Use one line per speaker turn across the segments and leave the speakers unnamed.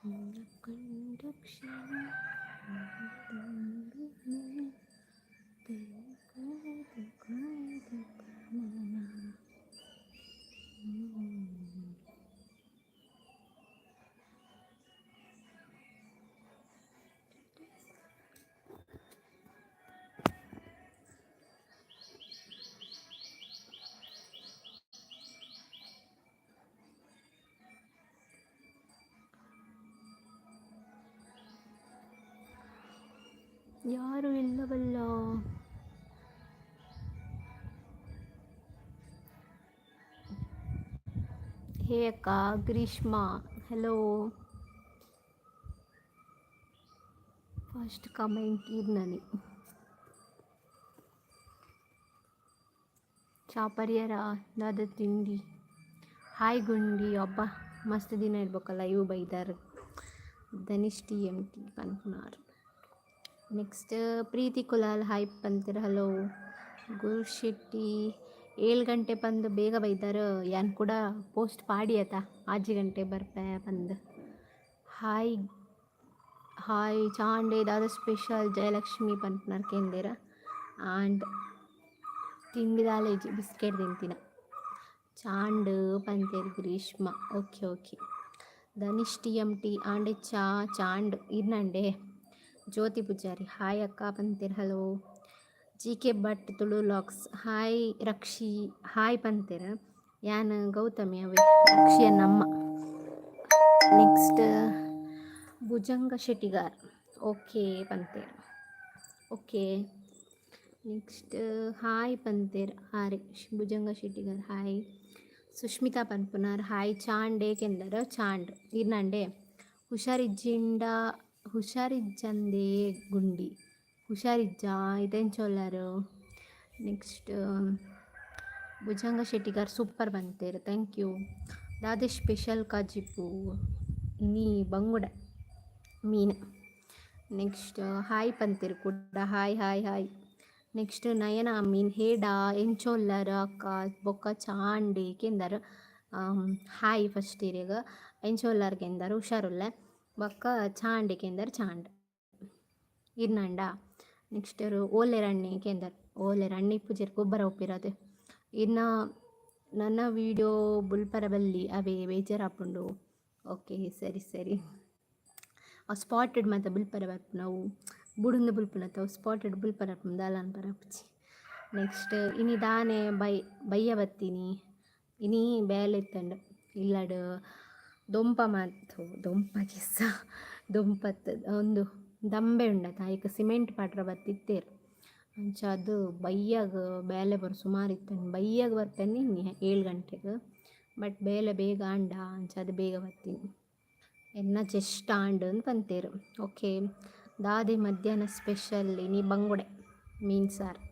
ಕಂಡ ಯಾರು ಇಲ್ಲವಲ್ಲ. ಹೇ ಅಕ್ಕ ಗ್ರೀಷ್ಮ, ಹಲೋ. ಫಸ್ಟ್ ಕಮೆಂಟ್ ಇರ್ನನಿ. ಚಾಪರ್ಯರ ದಾದ ತಿಂಡಿ? ಹಾಯ್ ಗುಂಡಿ. ಅಬ್ಬ, ಮಸ್ತ್ ದಿನ ಇರ್ಬೇಕಲ್ಲ ಇವು ಬೈದಾರ. ಧನಿಷ್ ಟಿ ಎಮ್ ಟಿ ಪನ್ಪುನಾರ್. ನೆಕ್ಸ್ಟ್ ಪ್ರೀತಿ ಕುಲಾಲ್ ಹಾಯ್ ಪಂತೆರ್. ಹಲೋ ಗುರು ಶೆಟ್ಟಿ. 7 ಗಂಟೆ ಪಂದ್ ಬೇಗ ಬೈದಾರ. ಯಾನ್ ಕೂಡ ಪೋಸ್ಟ್ ಪಾಡಿ ಆತ, 6 ಗಂಟೆ ಬರ್ಪೆ ಪಂದ್. ಹಾಯ್ ಹಾಯ್ ಚಾಂಡೆ, ದಾದ ಸ್ಪೆಷಲ್? ಜಯಲಕ್ಷ್ಮಿ ಪನ್ಪುನಾರ್ ಕೇಂದೇರ. ಆ್ಯಂಡ್ ತಿಂಡಿ ಇಜ್ಜಿ, ಬಿಸ್ಕೆಟ್ ತಿಂತಿನ. ಚಾಂಡ್ ಪಂತೇರ್ Grishma. Okay okay. Dhanish T M T ಆಂಡೆ ಚಾ ಚಾಂಡ್ ಇರ್ನಂಡೆ. ಜ್ಯೋತಿ ಪೂಜಾರಿ ಹಾಯ್ ಅಕ್ಕ ಪಂತೇರ್. Hello. G K Bhat Tulu vlogs hi. Rakshi hi ಪಂತೇರ್. ಯಾನ್ ಗೌತಮಿ ಅವೆ ರಕ್ಷಿಯ ನಮ್ಮ. ನೆಕ್ಸ್ಟ್ ಭುಜಂಗ ಶೆಟ್ಟಿಗಾರ್ ಓಕೆ ಪಂತೇರ್. ಓಕೆ. ನೆಕ್ಸ್ಟ್ ಹಾಯ್ ಪಂತೇರ್ ಆರೆ ಭುಜಂಗ ಶೆಟ್ಟಿಗಾರ್. ಹಾಯ್. ಸುಷ್ಮಿತಾ ಪನ್ಪುನಾರ್ ಹಾಯ್. ಚಾಂಡೆ ಕೆಂದರ್. ಚಾಂಡ್ ಇರ್ನಂಡೆ. ಹುಷಾರಿಜ್ಜಿಂಡ ಹುಷಾರಿಜ್ಜಂದೆ ಗುಂಡಿ? ಹುಷಾರಿಜ್ಜಾ? ಇದೆಂಚೊಲ್ಲರು? ನೆಕ್ಸ್ಟ್ ಭುಜಂಗ ಶೆಟ್ಟಿಗಾರ್ ಸೂಪರ್ ಬಂತೇರು. Thank you. ದಾದೆ ಸ್ಪೆಷಲ್ ಕಾಜಿಪು? ಇನಿ ಬಂಗುಡೆ ಮೀನು. ನೆಕ್ಸ್ಟ್ ಹಾಯ್ ಪಂತೇರು ಕೂಡ. Hi hi hi. Next ನಯನ ಅಮೀನ್ ಹೇಡಾ, ಎಂಚೊಲ್ಲರ್ ಅಕ್ಕ ಬೊಕ್ಕ ಚಾಂಡಿ ಕೆಂದರ್. ಹಾಯ್ ಫಸ್ಟ್ ಇರೆಗ್. ಎಂಚೊಲ್ಲರ್ ಕೆಂದರ್, ಹುಷಾರುಲ್ಲೆ. ಬೊಕ್ಕ ಚಾಂಡಿ ಕೆಂದರ್. ಚಾಂಡ್ ಇರ್ನಂಡ. ನೆಕ್ಸ್ಟ್ ಓಲೆರಣ್ಣಿ ಕೆಂದರ್. ಓಲೆರಣ್ಣಿ ಪೂಜೆರ್ ಗೊಬ್ಬರ ಉಪ್ಪಿರದೆ. ಇನ್ನ ನನ್ನ ವೀಡಿಯೋ ಬುಲ್ಪರ ಬಲ್ಲಿ, ಅವೇ ಬೇಜಾರಾಪುಂಡು. ಓಕೆ, ಸರಿ ಸರಿ. ಆ ಸ್ಪಾಟೆಡ್ ಮಾತ ಬುಲ್ಪರ ಬರ್ಪುನವು ಬುಡುಂದು ಬುಲ್ಪುನತ ಸ್ಪಾಟೆಡ್ ಬುಲ್ಪರ ದಾಲ ಪರಪುಜಿ. ನೆಕ್ಸ್ಟ್ ಇನಿ ದಾನೆ ಬೈ ಬಯ್ಯ ಬತ್ತೀನಿ. ಇನಿ ಬೇಲೆ ಇತ್ತಂಡು ಇಲ್ಲಡ್ ದೊಂಪ ಮಾತು ದೊಂಪ ಕಿಸ್ಸ ದೊಂಪತ್ ಒಂದು ದಂಬೆ ಉಂಡತ, ಐಕ್ ಸಿಮೆಂಟ್ ಪಾಡ್ರ ಬತ್ತಿತ್ತೇರು. ಅಂಚ ಅದು ಬಯ್ಯಾಗ ಬೇಲೆ ಬರು ಸುಮಾರು ಇತ್ತಂಡು. ಬಯ್ಯಾಗ ಬರ್ಪೆನೆ ಇನಿ 7 ಗಂಟೆಗೆ. ಬಟ್ ಬೇಲೆ ಬೇಗ ಆಂಡ, ಅಂಚ ಅದು ಬೇಗ ಬತ್ತೀನಿ. ಎನ್ನ ಚೆಸ್ಟ್ ಆಂಡ್ ಅಂತ ಪಂತೇರು. ಓಕೆ. ದಾದೆ ಮಧ್ಯಾಹ್ನ ಸ್ಪೆಷಲ್? ಇನಿ ಬಂಗುಡೆ ಮೀನು ಸಾರು.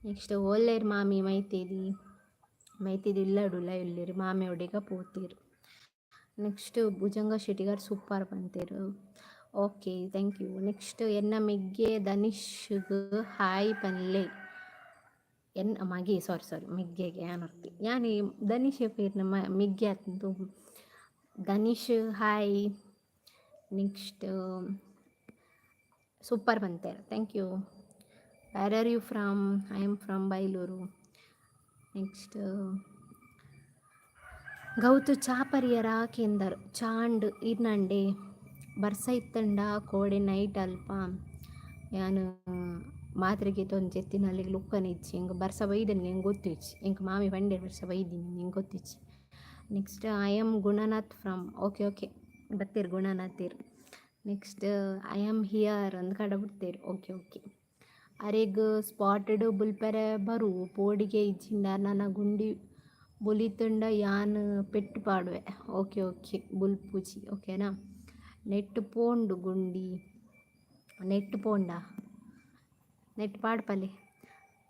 ನೆಕ್ಸ್ಟ್ ಓಲ್ಲೇರ್ ಮಾಮಿ? ಮೈತೇದಿ ಮೈತೇದಿ ಇಲ್ಲಡುಲ್ಲ ಇಲ್ಲೇರು ಮಾಮಿ ಒಡೆಗ ಪೋತೇರು. ನೆಕ್ಸ್ಟ್ ಭುಜಂಗ ಶೆಟ್ಟಿಗಾರ್ ಸೂಪರ್ ಪಂತೇರು. Okay, thank you. Next ಎನ್ನ ಮೆಗ್ಗೆ ಧನಿಷ್ಗ್ ಹಾಯ್ ಪನ್ಲೆ. ಎನ್ ಮಗೆ, ಸಾರಿ ಸಾರಿ, ಮೆಗ್ಗೆಗೆ ಯಾನ್ ಯಾನ್ ಧನಿಷ್ ಪೇರ್ನ ಮೆಗ್ಗೆ ಆತಂತು. ಧನಿಷ್ ಹಾಯ್. ನೆಕ್ಸ್ಟ್ ಸೂಪರ್ ಬಂತೇರು. Thank you. Where are you from? I am from Bailur. Next Gautu ಚಾಪರಿಯರ ಕೇಂದರ್. ಚಾಂಡ್ ಇರ್ನಂಡೆ. ಬರ್ಸ ಇತ್ತಂಡ ಕೋಡೆ ನೈಟ್ ಅಲ್ಪ. ಯಾನ್ ಮಾತ್ರೆಗೆ ತೊಂಚೆತ್ತಿನ ಲುಕ್ಕನ ಇಜ್ಜಿ. ಎಂಕ್ ಬರ್ಸ ಬೈದನ್ ಎಂಕ್ ಗೊತ್ತಿಜ್ಜಿ. ಎಂಕ್ ಮಾಮಿ ಪಂಡೇರ್ ಬರ್ಸ ಬೈದಿನಿ, ಎಂಕ್ ಗೊತ್ತಿಜ್ಜಿ. Next I am Gunanath from. Okay okay, ಬತ್ತೀರ್ ಗುಣನಾಥಿರ್. Next I am here ಅಂದ್ ಕಡ ಬಿಡ್ತೇರು. Okay okay. ಅರೆಗ್ ಸ್ಪಾಟೆಡ್ ಬುಲ್ಪೆರೆ ಬರು ಪೋಡಿಗೆ ಇಜ್ಜಿಂಡ ನನ ಗುಂಡಿ ಬುಲಿತುಂಡ ಯಾನ್ ಪೆಟ್ಟು ಪಾಡುವೆ. ಓಕೆ ಓಕೆ, ಬುಲ್ಪುಜಿ ಓಕೆನಾ? ನೆಟ್ ಪೋಂಡು ಗುಂಡಿ, ನೆಟ್ ಪೋಂಡ ನೆಟ್ ಪಾಡ್ಪಲೆ.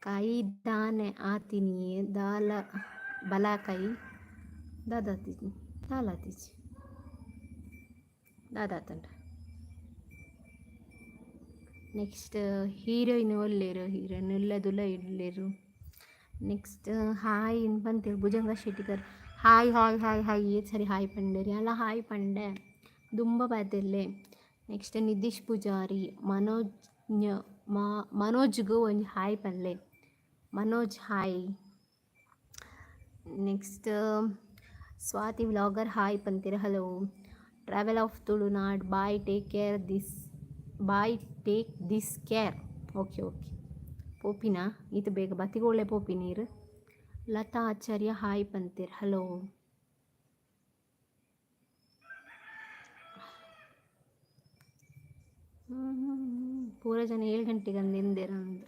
ಕೈ ದಾನೆ ಆತಿನಿ ದಾಲ ಬಲ ಕೈ ದಾದಾತಿಜಿ ದಾಲಾತಿಜಿ ದಾದಾತಂಡ. ನೆಕ್ಸ್ಟ್ ಹೀರೋಯಿನ್ ಒಲ್ಲೇರು? ಹೀರೋಯಿನ್ ಇಲ್ಲದುಲ್ಲ ಇಲ್ಲೇರು. ನೆಕ್ಸ್ಟ್ ಹಾಯ್ ಪಂತೇರು Bhujanga Shettigar. Hi hi hi hi. ಏತ್ ಸರಿ ಹಾಯ್ ಪಂಡೇರಿ ಅಲ್ಲ? ಹಾಯ್ ಪಂಡೆ. ದುಂಬ ಪಾತೆರ್ಲೆ. ನೆಕ್ಸ್ಟ್ ನಿತೀಶ್ ಪೂಜಾರಿ, ಮನೋಜ್, ಮನೋಜ್ಗ್ ಒಂಜಿ ಹಾಯ್ ಪನ್ಲೆ. Manoj, hi. Next Swathi vlogger hi ಪಂತೀರ, hello. Travel of Tulunad, bye, take care this, bye, take this care. Okay okay, ಪೋಪಿನಾ? ಈತ ಬೇಗ ಬತ್ತಿಗೋಳೆ ಪೋಪಿ ನೀರು. ಲತಾ ಆಚಾರ್ಯ ಹಾಯ್ ಪಂತೀರ್, ಹಲೋ. ಪೂರ ಜನ 7 ಗಂಟೆಗೆ ಅಂದೆಂದೇರ ಅಂದು.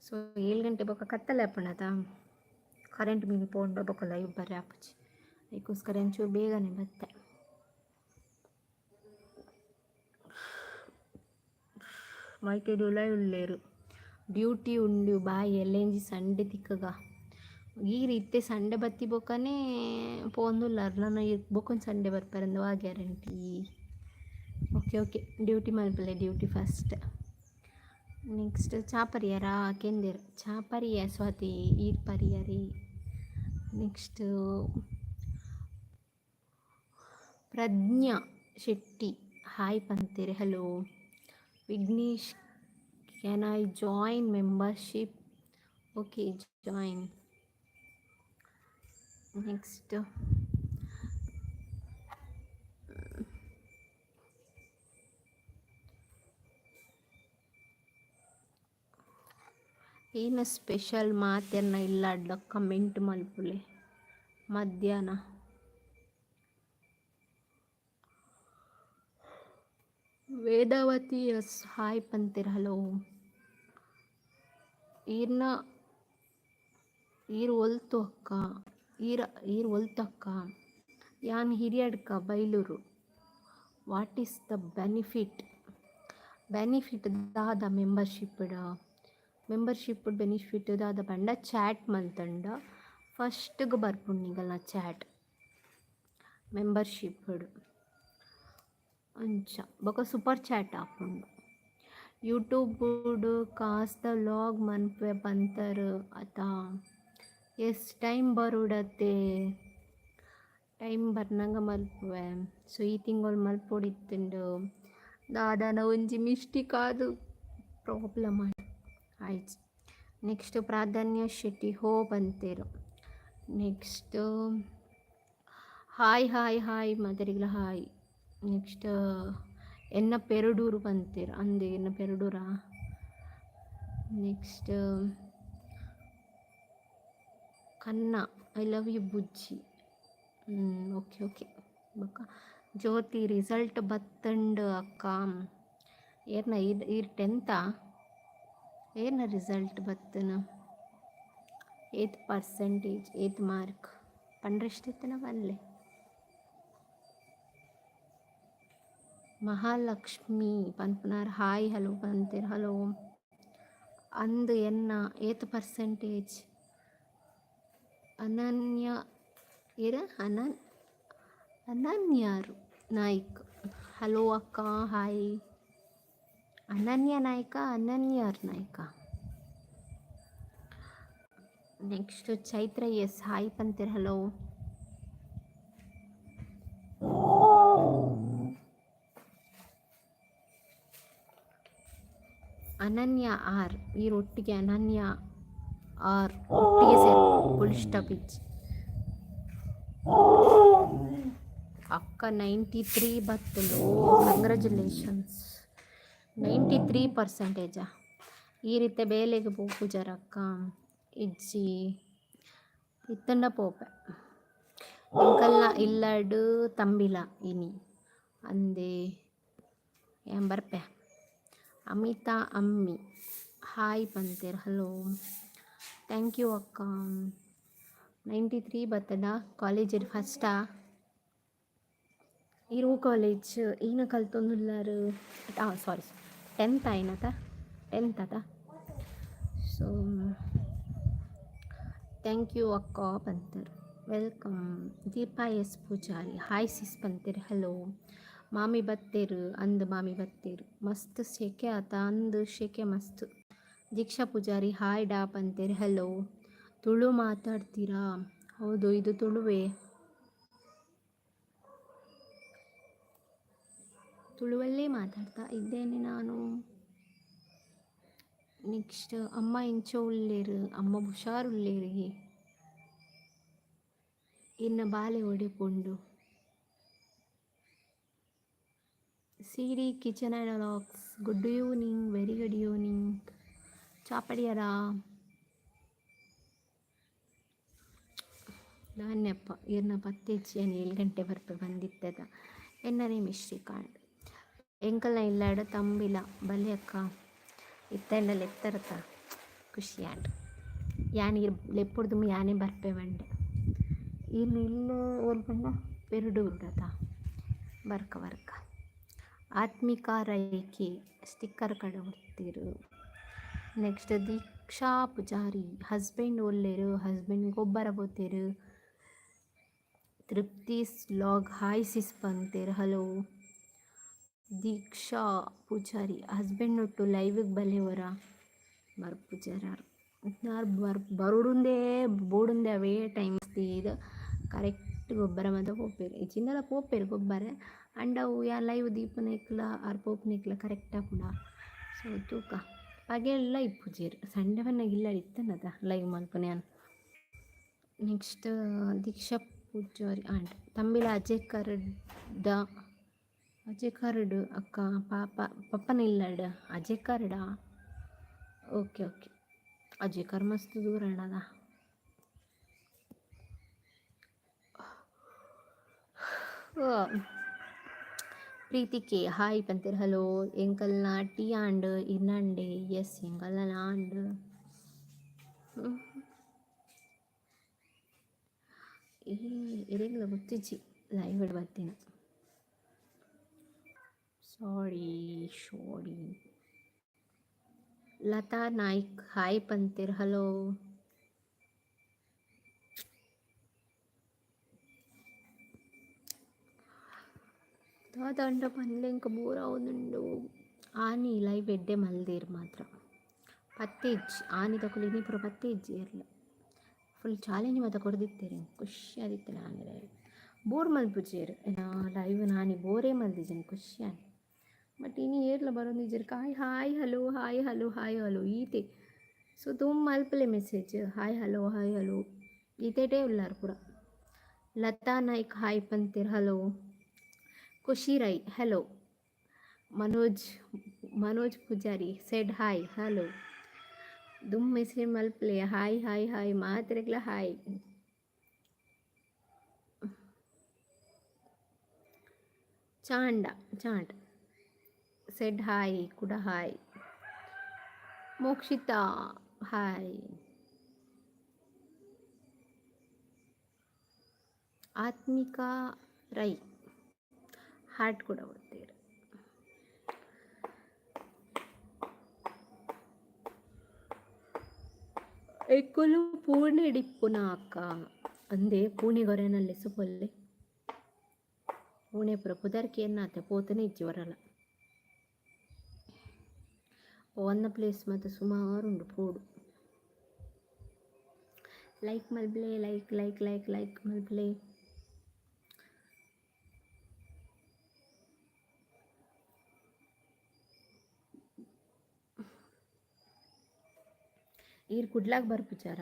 ಸೊ 7 ಗಂಟೆ ಬೊಕ್ಕ ಕತ್ತಲೆ ಆಪುಂಡತ, ಕರೆಂಟ್ ಮೀನ್ ಪೋಂಡ ಬೊಕ್ಕ ಲೈವ್ ಬರ್ರೆ ಆಪುಜಿ. ಅದಕ್ಕೋಸ್ಕರ ಒಂಚೂರು ಬೇಗನೆ ಬತ್ತೆ. ಮೈಟೆಡ್ ಉಳ್ಳೇರು ಡ್ಯೂಟಿ ಉಂಡು. ಬಾಯ್, ಎಲ್ಲೆಂಜಿ ಸಂಡೆ ತಿಕ್ಕಗ. ಈರ್ ಇತ್ತೆ ಸಂಡೆ ಬತ್ತಿ ಬೊಕ್ಕನೇ ಪೋಂದುಲ್ಲಾರ್. ನನ ಬೊಕ್ಕೊಂಜಿ ಸಂಡೆ ಬರ್ಪೆರಂದ್ ವಾ ಗ್ಯಾರಂಟಿ? ಓಕೆ ಓಕೆ, ಡ್ಯೂಟಿ ಮಲ್ಪಲೆ, ಡ್ಯೂಟಿ ಫಸ್ಟ್. ನೆಕ್ಸ್ಟ್ ಚಾ ಪರಿಯರಾ ಕೇಂದಿರ್. ಚಾ ಪರಿಯ ಸ್ವಾತಿ, ಈರ್ ಪರಿಯರಿ. ನೆಕ್ಸ್ಟ್ ಪ್ರಜ್ಞಾ ಶೆಟ್ಟಿ ಹಾಯ್ ಪಂತೀರಿ, hello. Vignesh, can I join membership? Okay, join. Next ಏನು ಸ್ಪೆಷಲ್ ಮಾತೆರ್ನ ಇಲ್ಲಾಡ್ಲ ಕಮೆಂಟ್ ಮಲ್ಪುಲೆ ಮಧ್ಯಾಹ್ನ. ವೇದಾವತಿ ಎಸ್ ಹಾಯ್ ಪಂತೀರ, ಹಲೋ. ಈರ್ನ ಈರ್ ಒಲ್ತು ಅಕ್ಕ? ಈರ ಈರ್ ಒಲ್ತಕ್ಕ? ಯಾನ್ Hiriyadka, Bailur. What is the benefit? Benefit ದಾದ ಮೆಂಬರ್ಶಿಪ್? ಮೆಂಬರ್ಶಿಪ್ ಬೆನಿಫಿಟ್ ದಾದ ಪಂಡ, ಚಾಟ್ ಮಲ್ತಂಡ ಫಸ್ಟ್ಗೆ ಬರ್ಪುಂಡು ನಿಗಲ್ನ ಚಾಟ್ ಮೆಂಬರ್ಶಿಪ್. ಅಂಚ ಬೊಕ ಸೂಪರ್ ಚಾಟ್ ಆಪುಂಡು. ಯೂಟ್ಯೂಬ್ ಕಾಸ್ದ ವ್ಲಾಗ್ ಮನ್ಪುವೆ ಪಂತರ್ ಅತ? ಎಸ್, ಟೈಮ್ ಬರೋಡತ್ತೆ, ಟೈಮ್ ಬರ್ನಗ ಮಲ್ಪುವೆ. ಸೊ ಈ ತಿಂಗಳು ಮಲ್ಪೊಡಿತ್ತುಂಡು. ದಾದನ ಒಂಜಿ ಮಿಸ್ಟೇಕ್ ಆದ್ ಪ್ರಾಬ್ಲಮ್ ಆಯ್ತು. ನೆಕ್ಸ್ಟ್ ಪ್ರಾಧಾನ್ಯ ಶೆಟ್ಟಿ ಹೋ ಪಂತೆರ್. ನೆಕ್ಸ್ಟ್ ಹಾಯ್ ಹಾಯ್ ಹಾಯ್, ಮಾತೆರೆಗ್ಲ ಹಾಯ್. ನೆಕ್ಸ್ಟ್ ಎನ್ನ ಪೆರಡೂರು ಪಂತೆರ್. ಅಂದೆ, ಎನ್ನ ಪೆರಡೂರಾ? ನೆಕ್ಸ್ಟ್ ಕನ್ನ, I love you Bujji. Okay okay. ಬೊಕ್ಕ ಜ್ಯೋತಿ, ರಿಸಲ್ಟ್ ಬತ್ತಂಡ್ ಅಕ್ಕ. ಏರ್ನ ಈರ್? ಈರ್ ಟೆಂತಾ? ಏರ್ನ ರಿಸಲ್ಟ್ ಬತ್ತನ? ಏತ್ ಪರ್ಸೆಂಟೇಜ್, ಏತ್ ಮಾರ್ಕ್ ಪಂಡ್ರೆಷ್ಟಿತ್ತನ ಪನ್ಲೆ. ಮಹಾಲಕ್ಷ್ಮಿ ಪನ್ಪುನಾರ್ ಹಾಯ್ ಹಲೋ ಪಂತೆರ್, ಹಲೋ. ಅಂದ್, ಎನ್ನ ಏತ್ ಪರ್ಸೆಂಟೇಜ್? ಅನನ್ಯ ಏರ ಅನನ್ಯಾರು ನಾಯ್ಕ್, ಹಲೋ ಅಕ್ಕ, ಹಾಯ್. ಅನನ್ಯ ನಾಯ್ಕ, ಅನನ್ಯಾರ್ Naik. Next Chaitra S hi ಪಂತೀರ್, ಹಲೋ. ಅನನ್ಯ ಆರ್, ಈ ಒಟ್ಟಿಗೆ ಅನನ್ಯ ಆರ್ ಒಟ್ಟಿಗೆ ಸೇರಿ ಫುಲ್ ಸ್ಟಾಪ್ ಇಜ್ಜಿ. ಅಕ್ಕ, 93 ಬತ್ತುಂಡು, ಕಂಗ್ರ್ಯಾಚುಲೇಷನ್ಸ್. 93 ಪರ್ಸೆಂಟೇಜಾ? ಈ ರೀತಿ ಬೇಲೆಗೆ ಪೋಪುಜರಕ್ಕ? ಇಜ್ಜಿ, ಇತ್ತಂಡ ಪೋಪೆ. ಎಂಕಲ್ನ ಇಲ್ಲಡ್ ತಂಬಿಲ ಇನಿ ಅಂದೆ, ಯಾನ್ ಬರ್ಪೆ. ಅಮಿತಾ ಅಮ್ಮಿ ಹಾಯ್ ಪಂತೆರ್, ಹಲೋ. Thank you ಅಕ್ಕ. 93 ಬತ್ತಡ, ಕಾಲೇಜ್ ಫಸ್ಟಾ? ಇರು ಕಾಲೇಜ್ ಈನ ಕಲ್ತೊಂದುಲ್ಲಾರು? ಸಾರಿ, ಟೆಂತ್ ಆಯ್ನತ? ಟೆಂತ್ ಅತ? ಸೊ thank you ಅಕ್ಕ ಪಂತರ್, welcome. Deepa S Poojary, hi sis ಪಂತೆರ್, ಹಲೋ. ಮಾಮಿ ಬತ್ತೇರು? ಅಂದ್, ಮಾಮಿ ಬತ್ತೇರು. ಮಸ್ತ್ ಶೆಕೆ ಆತ? ಅಂದ್, ಶೆಕೆ ಮಸ್ತ್. ದೀಕ್ಷಾ ಪೂಜಾರಿ ಹಾಯ್ ಡಾ ಪಂತೆರ್, ಹಲೋ. ತುಳು ಮಾತಾಡ್ತೀರಾ? ಹೌದು, ಇದು ತುಳುವೆ. ತುಳುವಲ್ಲೇ ಮಾತಾಡ್ತಾ ಇದ್ದೇನೆ ನಾನು. ನೆಕ್ಸ್ಟ್ ಅಮ್ಮ ಎಂಚ ಉಲ್ಲೇರು? ಅಮ್ಮ ಹುಷಾರುಲ್ಲೇರಿಗೆ. ಇನ್ನ ಬಾಲೆ ಒಡೆಪುಂಡು. Siri kitchen and vlogs, good evening, very good evening. ಚಾಪಡಿಯರಾ? ದಾನ್ಯಪ್ಪ ಇರ್ನ ಪತ್ತೆಚ್ಚಿ 7 ಗಂಟೆ ಬರ್ಪೆ ಬಂದಿತ್ತದ ಎನ್ನನೇ ಮಿಶ್ರೀಕಾಂಡ್ ಎಂಕಲ್ನ ಇಲ್ಲಾಡ ತಂಬಿಲ ಬಲೆ ಅಕ್ಕ ಇತ್ತೆಂಡಲ ಎತ್ತರತ ಖುಷಿಯಾಂಡ್ ಯಾನ್ ಇರ್ ಲೆಪ್ಪುಡ್ದು ಯಾನೇ ಬರ್ಪೆ ಬಂಡೆ ಇನ್ನು ಇಲ್ಲ ಓಲ್ ಪಂಡ ಪೆರುಡೂರುಡತ ಬರ್ಕ ಬರ್ಕ. ಆತ್ಮಿಕಾ ರೈಕೆ ಸ್ಟಿಕ್ಕರ್ ಕಡವಡ್ತಿರು. ನೆಕ್ಸ್ಟ್ ದೀಕ್ಷಾ ಪೂಜಾರಿ ಹಸ್ಬೆಂಡ್ ಒಲ್ಲೆರು? ಹಸ್ಬೆಂಡ್ ಗೊಬ್ಬರ ಪೋತೆರು. ತೃಪ್ತಿಸ್ ಲಾಗ್ ಹಾಯ್ ಸಿಸ್ ಪಂತೆರ್. ಹಲೋ ದೀಕ್ಷಾ ಪೂಜಾರಿ ಹಸ್ಬೆಂಡ್ ಒಟ್ಟು ಲೈವಿಗೆ ಬಲೆ ಒರ ಬರ್ಪುಜಾರ್ ಆರ್ ಬರೋಡುಂದೇ ಬೋಡುಂದೇ ಅವೇ ಟೈಮ್ ಇದು ಕರೆಕ್ಟ್ ಗೊಬ್ಬರ ಮಾತ ಪೋಪೆರ್ ಇಜ್ಜಿಂಡಲ ಪೋಪೆರ್ ಗೊಬ್ಬರ ಅಂಡ ಅವು ಯಾನ್ ಲೈವ್ ದೀಪುನೈಕ್ಲ ಆರ್ ಪೋಪುನೈಕ್ಲ ಕರೆಕ್ಟ್ ಆಪುಂಡ. ಸೊ ತೂಕ ಪಗೆಲ್ಲ ಇಪ್ಪುಜೆರ್ ಸಂಡೆ ಬನ್ನಗ ಇಲ್ಲಡ್ ಇತ್ತನದ ಲೈವ್ ಮಲ್ಪುನ ಯಾನ್. ನೆಕ್ಸ್ಟ್ ದೀಕ್ಷಾ ಪೂಜಾರಿ ಆಂಡ್ ತಂಬಿಲ ಅಜೆಕಾರ್ದ ಅಜೆಕಾರ್ಡ್ ಅಕ್ಕ ಪಾಪ ಪಪ್ಪನ ಇಲ್ಲಡ್ ಅಜೆಕಾರ್ಡ ಓಕೆ ಓಕೆ ಅಜೆಕಾರ್ ಮಸ್ತ್ ದೂರ ಆಂಡದ. ಪ್ರೀತಿ ಕೆ ಹಾಯ್ ಪಂತೆರ್. ಹಲೋ ಎಂಕಲ್ನ ಟೀ ಆಂಡ್ ಇರ್ನಂಡೆ? ಎಸ್ ಎಂಕಲ್ನ ಆಂಡ್. ಈ ಇರೆಗ್ಲ ಗೊತ್ತಿಜ್ಜಿ ಲೈವ್ ಬತ್ತಿನ. ಸಾರಿ ಸಾರಿ. ಲತಾ ನಾಯ್ಕ್ ಹಾಯ್ ಪಂತೆರ್. ಹಲೋ ದಾದಂಡ ಪನ್ಲೆ ಎಂಕ್ ಬೋರ್ ಆವೊಂದುಂಡು. ಆನಿ ಲೈವ್ ಎಡ್ಡೆ ಮಲ್ದೆರ್ ಮಾತ್ರ ಪತ್ತೆ ಇಜ್ಜಿ ಆನಿದಕುಲು ಇನಿ ಪೂರ ಪತ್ತೆ ಇಜ್ಜಿ ಏರ್ಲ ಫುಲ್ ಚಾಲೆಂಜ್ ಮಾತ ಕೊರ್ದಿತ್ತೆರ್ ಎಂಕ್ ಖುಷಿ ಆದಿತ್ತ್ಂಡ್ ಆನಿ ಲೈವ್ ಬೋರ್ ಮಲ್ಪುಜೆರ್ ಲೈವ್ ಆನಿ ಬೋರೇ ಮಲ್ದಿಜೆರ್ ಖುಷಿ ಆಂಡ್. ಬಟ್ ಇನಿ ಏರ್ಲ ಬರೊಂದಿಜ್ಜೆರ್ hi hi hello hi hello hi hello ಈತೆ ಸೊ ದುಂಬು ಮಲ್ಪಲೆ message hi hello hi hello ಈತೆಟೇ ಉಲ್ಲಾರ್ ಪೂರ. ಲತಾ ನಾಯ್ಕ್ ಹಾಯ್ ಪಂತೆರ್. Hello Khushi Rai hello. Manoj Manoj Pujari said hi hello. ದುಂಬು ಮೆಸೇಜ್ ಮಲ್ಪಲೆ ಹಾಯ್ ಹಾಯ್ ಹಾಯ್ ಮಾತೆರೆಗ್ಲ ಹಾಯ್. ಚಾಂಡ ಚಾಂಡ್ ಸೆಡ್ ಹಾಯ್ ಕುಡ hi. Mokshitha hi. Athmika Rai heart ಕೂಡ ಕೊಡ್ತೀರ. ಎಂಕುಲು ಪೂಣೆಡ್ ಇಪ್ಪುನ ಅಕ್ಕ ಅಂದೆ ಪೂಣೆ ಗೊರೆನಲ್ಲೆ ಸುಪೊಲ್ಲೆ ಪೂಣೆ ಪೂರ ಪುದರ್ ಕೇನ್ನಾತೆ ಪೋತುನೆ ಇಜ್ಜಿ ಒರಲ ಪೋವನ್ನ ಪ್ಲೇಸ್ ಮಾತ ಸುಮಾರು ಉಂಡು ಪೋಡು. ಲೈಕ್ ಮಲ್ಪುಲೆ ಲೈಕ್ ಲೈಕ್ ಲೈಕ್ ಲೈಕ್ ಮಲ್ಪುಲೆ. ಈರ್ ಕುಡ್ಲಾಗ ಬರ್ಪುಜಾರ?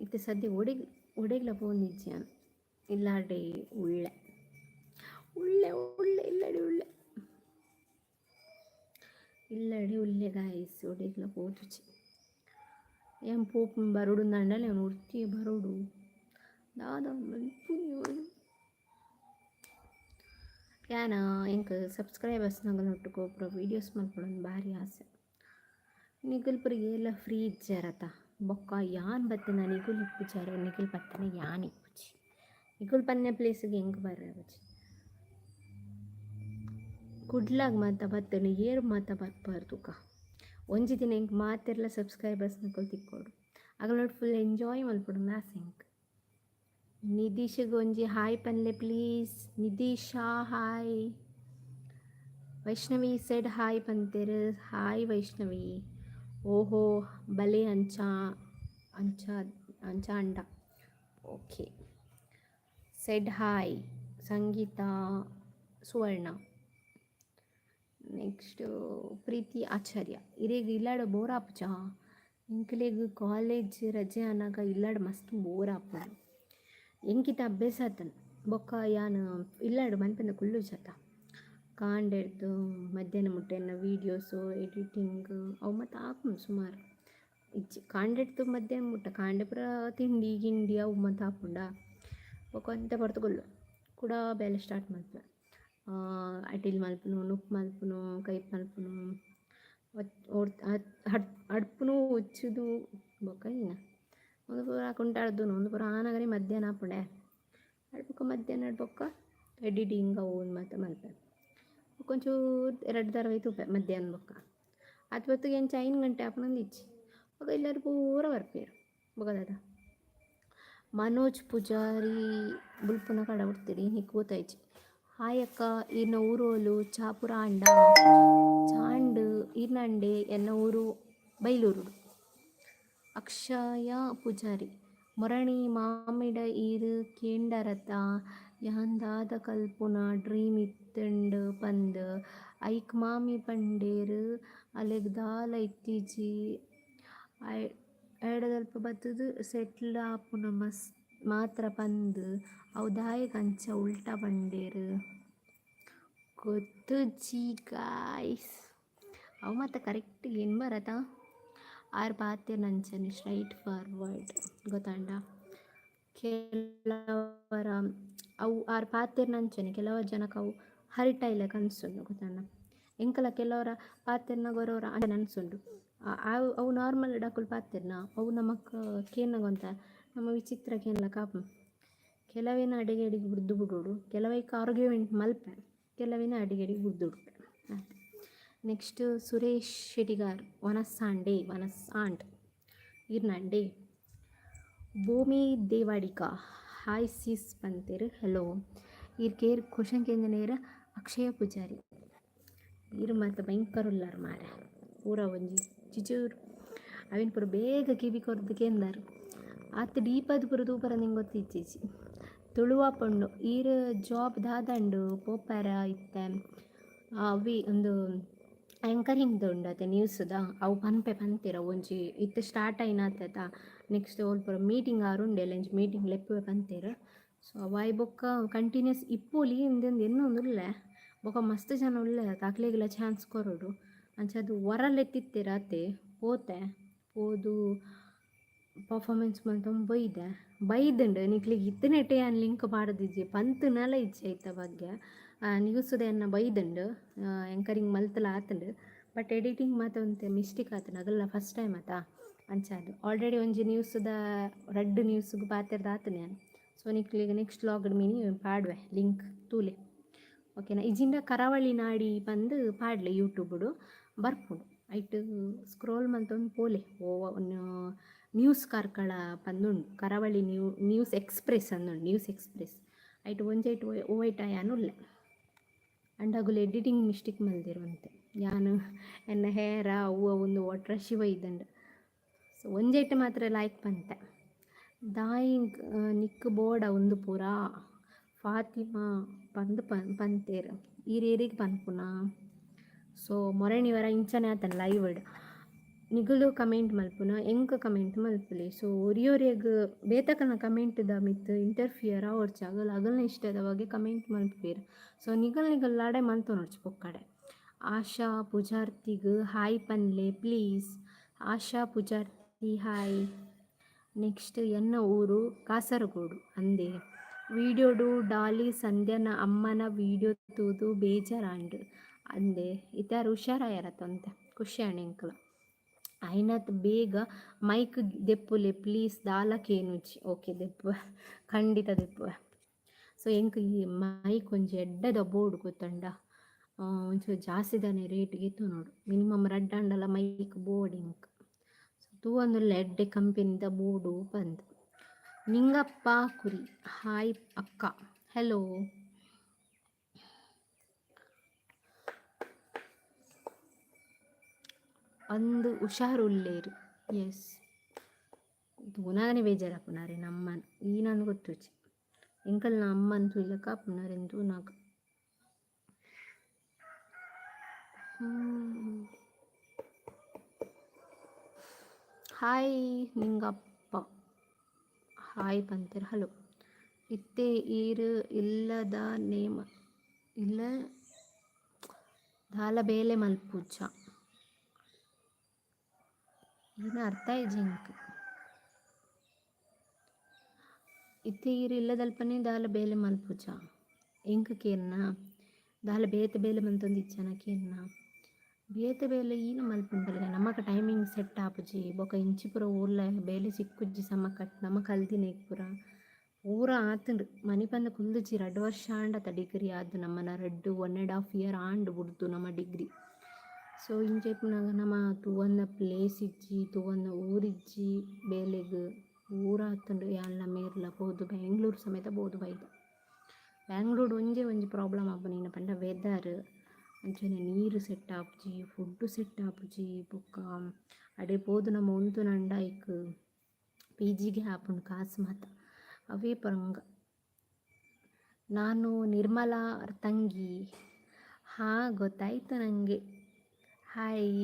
ಇತ್ತೆ ಸದ್ಯ ಒಡೆಗ್ ಒಡೆಗ್ಲ ಪೋವೊಂದಿಜ್ಜಿ ಯಾನ್ ಇಲ್ಲಾಡೆ ಉಳ್ಳೆ ಉಳ್ಳೆ ಉಳ್ಳೆ ಇಲ್ಲಡೆ ಉಳ್ಳೆ ಇಲ್ಲಡೆ ಉಲ್ಲೆ ಗಾಯ್ಸ್ ಒಡೆಗ್ಲ ಪೋತುಜಿ. ಯಾನ್ ಪೋಪುನು ಬರೊಡುಂದಾಂಡಲ ಯಾನ್ ಒರ್ತಿಯೇ ಬರೊಡು ದಾದ ಮಲ್ಪುನಿ ಯಾನ್. ಯಾನ್ ಎಂಕ್ ಸಬ್ಸ್ಕ್ರೈಬರ್ಸ್ನಗಲ್ನೊಟ್ಟುಗು ಪೂರ ವೀಡಿಯೋಸ್ ಮಲ್ಪೊಡಂದ್ ಬಾರಿ ಆಸೆ. ನಿಕುಲು ಪೂರ ಏರ್ಲ ಫ್ರೀ ಇಜ್ಜಾರತ ಬೊಕ್ಕ ಯಾನ್ ಬತ್ತಿನ ನಿಕುಲು ಇಪ್ಪುಜಾರ್ ನಿಕುಲು ಬತ್ತಿನ ಯಾನ್ ಇಪ್ಪುಜಿ ನಿಕುಲು ಪನ್ಯ ಪ್ಲೇಸ್ಗ್ ಎಂಕ್ ಬರ್ರೆ ಆಪುಜಿ. ಕುಡ್ಲಗ್ ಮಾತ ಬತ್ತುಂಡು ಏರ್ ಮಾತ ಬರ್ಪರ್ ತೂಕ ಒಂಜಿ ದಿನ ಎಂಕ್ ಮಾತೆರ್ಲ ಸಬ್ಸ್ಕ್ರೈಬರ್ಸ್ನಕುಲು ತಿಕ್ಕೊಡು ಅಗಲ್ನೊಟ್ಟು ಫುಲ್ ಎಂಜಾಯ್ ಮಲ್ಪೊಡುಂದು ಆಸೆ ಎಂಕ್. ನಿಧೀಶ್ಗ್ ಒಂಜಿ ಹಾಯ್ ಪನ್ಲೆ please Nidhisha hi. Vaishnavi said hi ಪಂತೆರ್ ಹಾಯ್ ವೈಷ್ಣವಿ. ಓಹೋ ಬಲೆ ಅಂಚ ಅಂಚ ಅಂಚ ಅಂಡ okay said hi Sangeetha Suvarna. Next Preethi Acharya, ಇರೆಗ್ ಇಲ್ಲಡ್ ಬೋರ್ ಆಪುಜಾ? ಎಂಕ್ಲೆಗ್ ಕಾಲೇಜ್ ರಜೆ ಆನಗ ಇಲ್ಲಡ್ ಮಸ್ತ್ ಬೋರ್ ಆಪುಂಡು. ಎಂಕಿತ ಅಭ್ಯಾಸ ಆತುಂಡು. ಬೊಕ್ಕ ಯಾನ್ ಇಲ್ಲಡ್ ಮನ್ಪಂದೆ ಕುಲ್ಲುಜತ. ಕಾಂಡೆರ್ದ್ ಮಧ್ಯಾಹ್ನ ಮುಟ್ಟ ಎನ್ನ ವೀಡಿಯೋಸು ಎಡಿಟಿಂಗ್ ಅವು ಮಾತ ಆಪುಂಡು ಸುಮಾರು. ಇಜ್ಜಿ, ಕಾಂಡೆಡ್ದ್ ಮಧ್ಯಾಹ್ನ ಮುಟ್ಟ ಕಾಂಡೆ ಪೂರ ತಿಂಡಿ ಗಿಂಡಿ ಅವು ಮಾತ ಆಪುಂಡಾ. ಬೊಕ ಒಂತೆ ಪೊರ್ತು ಕುಲ್ಲುವೆ, ಕುಡ ಬೇಲೆ ಸ್ಟಾರ್ಟ್ ಮಲ್ಪುವೆ. ಅಟಿಲ್ ಮಲ್ಪುನು, ನುಪ್ಪು ಮಲ್ಪುನು, ಕೈಪು ಮಲ್ಪುನು, ಅಡ್ಪುನು, ಒಚ್ಚುದು, ಬೊಕ ಇನ್ನ ಉಂದು ಪೂರ ಕುಂಟಾಡ್ದುನು. ಉಂದು ಪೂರ ಆನಗನೆ ಮಧ್ಯಾಹ್ನ ಆಪುಂಡೆ. ಬೊಕ ಮಧ್ಯಾಹ್ನ ಬೊಕ್ಕ ಎಡಿಟಿಂಗ್ ಅವು ಮಾತ ಮಲ್ಪೆ. ಬೊಕ ಒಂಚೂರು ರಡ್ಡ್ ಧಾರಾವಾಹಿ ತೂಪೆ ಮಧ್ಯಾಹ್ನ ಬೊಕ್ಕ. ಆತ್ ಪೊರ್ತುಗು ಎಂಚ 5 ಗಂಟೆ ಆಪುಂಡು ಇಜ್ಜಿ. ಬೊಕ ಎಲ್ಲಾರ್ ಪೂರ ಬರ್ಪೆರ್. ಬೊಕ ದಾದ? ಮನೋಜ್ ಪೂಜಾರಿ ಬುಲ್ಪುನ ಕಡಪುಡ್ತೆರ್, ಇನಿಕ್ ಗೊತ್ತಾಯ್ಜಿ. ಹಾಯ್ ಅಕ್ಕ, ಈರ್ನ ಊರು? ಚಾ ಪೂರ ಆಂಡ? ಚಾಂಡ್ ಈರ್ನಂಡೆ. ಎನ್ನ ಊರು ಬೈಲೂರು. ಅಕ್ಷಯ ಪೂಜಾರಿ, ಮೊರಣಿ ಮಾಮಿಡ ಈರ್ ಕೇಂಡರತ ಯಾನ್ ದಾದ ಕಲ್ಪುನ ಡ್ರೀಮ್ ಇತ್ತ್ಂಡ್ ಪಂದ್. ಐಕ್ ಮಾಮಿ ಪಂಡೇರ್ ಅಲೆಗ್ ದಾಲ ಇತ್ತಿಜಿ, ಆಯಡದಲ್ಪ ಬತ್ತುದು ಸೆಟ್ಲ್ ಆಪುನ ಮಸ್ ಮಾತ್ರ ಪಂದ್. ಅವು ದಾಯೆಗ್ ಅಂಚ ಉಲ್ಟಾ ಪಂಡೇರ್ ಗೊತ್ತುಜ್ಜಿ ಗಾಯ್ಸ್. ಅವು ಮಾತ ಕರೆಕ್ಟ್ ಏನ್ ಬರತಾ, ಆರ್ ಪಾತೆರ್ನಂಚನೆ ಸ್ಟ್ರೈಟ್ ಫಾರ್ವರ್ಡ್, ಗೊತ್ತಾಂಡ? ಕೆಲವರ ಅವು ಆರ್ ಪಾತೆರ್ನಂಚನೆ ಕೆಲವು ಜನಕ್ಕೆ ಅವು ಹರ್ಟ್ ಆಯ್ಲೆಕ ಅನ್ಸುಂಡು, ಗೊತ್ತಾಂಡ? ಎಂಕಲ ಕೆಲವರ ಪಾತೆರ್ನಗ ಒರ ಅಂಚನೆ ಅನ್ಸುಂಡು. ಅವು ಅವು ನಾರ್ಮಲ್ ಅಕುಲು ಪಾತೆರ್ನ ಅವು ನಮಕ್ ಕೇನ್ನಗ ಒಂತ ನಮ್ಮ ವಿಚಿತ್ರ ಕೇನ್ಲಕ ಆಪುಂಡು. ಕೆಲವೇನ ಅಡಿಗೆ ಅಡಿಗೆ ಬುಡ್ದು ಬಿಡೋಡು, ಕೆಲವೈಕ್ ಆರ್ಗ್ಯುಮೆಂಟ್ ಮಲ್ಪೆ, ಕೆಲವೇನ ಅಡಿಗೆ ಅಡಿಗೆ ಬುಡ್ದು ಬಿಡ್ಪೆ, ಆಯ್ತು. ನೆಕ್ಸ್ಟ್ ಸುರೇಶ್ ಶೆಟ್ಟಿಗಾರ್, ವನಸ್ಸಾಂಡೆ, ವನಸ್ಸಾಂಡ್ ಈರ್ನಂಡೆ. ಭೂಮಿ ದೇವಾಡಿಗ, ಹಾಯ್ ಸಿಸ್ ಪಂತೆರ್, ಹಲೋ. ಈರ್ ಕೇರ್ ಕ್ವಶನ್ ಕೇಂದಿನೇರ? ಅಕ್ಷಯ ಪೂಜಾರಿ, ಈರ್ ಮಾತ ಭಯಂಕರ ಉಲ್ಲಾರ್ ಮಾರೆ. ಪೂರ ಒಂಜಿ ಚಿಚೂರು ಅವಿನ ಪೂರ ಬೇಗ ಕಿವಿ ಕೊರ್ದು ಕೇಂದಾರ್. ಆತ್ ಡೀಪಾದ್ ಪೂರ ತೂಪರ ನಿಂಗೆ ಗೊತ್ತಿಜ್ಜಿ. ತುಳುವ ಪೊಣ್ಣು ಈರ್ ಜಾಬ್ ದಾದಂಡು ಪೋಪಾರ ಇತ್ತೆ? ಅವಿ ಒಂದು ಆ್ಯಂಕರಿಂಗ್ದು ಉಂಡು ಅತೆ, ನ್ಯೂಸ್ದ. ಅವು ಪನ್ಪೆ ಪಂತೆರ್. ಅವು ಒಂಜಿ ಇತ್ತೆ ಸ್ಟಾರ್ಟ್ ಆಯಿನಾತ. ನೆಕ್ಸ್ಟ್ ಓಲ್ ಪೂರ ಮೀಟಿಂಗ್ ಆರು ಉಂಡು, ಎಲ್ಲಂಜಿ ಮೀಟಿಂಗ್ ಲೆಪ್ಪುವೆ ಪಂತೆರ್. ಸೊ ಅವಾಯ್ ಬೊಕ್ಕ ಕಂಟಿನ್ಯೂಸ್ ಇಪ್ಪೊಲಿ ಇಂದೆಂದು ಎನ್ನೊಂದುಲ್ಲೆ. ಬೊಕ್ಕ ಮಸ್ತ್ ಜನ ಉಲ್ಲೆ, ಅಕ್ಲೆಗ್ಲ ಚಾನ್ಸ್ ಕೊರೊಡು. ಅಂಚ ಅದು ವರಲೆತ್ತಿತ್ತೆರ್ ಅತೆ, ಪೋತೆ, ಪೋದು ಪರ್ಫಾರ್ಮೆನ್ಸ್ ಮಲ್ತೊಂದು ಬೈದೆ. ಬೈದುಂಡು, ನಿಕ್ಲೆಗ್ ಇತ್ತನೆಟೆ ಯಾನ್ ಲಿಂಕ್ ಪಾಡ್ದಿಜ್ಜಿ, ಪಂತುನಲ ಇಜ್ಜಿ ಐತ ಬಗ್ಗೆ. ನ್ಯೂಸ್ದ ಎನ್ನ ಬೈದುಂಡು, ಆ್ಯಂಕರಿಂಗ್ ಮಲ್ತಲ ಆತುಂಡು. ಬಟ್ ಎಡಿಟಿಂಗ್ ಮಾತ ಒಂತೆ ಮಿಸ್ಟೇಕ್ ಆತುಂಡು. ಅಗಲ್ಲ ಫಸ್ಟ್ ಟೈಮ್ ಆತಾ, ಅಂಚ ಅದು ಆಲ್ರೆಡಿ ಒಂಜಿ ನ್ಯೂಸ್ದ, ರಡ್ಡ್ ನ್ಯೂಸ್ಗ್ ಪಾತೆರ್ದ ಆತುಂಡು ಯಾನ್. ಸೊ ನಿಕ್ಲೆಗ್ ನೆಕ್ಸ್ಟ್ ವ್ಲಾಗ್ಡ್ ಮಿನಿ ಪಾಡುವೆ ಲಿಂಕ್, ತೂಲೆ, ಓಕೆನಾ? ಇಜಿಂಡ ಕರಾವಳಿ ನಾಡಿ ಪಂದ್ ಪಾಡ್ಲೆ ಯೂಟ್ಯೂಬುಡು, ಬರ್ಪುಂಡು. ಐಟ್ ಸ್ಕ್ರೋಲ್ ಮಲ್ತೊಂದು ಪೋಲೆ. ಓ ನ್ಯೂಸ್ ಕಾರ್ಕಳ ಪಂದುಂಡು, ಕರಾವಳಿ ನ್ಯೂಸ್ ಎಕ್ಸ್ಪ್ರೆಸ್ ಅಂದುಂಡು. ನ್ಯೂಸ್ ಎಕ್ಸ್ಪ್ರೆಸ್ ಐಟ್ ಒಂಜೈಟ್ ಓವೈಟ ಯಾನ್ ಉಲ್ಲೆ. ಅಂಡ್ ಅಗುಲು ಎಡಿಟಿಂಗ್ ಮಿಸ್ಟೇಕ್ ಮಲ್ದಿರುವಂತೆ. ಯಾನ್ ಎನ್ನ ಹೇರ ಅವು ಒಂದು ಒಟ್ರಾಶಿ ಒಯ್ದಂಡು. ಸೊ ಒಂಜೈಟ್ ಮಾತ್ರ ಲಾಯ್ಕ್ ಪಂತೆ. ದಾಯಿಂಗ್ ನಿಕ್ ಬೋಡ ಉಂದು ಪೂರ ಫಾತಿಮಾ ಪಂದ್ ಪಂತೇರ್. ಈರ್ ಏರೆಗ್ ಪನ್ಪುನ? ಸೊ ಮೊರಣಿ ವರ ಇಂಚನೆ ಆತನ ಲೈವ್. ನಿಗುಲು ಕಮೆಂಟ್ ಮಲ್ಪುನ, ಎಂಕ್ ಕಮೆಂಟ್ ಮಲ್ಪುಲೆ. ಸೊ ಒರಿಯೊರಿಯಗ್ ಬೇತಕಲ್ನ ಕಮೆಂಟ್ದ ಮಿತ್ತ್ ಇಂಟರ್ಫಿಯರ್ ಆವೊಡ್ಚಿ. ಅಗಲ್ ಅಗಲ್ನ ಇಷ್ಟದ ಬಗ್ಗೆ ಕಮೆಂಟ್ ಮಲ್ಪುವೆರ್. ಸೊ ನಿಗಲ್ ನಿಗಲ್ ಲಾಡೆ ಮಲ್ತೊನೊಡ್ಚಿ ಪೊಕ್ಕಡೆ. ಆಶಾ ಪೂಜಾರ್ತಿಗ್ ಹಾಯ್ ಪನ್ಲೆ please. Asha Poojarthi, hi. Next ಎನ್ನ ಊರು ಕಾಸರಗೋಡು ಅಂದೆ. ವಿಡಿಯೋಡು ಡಾಲಿ ಸಂಧ್ಯನ ಅಮ್ಮನ ವಿಡಿಯೋ ತೂದು ಬೇಜಾರಾಂಡ್ ಅಂದೆ. ಇತ್ತೆ ಹುಷಾರಾಯರತ್ತ ಅಂತೆ, ಖುಷಿ ಆಂಡ್ ಎಂಕ್ಲ. ಆಯ್ನಾತ್ ಬೇಗ ಮೈಕ್ ದೆಪ್ಪುಲೆ ಪ್ಲೀಸ್, ದಾಲ ಕೇನುಜಿ. ಓಕೆ, ದೆಪ್ಪುವೆ, ಖಂಡಿತ ದೆಪ್ಪುವೆ. ಸೊ ಎಂಕ್ ಈ ಮೈಕ್ ಒಂಜಿ ಎಡ್ಡೆದ ಬೋರ್ಡ್, ಗೊತ್ತುಂಡ? ಒಂಚೂರು ಜಾಸ್ತಿ ರೇಟ್ಗೆ ನೋಡು, ಮಿನಿಮಮ್ ರಡ್ಡಂಡಲ ಮೈಕ್ ಬೋರ್ಡ್ ಎಂಕ್. ಸೊ ತೂವೊಂದುಲ್ಲ ಎಡ್ಡೆ ಕಂಪೆನಿದ ಬೋರ್ಡು ಪಂದ್. ನಿಂಗಪ್ಪ ಕುರಿ, ಹಾಯ್ ಅಕ್ಕ, ಹಲೋ. ಅಂದ್ ಹುಷಾರುಲ್ಲೇರ್. ಎಸ್, ತೂನಾಗನೆ ಬೇಜಾರಾಪುನಾರೆ ನಮ್ಮನ್ ಈ ನನ್ ಗೊತ್ತುಜಿ. ಎಂಕಲ್ನ ಅಮ್ಮನ್ ತೂಯಿಲಕ ಆಪುನಾರೆನ್ ತೂನಾಗ. ಹಾಯ್ ನಿಂಗಪ್ಪ, ಹಾಯ್ ಪಂತೆರ್. ಹಲೋ. ಇತ್ತೆ ಈರ್ ಇಲ್ಲದ ನೇಮ ಇಲ್ಲ ದಾಲ ಬೇಲೆ ಮಲ್ಪುಜ? ಈನ ಅರ್ಥ ಇಜ್ಜಿ ಎಂಕ್. ಇತ್ತೆ ಈರ್ ಇಲ್ಲದಲ್ಪನೆ ದಾಲ ಬೇಲೆ ಮಲ್ಪುಜ? ಎಂಕ್ ಕೇನ್ನ ದಾಲ ಬೇತೆ ಬೇಲೆ ಮಂತೊಂದಿಜ್ಜನ ಕೇನ್ನ. ಬೇತೆ ಬೇಲೆ ಈನ ಮಲ್ಪುಂಡಲ್ಲ, ನಮಕ್ ಟೈಮಿಂಗ್ ಸೆಟ್ ಆಪುಜಿ. ಬೊಕ ಇಂಚಿ ಪೂರ ಊರ್ಲ ಬೇಲೆ ಸಿಕ್ಕುಜ್ಜಿ ಸಮಕಟ್. ನಮ ಕಲ್ದಿನೈಕ್ ಪೂರ ಪೂರ ಆತುಂಡು. ಮನಿಪಂದೆ ಕುಲ್ದುಜಿ. 2 ವರ್ಷ ಆಂಡತ ಡಿಗ್ರಿ ಆದ್. ನಮ್ಮನ ರಡ್ಡ್ 1.5 ಇಯರ್ ಆಂಡ್ ಬುಡ್ದು ನಮ್ಮ ಡಿಗ್ರಿ. ಸೊ ಇಂಚ ಇಪ್ಪುನಗ ನಮ ತೂವೊಂದ ಪ್ಲೇಸ್ ಇಜ್ಜಿ, ತೂವೊಂದ ಊರಿಜ್ಜಿ. ಬೇಲೆಗ್ ಪೂರ ಆತುಂಡು. ಯಾನ್ಲ ಮೇರ್ಲ ಪೋದು ಬೆಂಗ್ಳೂರು ಸಮೇತ ಪೋದು ಬೈದ. ಬ್ಯಾಂಗ್ಳೂರು ಒಂಜೇ ಒಂಜಿ ಪ್ರಾಬ್ಲಮ್ ಆಪುನಿ ಪಂಡ ವೆದರ್. ಅಂಚನೆ ನೀರು ಸೆಟ್ ಆಪುಜಿ, ಫುಡ್ ಸೆಟ್ ಆಪುಜಿ. ಬೊಕ್ಕ ಅಡೆ ಪೋದು ನಮ ಉಂತುನಂಡ ಐಕ್ ಪಿಜಿಗೆ ಆಪುಂಡು ಕಾಸು ಮಾತ. ಅವೇ ಪರಂಗ. ನಾನು ನಿರ್ಮಲಾ ತಂಗಿ. ಹಾಂ, ಗೊತ್ತಾಯ್ತು ನನಗೆ. ಹಾಯ್.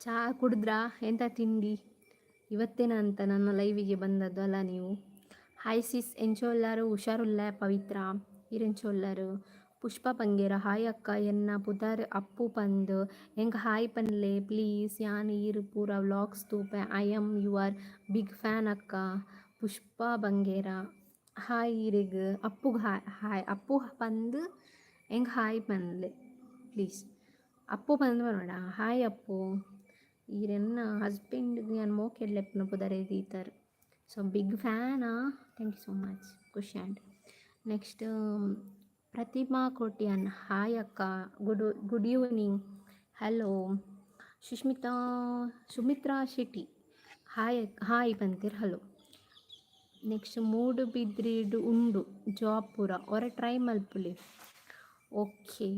ಚಹಾ ಕುಡಿದ್ರಾ? ಎಂತ ತಿಂಡಿ? ಇವತ್ತೇನ ಅಂತ ನನ್ನ ಲೈವಿಗೆ ಬಂದದ್ದು ಅಲ್ಲ ನೀವು? ಹಾಯ್ ಸಿಸ್, ಎಂಚ ಉಲ್ಲಾರು? ಹುಷಾರುಲ್ಲ. ಪವಿತ್ರ, ಈರ್ ಉಲ್ಲಾರು? ಪುಷ್ಪ ಬಂಗೇರ, ಹಾಯ್ ಅಕ್ಕ, ಎನ್ನ ಪುದರ್ ಅಪ್ಪು ಪಂದ್, ಎಂಕ್ ಹಾಯ್ ಪನ್ಲೆ ಪ್ಲೀಸ್. ಯಾನ್ ಈರ್ ಪೂರ vlogs ತೂಪೆ. I am your big fan ಅಕ್ಕ. ಪುಷ್ಪ ಬಂಗೇರ, ಹಾಯ್ ಈರೆಗ್. ಅಪ್ಪುಗ್ ಹಾಯ್. ಹಾಯ್ ಅಪ್ಪು ಪಂದ್, ಎಂಕ್ ಹಾಯ್ ಪನ್ಲೆ ಪ್ಲೀಸ್. ಅಪ್ಪು ಪಂದ್ ಪನೊಡ? ಹಾಯ್ ಅಪ್ಪು. ಈರೆನ್ನ ಹಸ್ಬೆಂಡ್ ಯಾನ್ ಮೋಕೆಡ್ ಲೆಪ್ಪುನ ಪುದರೇ ದೀತರ್. ಸೊ ಬಿಗ್ ಫ್ಯಾನಾ? Thank you so much, ಖುಷಿ ಆಂಡ್. ನೆಕ್ಸ್ಟ್ ಪ್ರತಿಮಾ ಕೋಟ್ಯಾನ್, ಹಾಯ್ ಅಕ್ಕ, good good evening. Hello. Sushmitha, Sumitra Shetty, hi hi ಪಂತೀರ್. ಹಲೋ. ನೆಕ್ಸ್ಟ್ ಮೂಡುಬಿದ್ರಿಡ್ ಉಂಡು ಜಾಬ್ ಪೂರ, ಒರ ಟ್ರೈ ಮಲ್ಪುಲೆ. ಓಕೆ,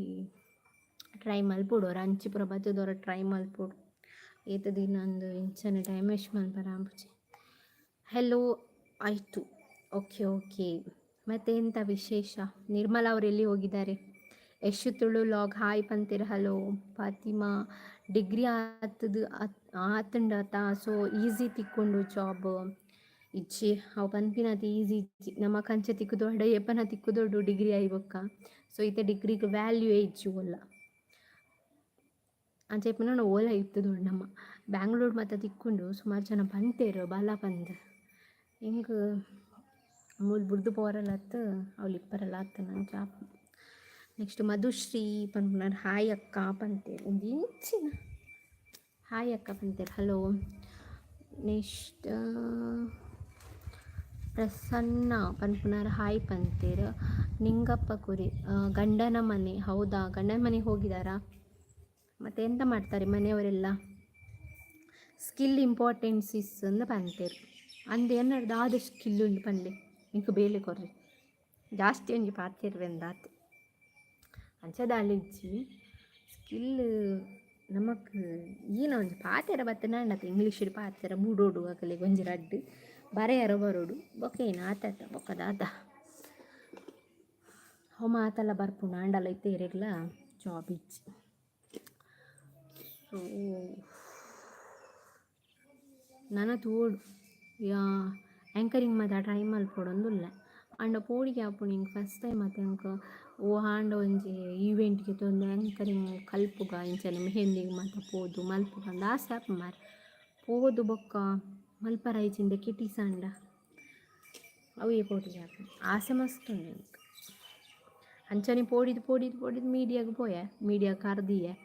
ಟ್ರೈ ಮಲ್ಪೊಡು. ಒರ ಅಂಚಿ ಪೂರ ಬತ್ತದ ಒರ ಟ್ರೈ ಮಲ್ಪೊಡು. ಏತ್ ದಿನ ಅಂದು ಇಂಚನೆ ಟೈಮ್ ವೇಸ್ಟ್ ಮಲ್ಪರ ಆಪುಜಿ. ಹೆಲೋ ಆಯಿತು. ಓಕೆ ಓಕೆ ಮತ್ತೆ ಎಂತ ವಿಶೇಷ? ನಿರ್ಮಲಾ ಅವರು ಎಲ್ಲಿ ಹೋಗಿದ್ದಾರೆ? ಯಶ್ ತುಳು ವ್ಲಾಗ್ ಹಾಯ್ ಪಂತೀರ. ಹಲೋ. ಫಾತಿಮಾ, ಡಿಗ್ರಿ ಆತದ ಆತುಂಡತ, ಸೊ ಈಸಿ ತಿಕ್ಕೊಂಡು ಜಾಬ್? ಇಜ್ಜಿ, ಅವು ಪನ್ಪಿನಾತ್ ಈಸಿ ಇಜ್ಜಿ. ನಮಕ್ ಅಂಚ ತಿಕ್ಕುದೊಡ ಏಪನ ತಿಕ್ಕುದೊಡು ಡಿಗ್ರಿ ಆಯಿ ಬೊಕ್ಕ. ಸೊ ಇತ್ತೆ ಡಿಗ್ರಿಗೆ ವ್ಯಾಲ್ಯೂ ಇಜ್ಜಿ ಓಲ್ಲ. ಅಂಚ ಇಪ್ಪುನ ಓಲ ಇತ್ತುದೊಡು ನಮ್ಮ ಬ್ಯಾಂಗ್ಳೂರ್ ಮಾತ ತಿಕ್ಕುಂಡು. ಸುಮಾರು ಜನ ಪಂತೇರು ಬಲ ಪಂದ್. ಎಂಕ್ ಮೂಲು ಬುಡ್ದು ಪೋರಲತ್ ಅವ್ಲು ಇಪ್ಪರಲ್ಲ ಅತ್ ಅಂಚ. ನೆಕ್ಸ್ಟ್ ಮಧುಶ್ರೀ ಪನ್ಪುನಾರ್, ಹಾಯ್ ಅಕ್ಕ ಪಂತೇರ್. ಒಂಜಿ ಇಂಚಿನ ಹಾಯ್ ಅಕ್ಕ ಪಂತೇರ್. ಹಲೋ. ನೆಕ್ಸ್ಟ್ ಪ್ರಸನ್ನ ಪನ್ಪುನಾರ್, ಹಾಯ್ ಪಂತೇರ್. ನಿಂಗಪ್ಪ ಕುರಿ, ಗಂಡನ ಮನೆ. ಹೌದಾ? ಗಂಡನ ಮನೆಗೆ ಹೋಗಿದಾರಾ? ಮತ್ತೆ ಎಂತ ಮಾಡ್ತಾರೆ ಮನೆಯವರೆಲ್ಲ? ಸ್ಕಿಲ್ ಇಂಪಾರ್ಟೆನ್ಸ್ is ಅಂದ್ ಪಂತೇರ್. ಅಂದ್ ಎನ್ನಡ ದಾದ ಸ್ಕಿಲ್ ಉಂಡು ಪನ್ಲೆ, ಎಂಕ್ ಬೇಲೆ ಕೊರ್ರಿ. ಜಾಸ್ತಿ ಒಂಜಿ ಪಾತೆರ್ವೆಂದಾತ್. ಅಂಚ ದಾಲ ಇಜ್ಜಿ. ಸ್ಕಿಲ್ ನಮಕ್ ಈನ ಒಂಜಿ ಪಾತೆರ ಬತ್ತುಂಡ ಇಂಗ್ಲೀಷ್ ಪಾತೆರ ಬುಡೋಡು, ಅಕಲೆಗ್ ಒಂಜಿ ರಡ್ಡ್ ಬರೆಯರ ಬರೋಡು. ಬೊಕ ಏನ್ ಆತಾತ ಬೊಕ ದಾದ ಅವು ಮಾತೆಲ್ಲ ಬರ್ಪುಂಡು. ಆಂಡಲ ಇತ್ತೆ ಇರೆಗ್ಲ ಜಾಬ್ ಇಜ್ಜಿ. ಸೊ ನನ ತೂವೊಡು. ಯಾ, ಆ್ಯಂಕರಿಂಗ್ ಮಾತ ಟ್ರೈ ಮಲ್ಪೊಡೊಂದುಲ್ಲೆ. ಆಂಡ ಪೋಡಿಗೆ ಆಪುಂಡು ಎಂಕ್. ಫಸ್ಟ್ ಟೈಮ್ ಅತ ಎಂಕ್ ಓ ಆಂಡ ಒಂಜಿ ಈವೆಂಟ್ಗೆ ತೊಂದು ಆ್ಯಂಕರಿಂಗ್ ಕಲ್ಪುಗ, ಇಂಚನೆ ಮೆಹಂದಿಗ್ ಮಾತ ಪೋದು ಮಲ್ಪುಗ ಅಂದ್ ಆಸೆ ಆಪುಂಡು ಮಾರ್ರೆ. ಪೋದು ಬೊಕ್ಕ ಮಲ್ಪರ ಆಯ್ಜಿಂಡ ಕಿಟಿಸಾಂಡ ಅವೇ ಪೋಡಿಗೆ ಆಪುಂಡು. ಆಸೆ ಮಸ್ತ್ ಉಂಡು ಎಂಕ್. ಅಂಚನೆ ಪೋಡಿದ್ ಪೋಡಿದ್ ಪೋಡಿದ್ ಮೀಡಿಯಾಗ್ ಪೋಯೆ. ಮೀಡಿಯಾ ಕರ್ದಿಯೆ.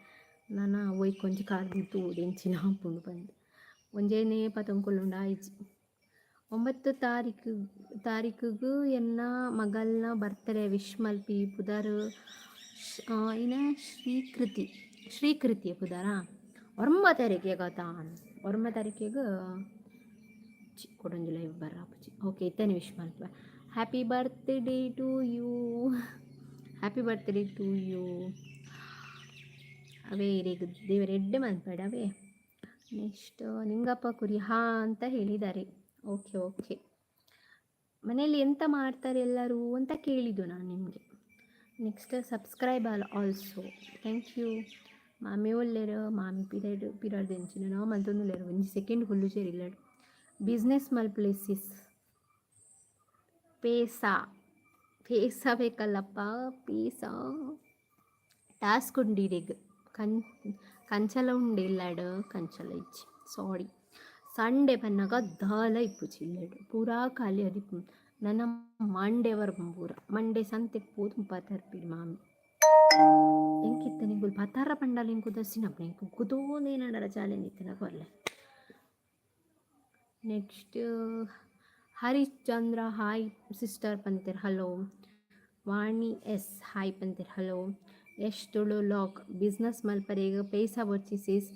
ನನ ಒಯ್ಕ್ ಒಂಜಿ ಕರ್ದು ತೂವೊಡು ಎಂಚಿನ ಆಪುಂಡು ಪಂದ್. ಒಂಜೇನೇ ಪತೊಂದು ಕುಲ್ಲುಂಡ ಆಯ್ಜಿ. 9 ತಾರೀಕುಗು ಎನ್ನ ಮಗಲ್ನ ಬರ್ತ್ಡೇ, ವಿಶ್ ಮಲ್ಪಿ. ಪುದರ್ ಇನ ಶ್ರೀಕೃತಿ. ಶ್ರೀಕೃತಿಯ ಪುದರಾ? 9 ತಾರೀಕಿಗೆ ಗೊತ್ತಾ? 9 ತಾರೀಕಿಗೆ ಕೊಡೊಂಜಿ ಲೈವ್ ಬರ ಆಪುಜಿ. ಓಕೆ, ಇತ್ತನೆ ವಿಶ್ ಮಲ್ಪುವೆ. Happy birthday to you, happy birthday to you. ಅವೇ ಇರೆಗ್ ದೇವರ್ ಎಡ್ಡೆ ಮನ್ಪಡ್ ಅವೇ. ನೆಕ್ಸ್ಟ್ ನಿಂಗಪ್ಪ ಕುರಿ ಹಾ ಅಂತ ಹೇಳಿದ್ದಾರೆ. ಓಕೆ ಓಕೆ ಮನೆಯಲ್ಲಿ ಎಂತ ಮಾಡ್ತಾರೆ ಎಲ್ಲರೂ ಅಂತ ಕೇಳಿದ್ದು ನಾನು ನಿಮಗೆ. Next, subscribe also, thank you. ಮಾಮಿ ಒಲ್ಲೆರ್? ಮಾಮಿ ಪಿರಡ್ ಪಿರಡ್ ಎಂಚಿನ ನಾವು ಮಲ್ತೊಂದುಲ್ಲೆರ್. ಒಂಜಿ ಸೆಕೆಂಡ್ ಕುಲ್ಲುಜೆರ್ ಇಲ್ಲಡ್. ಬಿಸ್ನೆಸ್ ಮಲ್ಪುಲೆ ಸಿಸ್. ಪೇಸಾ ಪೇಸಾ ಬೇಕಲ್ಲಪ್ಪ, ಪೇಸಾ. ಟಾಸ್ಕ್ ಉಂಡು ಇರೆಗ್. ಕಂ ಕಂಚಲ ಉಂಡು ಇಲ್ಲಡ್. ಕಂಚಲ ಇಜ್ಜಿ, ಸಾರಿ. ಸಂಡೆ ಪನ್ನಗ ದಾಲ ಇಪ್ಪುಜಿ ಇಲ್ಲಡ್, ಪೂರಾ ಖಾಲಿ ಆದಿಪ್ಪುಂಡು. ನನ ಮಂಡೆ ಬರ್ಪುಂಡು ಪೂರ. ಮಂಡೆ ಸಂತೆಗ್ ಪೋದು ಪತರ್ಪಿರ್ ಮಾಮಿ. ಎಂಕಿತ್ತ ನಿಕುಲು ಪತಾರ ಪಂಡಲ ಎಂಕ್ ಉದಾಸೀನ ಆಪುಂಡು. ಎಂಕ್ ಕುತೋಂದು ಚಾಲೆಂಜ್ ಇತ್ತಿನ ಕೊರ್ಲೆ. ನೆಕ್ಸ್ಟ್, ಹರಿಶ್ಚಂದ್ರ ಹಾಯ್ ಸಿಸ್ಟರ್ ಪಂತೆರ್, ಹಲೋ. ವಾಣಿ ಎಸ್ ಹಾಯ್ ಪಂತೆರ್, hello. Yash Tulu vlog, business ಮಲ್ಪರೆಗ್ ಪೈಸಾ ಬೊರ್ಚಿ ಸಿಸ್.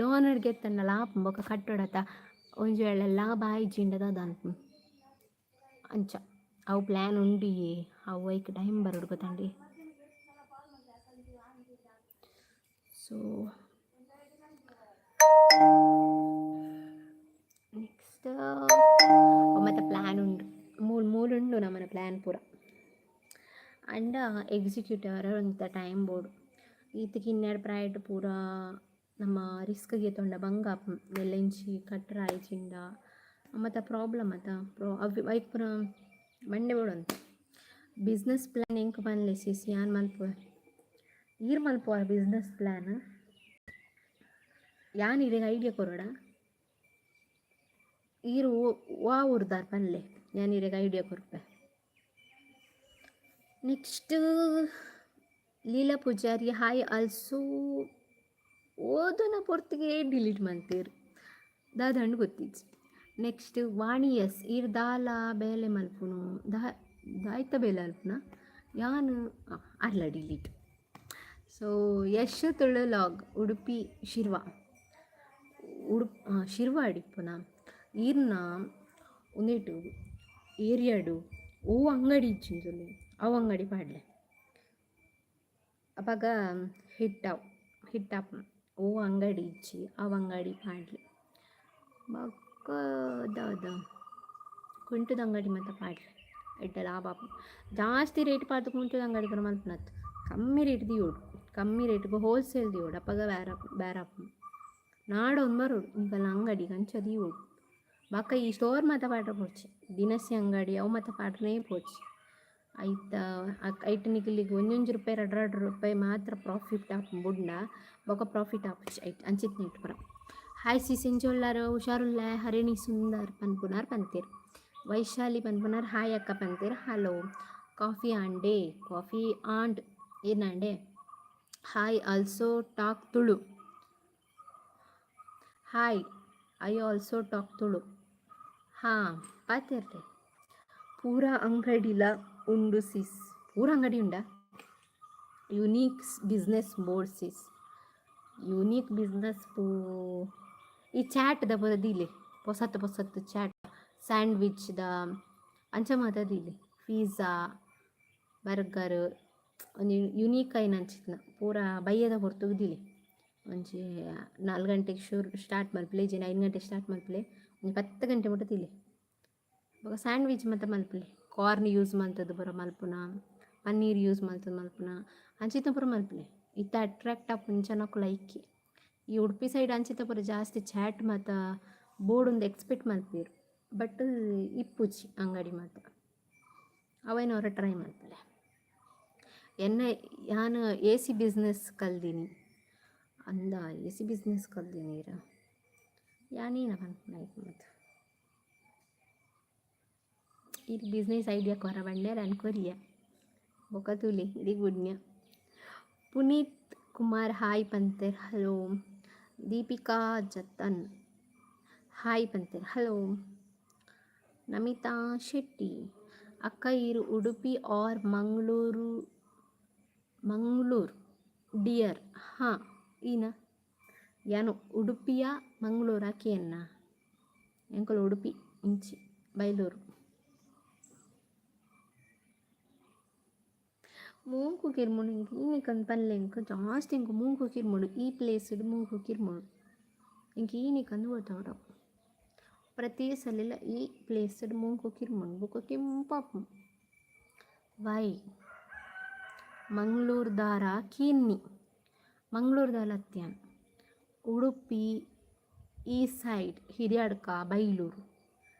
ಲೋನ್ ಗೆತ್ತಂಡಲ ಆಪುಂಡು, ಬೊಕ ಕಟ್ಟೊಡತ. ಒಂಜಿ ವೇಳೆ ಲಾಭ ಆಯಿಜಿಂಡ ದಾದ ಅನ್ಪುಂಡು? ಅಂಚ ಅವು ಪ್ಲ್ಯಾನ್ ಉಂಡು. ಅವು ಐಕ್ ಟೈಮ್ ಬರೊಡು, ಗೊತ್ತಂಡಿ. ಸೊ ನೆಕ್ಸ್ಟ್ ಮತ್ತು ಪ್ಲ್ಯಾನ್ ಉಂಡು, ಮೂಲು ಮೂಲು ಉಂಡು ನಮ್ಮನ ಪ್ಲ್ಯಾನ್ ಪೂರ. ಅಂಡ ಎಕ್ಸಿಕ್ಯೂಟ್ ಅವರ ಒಂತ ಟೈಮ್ ಬೋಡು. ಈತ್ ಕಿನ್ನೆಡ್ ಪ್ರಾಯಟ್ ಪೂರ ನಮ್ಮ ರಿಸ್ಕ್ ಗೆತೊಂಡ ಬಂಗ ಆಪುಂಡು. ಎಲ್ಲೆಂಚಿ ಕಟ್ಟರ ಆಯ್ಜಿಂಡ ಮತ್ತು ಪ್ರಾಬ್ಲಮ್ ಅತ. ಪ್ರೊ ಅವು ಐಕ್ ಪೂರ ಮಂಡೆ ಬೋಡಂತ. ಬಿಸ್ನೆಸ್ ಪ್ಲ್ಯಾನ್ ಎಂಕ್ ಪನ್ಲೆ ಸಿಸ್, ಯಾನ್ ಮಲ್ಪುವೆ. ಈರ್ ಮಲ್ಪುವ ಬಿಸ್ನೆಸ್ ಪ್ಲ್ಯಾನ್? ಯಾನ್ ಇರೆಗ್ ಐಡಿಯಾ ಕೊರೊಡ? ಈರ್ ವಾ ಊರ್ದಾರ್ ಪನ್ಲೆ, ಯಾನ್ ಇರೆಗ್ ಐಡಿಯಾ ಕೊರ್ಪೆ. Next, Leela Poojary hi also. ಓದುನ ಪೊರ್ತಿಗೆ ಡಿಲೀಟ್ ಮಲ್ತೇರ್, ದಾದಂಡ್ ಗೊತ್ತಿಜ್ಜಿ. ನೆಕ್ಸ್ಟ್, ವಾಣಿ ಎಸ್, ಈರ್ ದಾಲ ಬೇಲೆ ಮಲ್ಪುನು? ದಾ ದಾಯ್ತ ಬೇಲೆ ಮಲ್ಪುನ ಯಾನ್? ಅರ್ಲ delete. So Yash Tulu vlog, Udupi Shirva. Udupi ಶಿರ್ವಾಡ್ ಇಪ್ಪುನ. ಈರ್ನ ಉಂದೆಟ್ ಏರಿಯಾಡು ಒವು ಅಂಗಡಿ ಇಜ್ಜಿಂದುಲ್ಲೆ, ಅವು ಅಂಗಡಿ ಪಾಡ್ಲೆ. ಅಪಗ ಹಿಟ್ ಆವು, ಹಿಟ್ ಆಪುಂಡು. ಒವು ಅಂಗಡಿ ಇಜ್ಜಿ, ಅವು ಅಂಗಡಿ ಪಾಡ್ಲೆ. ಬೊಕ್ಕ ದಾದ, ಕುಂಟುದ ಅಂಗಡಿ ಮಾತ ಪಾಡ್ಲೆ, ಎಡ್ಡೆ ಲಾಭ ಆಪುಂಡು. ಜಾಸ್ತಿ ರೇಟ್ ಪಾಡ್ದ್ ಕುಂಟುದ ಅಂಗಡಿ ಪೂರ ಮಲ್ಪುನತ್. ಕಮ್ಮಿ ರೇಟ್ ದೀವೊಡು, ಕಮ್ಮಿ ರೇಟ್ಗ್ ಹೋಲ್ಸೇಲ್ ದೀವೊಡು. ಅಪಗ ಬೇರ ಬೇರ ಆಪುಂಡು. ನಾಡೊಂದು ಬರೊಡು ನಿಕಲ್ನ ಅಂಗಡಿಗ್, ಅಂಚ ದೀವೊಡು. ಬೊಕ್ಕ ಈ ಸ್ಟೋರ್ ಮಾತ ಪಾಡ್ರೆ ಬೋಡ್ಚಿ. ದಿನಸಿ ಅಂಗಡಿ ಅವು ಮಾತ ಪಾಡ್ರೆ ಬೋಡ್ಚಿ. ಐತ ಐಟ್ ನಿಕುಲಿಗ್ ಒಂಜೊಂಜಿ ರೂಪಾಯಿ, ರಡ್ಡ್ ರಡ್ಡ್ ರೂಪಾಯಿ ಮಾತ್ರ ಪ್ರಾಫಿಟ್ ಆಪುಂಡು ಬುಡ್ಂಡ ಬೊಕ ಪ್ರಾಫಿಟ್ ಆಪುಜಿ ಐಟ್. ಅಂಚಿತ್ತಿನೆಟ್ ಪೂರ. ಹಾಯ್ ಸಿಸ್, ಎಂಚ ಉಲ್ಲರ್? ಹುಷಾರುಲ್ಲೆ. ಹರಿಣಿ ಸುಂದರ್ ಪನ್ಪುನಾರ್ ಪಂತೆರ್. ವೈಶಾಲಿ ಪನ್ಪುನಾರ್ ಹಾಯ್ ಅಕ್ಕ ಪಂತೆರ್, hello. Coffee ಆಂಡೆ? Coffee and ಏನಾಂಡೆ? Hi, also talk Tulu. Hi, I also talk Tulu. ಹಾಂ, ಪಾತೆರ್ಲೆ. ಪೂರ ಅಂಗಡಿಲ ಉಂಡು ಸಿಸ್. ಪೂರ ಅಂಗಡಿ ಉಂಡಾ? Unique business board sis. Unique business ಪೂ ಈ ಚಾಟ್ದ ಪೂರ ದೀಲೆ. ಪೊಸತ್ ಪೊಸತ್ ಚಾಟ್, ಸ್ಯಾಂಡ್ವಿಚ್ದ ಅಂಚ ಮಾತ ದೀಲೆ. ಪಿಜ್ಜಾ, ಬರ್ಗರ್, ಒಂಜಿ ಯುನೀಕ್ ಆಯಿನ ಅಂಚಿತ್ತಿನ ಪೂರ ಬಯ್ಯದ ಪೊರ್ತುಗು ದೀಲೆ. ಒಂಜಿ 4 ಗಂಟೆಗೆ ಶುರು ಸ್ಟಾರ್ಟ್ ಮಲ್ಪುಲೆ, ಇಜ್ಜಿಂಡ 5 ಗಂಟೆಗೆ ಸ್ಟಾರ್ಟ್ ಮಲ್ಪುಲೆ. ಒಂಜಿ 10 ಗಂಟೆ ಮುಟ್ಟ ದೀಲೆ. ಬೊಕ ಸ್ಯಾಂಡ್ವಿಚ್ ಮಾತ ಮಲ್ಪುಲೆ. ಕಾರ್ನ್ ಯೂಸ್ ಮಲ್ತುದು ಪೂರ ಮಲ್ಪುನ, ಪನ್ನೀರ್ ಯೂಸ್ ಮಲ್ತುದು ಮಲ್ಪುನ, ಅಂಚಿತ್ತ ಪೂರ ಮಲ್ಪುಲೆ. ಇತ್ತೆ ಅಟ್ರಾಕ್ಟ್ ಆಪುನ ಜನಕುಲು ಐಕೆ. ಈ ಉಡುಪಿ ಸೈಡ್ ಅಂಚಿತ್ತ ಪೂರ ಜಾಸ್ತಿ ಚಾಟ್ ಮಾತ ಬೋಡುಂದು ಎಕ್ಸ್ಪೆಕ್ಟ್ ಮಲ್ಪೆರ್. ಬಟ್ ಇಪ್ಪುಜಿ ಅಂಗಡಿ ಮಾತ. ಅವೆನ್ ಒರ ಟ್ರೈ ಮಲ್ಪುಲೆ. ಎನ್ನ ಯಾನ್ ಎ ಸಿ ಬಿಸ್ನೆಸ್ ಕಲ್ದಿನಿ ಅಂದ. ಎ ಸಿ ಬಿಸ್ನೆಸ್ ಕಲ್ದಿನಿ ಇರ. ಯಾನೇನ ಪನ್ಪುನ ಐಕ್ ಮಾತ? ಈರ್ ಬಿಸ್ನೆಸ್ ಐಡಿಯಾ ಕೊರ ಪಂಡೆರ್, ಯಾನ್ ಕೊರಿಯೆ. ಬೊಕ ತೂಲೆ, ಇರೆಗ್ ಬುಡ್ನ್ಯ. ಪುನೀತ್ ಕುಮಾರ್ ಹಾಯ್ ಪಂತೆರ್, ಹಲೋ. ದೀಪಿಕಾ ಜತನ್ ಹಾಯ್ ಪಂತೆರ್, ಹಲೋ. ನಮಿತಾ ಶೆಟ್ಟಿ, ಅಕ್ಕ ಈರ್ ಉಡುಪಿ ಆರ್ ಮಂಗಳೂರು? ಮಂಗಳೂರು ಡಿಯರ್. ಹಾಂ, ಈನ ಯಾನು ಉಡುಪಿಯ ಮಂಗಳೂರ ಕೇನ್ನ. ಎಂಕುಲು ಉಡುಪಿ ಇಂಚಿ ಬೈಲೂರು. ಮೂಂಕು ಕಿರ್ಮುಂಡು ಎಂಕ್ ಈನಿಕಂದ್ ಪನ್ಲೆ. ಎಂಕ್ ಜಾಸ್ತಿ ಎಂಕ್ ಮೂಂಕು ಕಿರ್ಮುಂಡು. ಈ ಪ್ಲೇಸ್ಡ್ ಮೂಂಕು ಕಿರ್ಮುಂಡು ಎಂಕ್ ಈನಿಕಂದ್ ಗೊತ್ತಾವೊಡು. ಪ್ರತಿ ಸಲಿಲ ಈ ಪ್ಲೇಸ್ಡ್ ಮೂಂಕು ಕಿರ್ಮುಂಡು, ಬೊಕ ಕೆಂಪಾಪುಂಡು. ವೈ? ಮಂಗಳೂರುದಾರ ಕಿನ್ನಿ. ಮಂಗಳೂರುದಾಲ ಅತ್ಯಾನ್. ಉಡುಪಿ ಈ ಸೈಡ್, ಹಿರಿಯಡ್ಕ, ಬೈಲೂರು.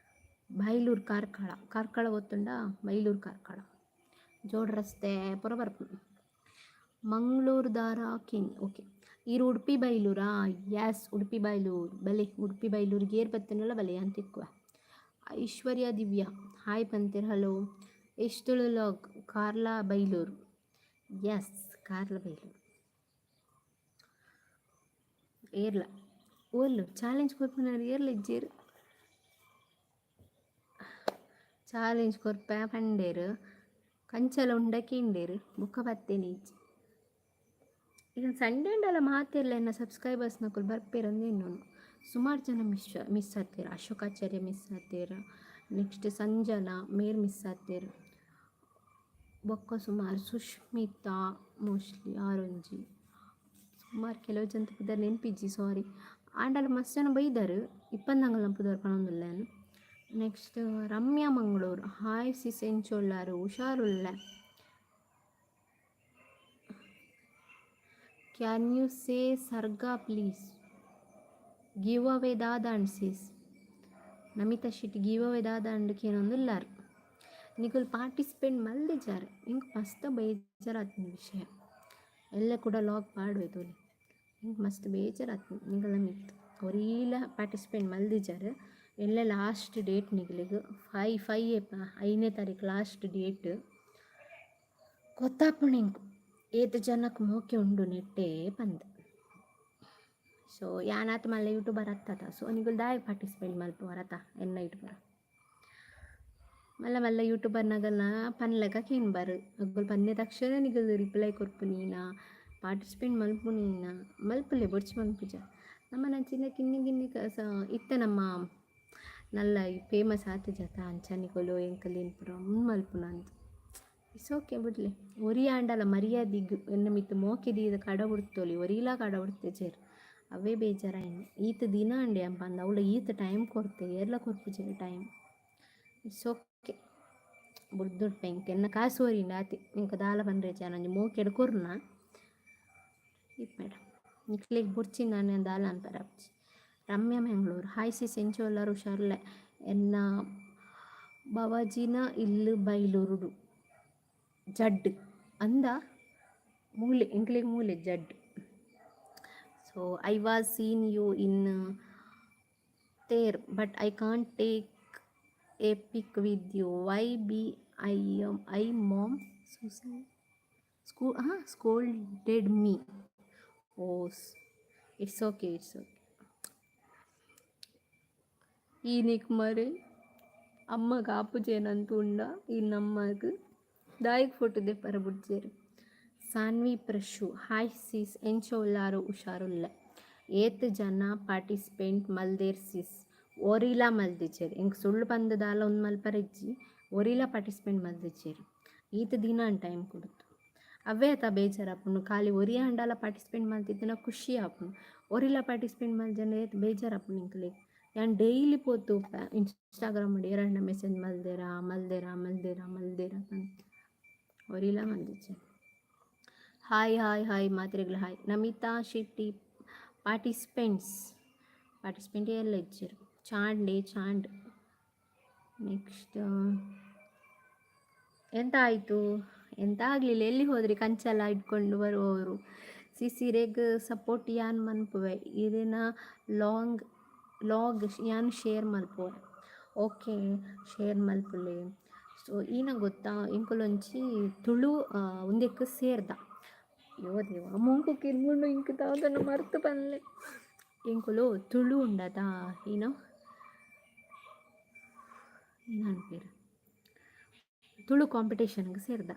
ಬೈಲೂರು ಕಾರ್ಕಳ. ಕಾರ್ಕಳ ಗೊತ್ತುಂಡ? ಬೈಲೂರು ಕಾರ್ಕಳ ಜೋಡ್ ರಸ್ತೆ ಪೂರ ಬರ್ಪುಂಡು. ಮಂಗಳೂರುದಾರ ಕಿನ್ನಿ, ಓಕೆ. ಈರ್ ಉಡುಪಿ ಬೈಲೂರಾ? ಎಸ್, ಉಡುಪಿ ಬೈಲೂರು. ಬಲೆ, ಉಡುಪಿ ಬೈಲೂರಿಗೆ ಏರ್ ಬತ್ತನಲ್ಲ, ಬಲೆ ಅಂತ ತಿಕ್ಕುವ. ಐಶ್ವರ್ಯ ದಿವ್ಯಾ ಹಾಯ್ ಪಂತೀರ್, ಹಲೋ. ಎಷ್ಟು ಲಾಗ್. ಕಾರ್ಲ ಬೈಲೂರು, ಎಸ್, ಕಾರ್ಲ ಬೈಲೂರು. ಏರ್ಲ ಓಲ್ಲು ಚಾಲೆಂಜ್ ಕೊರ್ಪುನಾರ್ ಏರ್ಲ ಇಜ್ಜೆರ್. ಚಾಲೆಂಜ್ ಕೊರ್ಪೆ ಪಂಡೇರು, ಕಂಚಲ ಉಂಡ ಕೇಂಡೇರು, ಬೊಕ್ಕ ಬತ್ತೇನೆ ಇಜ್ಜಿ. ಈಗ ಸಂಡೇ ಉಂಡಲ್ಲ, ಮಾತೆರ್ಲ ಎನ್ನ ಸಬ್ಸ್ಕ್ರೈಬರ್ಸ್ನಕುಲು ಬರ್ಪೇರಂದು ಎನ್ನೋನು. ಸುಮಾರು ಜನ ಮಿಸ್ ಮಿಸ್ ಆತೇರ್. ಅಶೋಕಾಚಾರ್ಯ ಮಿಸ್ ಆತೇರ್, ನೆಕ್ಸ್ಟ್ ಸಂಜನಾ ಮೇರ್ ಮಿಸ್ ಆತೇರ್, ಬೊಕ್ಕ ಸುಮಾರು ಸುಷ್ಮಿತಾ ಮೋಸ್ಟ್ಲಿ ಆರೊಂಜಿ. ಸುಮಾರು ಕೆಲವು ಜನ ಪುದರ್ ನೆನ್ಪಿಜ್ಜಿ, ಸಾರಿ. ಆಂಡಲ ಮಸ್ತ್ ಜನ ಬೈದಾರ್, ಇಪ್ಪಂದಂಗಲ ಪುದರ್ ಪನೊಂದುಲ್ಲೆ. Next Ramya Mangaluru, hi sis, ಎಂಚೊಲ್ಲಾರು? ಹುಷಾರುಲ್ಲ. Can you say Sarga please? Give away ದಾದಾಂಡ್ sis? Namitha Shetty, give away ದಾದಾಂಡ್ ಕೇನೊಂದುಲ್ಲಾರ್. ನಿಕುಲು ಪಾರ್ಟಿಸಿಪೇಟ್ ಮಲ್ದಿಜಾರ್, ಎಂಕ್ ಮಸ್ತ್ ಬೇಜಾರಾತ್ಂಡ್ ವಿಷಯ. ಎಲ್ಲ ಕೂಡ ಲಾಗ್ ಪಾಡುವೆ ತೂಲೆ. ಎಂಕ್ ಮಸ್ತ್ ಬೇಜಾರಾತ್ಂಡ್ ನಿಕಲ್ನ ಮಿತ್ತ್. ಒರೀಲ ಪಾರ್ಟಿಸಿಪೇಟ್ ಮಲ್ದಿಜಾರ್. ಎಲ್ಲೆ ಲಾಸ್ಟ್ ಡೇಟ್ ನಿಕಲೆಗ್, ಫೈ ಫೈ ಏಪ, 5ನೇ ತಾರೀಕು ಲಾಸ್ಟ್ ಡೇಟ್. ಗೊತ್ತಾಪುಂಡು ಎಂಕ್ ಏತ್ ಜನಕ್ ಮೋಕೆ ಉಂಡು ನೆಟ್ಟೆ ಪಂದ್. ಸೊ ಯಾನಾತ್ ಮಲ್ಲ ಯೂಟ್ಯೂಬರ್ ಅತ್ತತ, ಸೊ ನಿಕುಲು ದಾಯೆ ಪಾರ್ಟಿಸಿಪೇಟ್ ಮಲ್ಪುವರತ? ಎನ್ನ ಯೂಟ್ಯೂಬರ್, ಮಲ್ಲ ಮಲ್ಲ ಯೂಟ್ಯೂಬರ್ನಗಲ್ನ ಪನ್ಲೆಕ ಕೇನ್ಬಾರ್. ಅಗುಲು ಪನ್ನೆ ತಕ್ಷಣ ನಿಕುಲು ರಿಪ್ಲೈ ಕೊರ್ಪುನೀನ, ಪಾರ್ಟಿಸಿಪೇಟ್ ಮಲ್ಪುನೀನ ಮಲ್ಪುಲೆ, ಬೊಡ್ಚಿ ಮನ್ಪುಜ. ನಮ್ಮನಂಚಿನ ಕಿನ್ನಿ ಕಿನ್ನಿ ಸ ಇತ್ತೆ ನಮ್ಮ ನಲ್ಲ ಫೇಮಸ್ ಆತಿಜತ, ಅಂಚ ನಿಕುಲು ಎಂಕುಲು ಪೂರ ಉಂದು ಮಲ್ಪುನ ಅಂದ್. It's okay, ಬುಡ್ಲೆ. ಒರಿ ಆಂಡಲ ಮರ್ಯಾದಿಗ್ ಎನ್ನ ಮಿತ್ತ್ ಮೋಕೆ ದೀದ್ ಕಡ ಬುಡ್ತೊಲಿ, ಒರಿಲಾ ಕಡ ಬುಡ್ತೆಜೆರ್. ಅವೇ ಬೇಜಾರಾಯಿನಿ. ಈತ್ ದಿನ ಅಂಡೆ ಪಂದ್ ಅವ್ಲ ಈತ್ ಟೈಮ್ ಕೊರ್ತೆ, ಏರ್ಲ ಕೊರ್ಪುಜೆರ್ ಟೈಮ್. It's okay, ಬುಡ್ದುಡ್ಪೆ. ಎಂಕ್ ಎನ್ನ ಕಾಸು ಒರಿಂಡ ಆತೆ, ಎಂಕ್ ದಾಲ ಪನ್ರೆ ಒಂಜಿ ಮೋಕೆಡ್ ಕೊರ್ನ ಇಪ್ಪೆಡ. ನಿಕ್ಲೆಗ್ ಬೊಡ್ಚಿ ನಾನ್ ದಾಲ ಅನ್ಪರೆ ಆಪುಜಿ. ರಮ್ಯಾ ಮ್ಯಾಂಗ್ಳೂರ್, ಹಾಯ್ ಸಿಸ್, ಎಂಚ ಉಲ್ಲರ್? ಹುಷಾರುಲ್ಲೆ. ಎನ್ನ ಬಾವಾಜಿನ ಇಲ್ಲು ಬೈಲೂರುಡು ಜಡ್ಡ್ ಅಂದ ಮೂಲೆ, ಎಂಕ್ಲೆಗ್ ಮೂಲೆ ಜಡ್ಡ್. So I was seen you in there, but I can't take A pick with you. Why B I M I mom suicide ಸ್ಕೂ ಹಾಂ scolded me. Hose, it's okay, it's okay. ಈನಿಕ್ ಮರೆ ಅಮ್ಮಗ್ ಆಪುಜೇನಂತ ಉಂಡ ಈ ನಮ್ಮಗ್ ದಾಯಿಗ್ photo ದೆಪ್ಪರ ಬುಡ್ಜೆರ್. Saanvi Prashu, hi sis, ಎಂಚ ಉಲ್ಲಾರು? ಹುಷಾರುಲ್ಲೆ. ಏತ್ ಜನ participate ಮಲ್ದೇರ್ ಸಿಸ್? ಒರಿಲ ಮಲ್ದಿಜೆರ್. ಎಂಕ್ ಸುಳ್ಳು ಪಂದ್ ದಾಲ ಉಂದು ಮಲ್ಪರೆ ಇಜ್ಜಿ, ಒರಿಲ ಪಾರ್ಟಿಸಿಪೇಟ್ ಮಲ್ದಿಜೆರ್. ಈತ್ ದಿನ ಟೈಮ್ ಕೊಡ್ತು, ಅವೇ ಆತ ಬೇಜಾರಾಪುಂಡು. ಖಾಲಿ ಒರಿ ಆಂಡಲ ಪಾರ್ಟಿಸಿಪೇಟ್ ಮಲ್ತಿತ್ತಿನ ಖುಷಿ ಆಪುಂಡು. ಒರಿಲ ಪಾರ್ಟಿಸಿಪೇಟ್ ಮಲ್ಜಂಡ ಏತ್ ಬೇಜಾರಾಪುಂಡು ಎಂಕ್ಲೆಗ್. ಯಾನ್ ಡೈಲಿ ಪೋತು ಇನ್ಸ್ಟಾಗ್ರಾಮ್ ಏರಾಂಡ ಮೆಸೇಜ್ ಮಲ್ದೆರಾ, ಮಲ್ದೆರಾ, ಮಲ್ದೆರಾ, ಮಲ್ದೆರಾ ಪಂದ್. ಒರಿಲ ಮಲ್ದಿಜೆರ್. ಹಾಯ್, ಹಾಯ್, ಹಾಯ್, ಮಾತ್ರೆಗ್ಲ hi. Namitha Shetty, participants, participant ಎಲ್ಲ ಇಜ್ಜೆರ್. ಚಾಂಡೆ ಚಾಂಡ್. ನೆಕ್ಸ್ಟ್ ಎಂತ ಆಯಿತು? ಎಂತ ಆಗಲಿಲ್ಲ. ಎಲ್ಲಿ ಹೋದ್ರಿ ಕಂಚಲ ಇಟ್ಕೊಂಡು ಬರುವವರು? ಸಿಸ್, ಇರೆಗ್ ಸಪೋರ್ಟ್ ಯಾನ್ ಮನ್ಪುವೆ. ಇರೆನ ಲಾಂಗ್ ಲಾಗ್ ಯಾನ್ ಶೇರ್ ಮಲ್ಪುವೆ. ಓಕೆ, ಶೇರ್ ಮಲ್ಪುಲೆ. ಸೊ ಈನ ಗೊತ್ತಾ, ಎಂಕುಲೊಂಜಿ ತುಳು ಉಂದೆಕ್ ಸೇರ್ದ. ಅಯ್ಯೋ ದೇವ, ಮೂಂಕು ಕಿರ್ಮುಂಡು, ಇಂಕ್ ದಾದನ ಮರ್ತು ಪನ್ಲೆ. ಎಂಕುಲು ತುಳು ಉಂಡತ, ಏನೋ ಏನ್ ತುಳು ಕಾಂಪಿಟೇಷನ್ಗೆ ಸೇರ್ದ.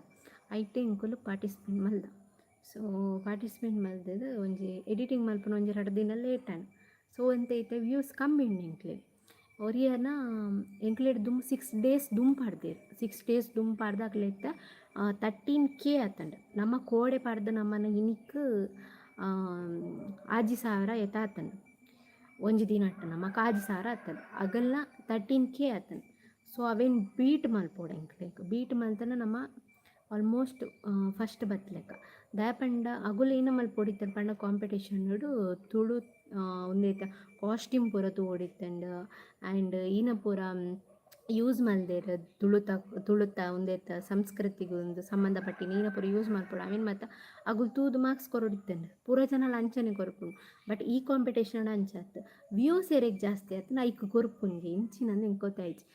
ಐಟ್ ಎಂಕುಲು ಪಾರ್ಟಿಸಿಪೇಟ್ ಮಲ್ದ. ಸೊ ಪಾರ್ಟಿಸಿಪೇಟ್ ಮಲ್ದದು ಒಂಜಿ ಎಡಿಟಿಂಗ್ ಮಲ್ಪುನ ಒಂಜಿ 2 ದಿನ ಲೇಟ್ ಆಂಡ್. ಸೊ ಎಂತ ಇತ್ತೆ ವ್ಯೂಸ್ ಕಮ್ಮಿ ಉಂಡು ಎಂಕ್ಲೆಗ್. ಒರಿಯನ ಎಂಕ್ಲೆಡ್ ದುಂಬು 6 ಡೇಸ್ ದುಂಬು ಪಾಡ್ದೆರ್. 6 ಡೇಸ್ ದುಂಬು ಪಾಡ್ದ್ ಅಕ್ಲೆ ಇತ್ತೆ 13K ಆತುಂಡು. ನಮ್ಮ ಕೋಡೆ ಪಾಡ್ದ್ ನಮ್ಮನ ಇನಿಕ್ 6000 ಏತ ಆತುಂಡು. ಒಂಜಿ ದಿನಟ್ ನಮಕ್ 6000 ಆತುಂಡು, ಅಗಲ್ನ 13K ಆತುಂಡು. ಸೊ ಅವೆನ್ ಬೀಟ್ ಮಲ್ಪೊಡು ಎಂಕ್ಲೆಗ್. ಬೀಟ್ ಮಲ್ತನ ನಮ್ಮ ಆಲ್ಮೋಸ್ಟ್ ಫಸ್ಟ್ ಬತ್ತಲೆಕ. ದಾಯೆ ಪಂಡ ಅಗುಲು ಏನ ಮಲ್ಪೊಡಿತ್ತೆರ್ ಪಂಡ ಕಾಂಪಿಟೇಷನ್ ತುಳು ಉಂದೆತ ಕಾಸ್ಟ್ಯೂಮ್ ಪೂರ ತೂವೊಡಿತ್ತ್ಂಡ್ ಆ್ಯಂಡ್ ಈನ ಪೂರ ಯೂಸ್ ಮಲ್ದೆರ್. ತುಳುತ ತುಳುತ ಉಂದೆತ ಸಂಸ್ಕೃತಿಗ್ ಒಂದು ಸಂಬಂಧಪಟ್ಟಿನ ಈನ ಪೂರ ಯೂಸ್ ಮಲ್ಪೊಡು. ಅವೆನ್ ಮಾತ ಅಗುಲು ತೂದು ಮಾರ್ಕ್ಸ್ ಕೊರೊಡಿತ್ತ್ಂಡ್. ಪೂರ ಜನಲ ಅಂಚನೆ ಕೊರ್ಪುಂಡು. ಬಟ್ ಈ ಕಾಂಪಿಟೇಷನ್ ಅಂಚ ಅತ್ತ್. ವ್ಯೂಸ್ ಏರೆಗ್ ಜಾಸ್ತಿ ಆತ್ಂಡ ಐಕ್ ಕೊರ್ಪುನ್ಗೆ ಇಂಚಿನಂದ್ ಎಂಕ್ ಗೊತ್ತಾಯಿಜಿ.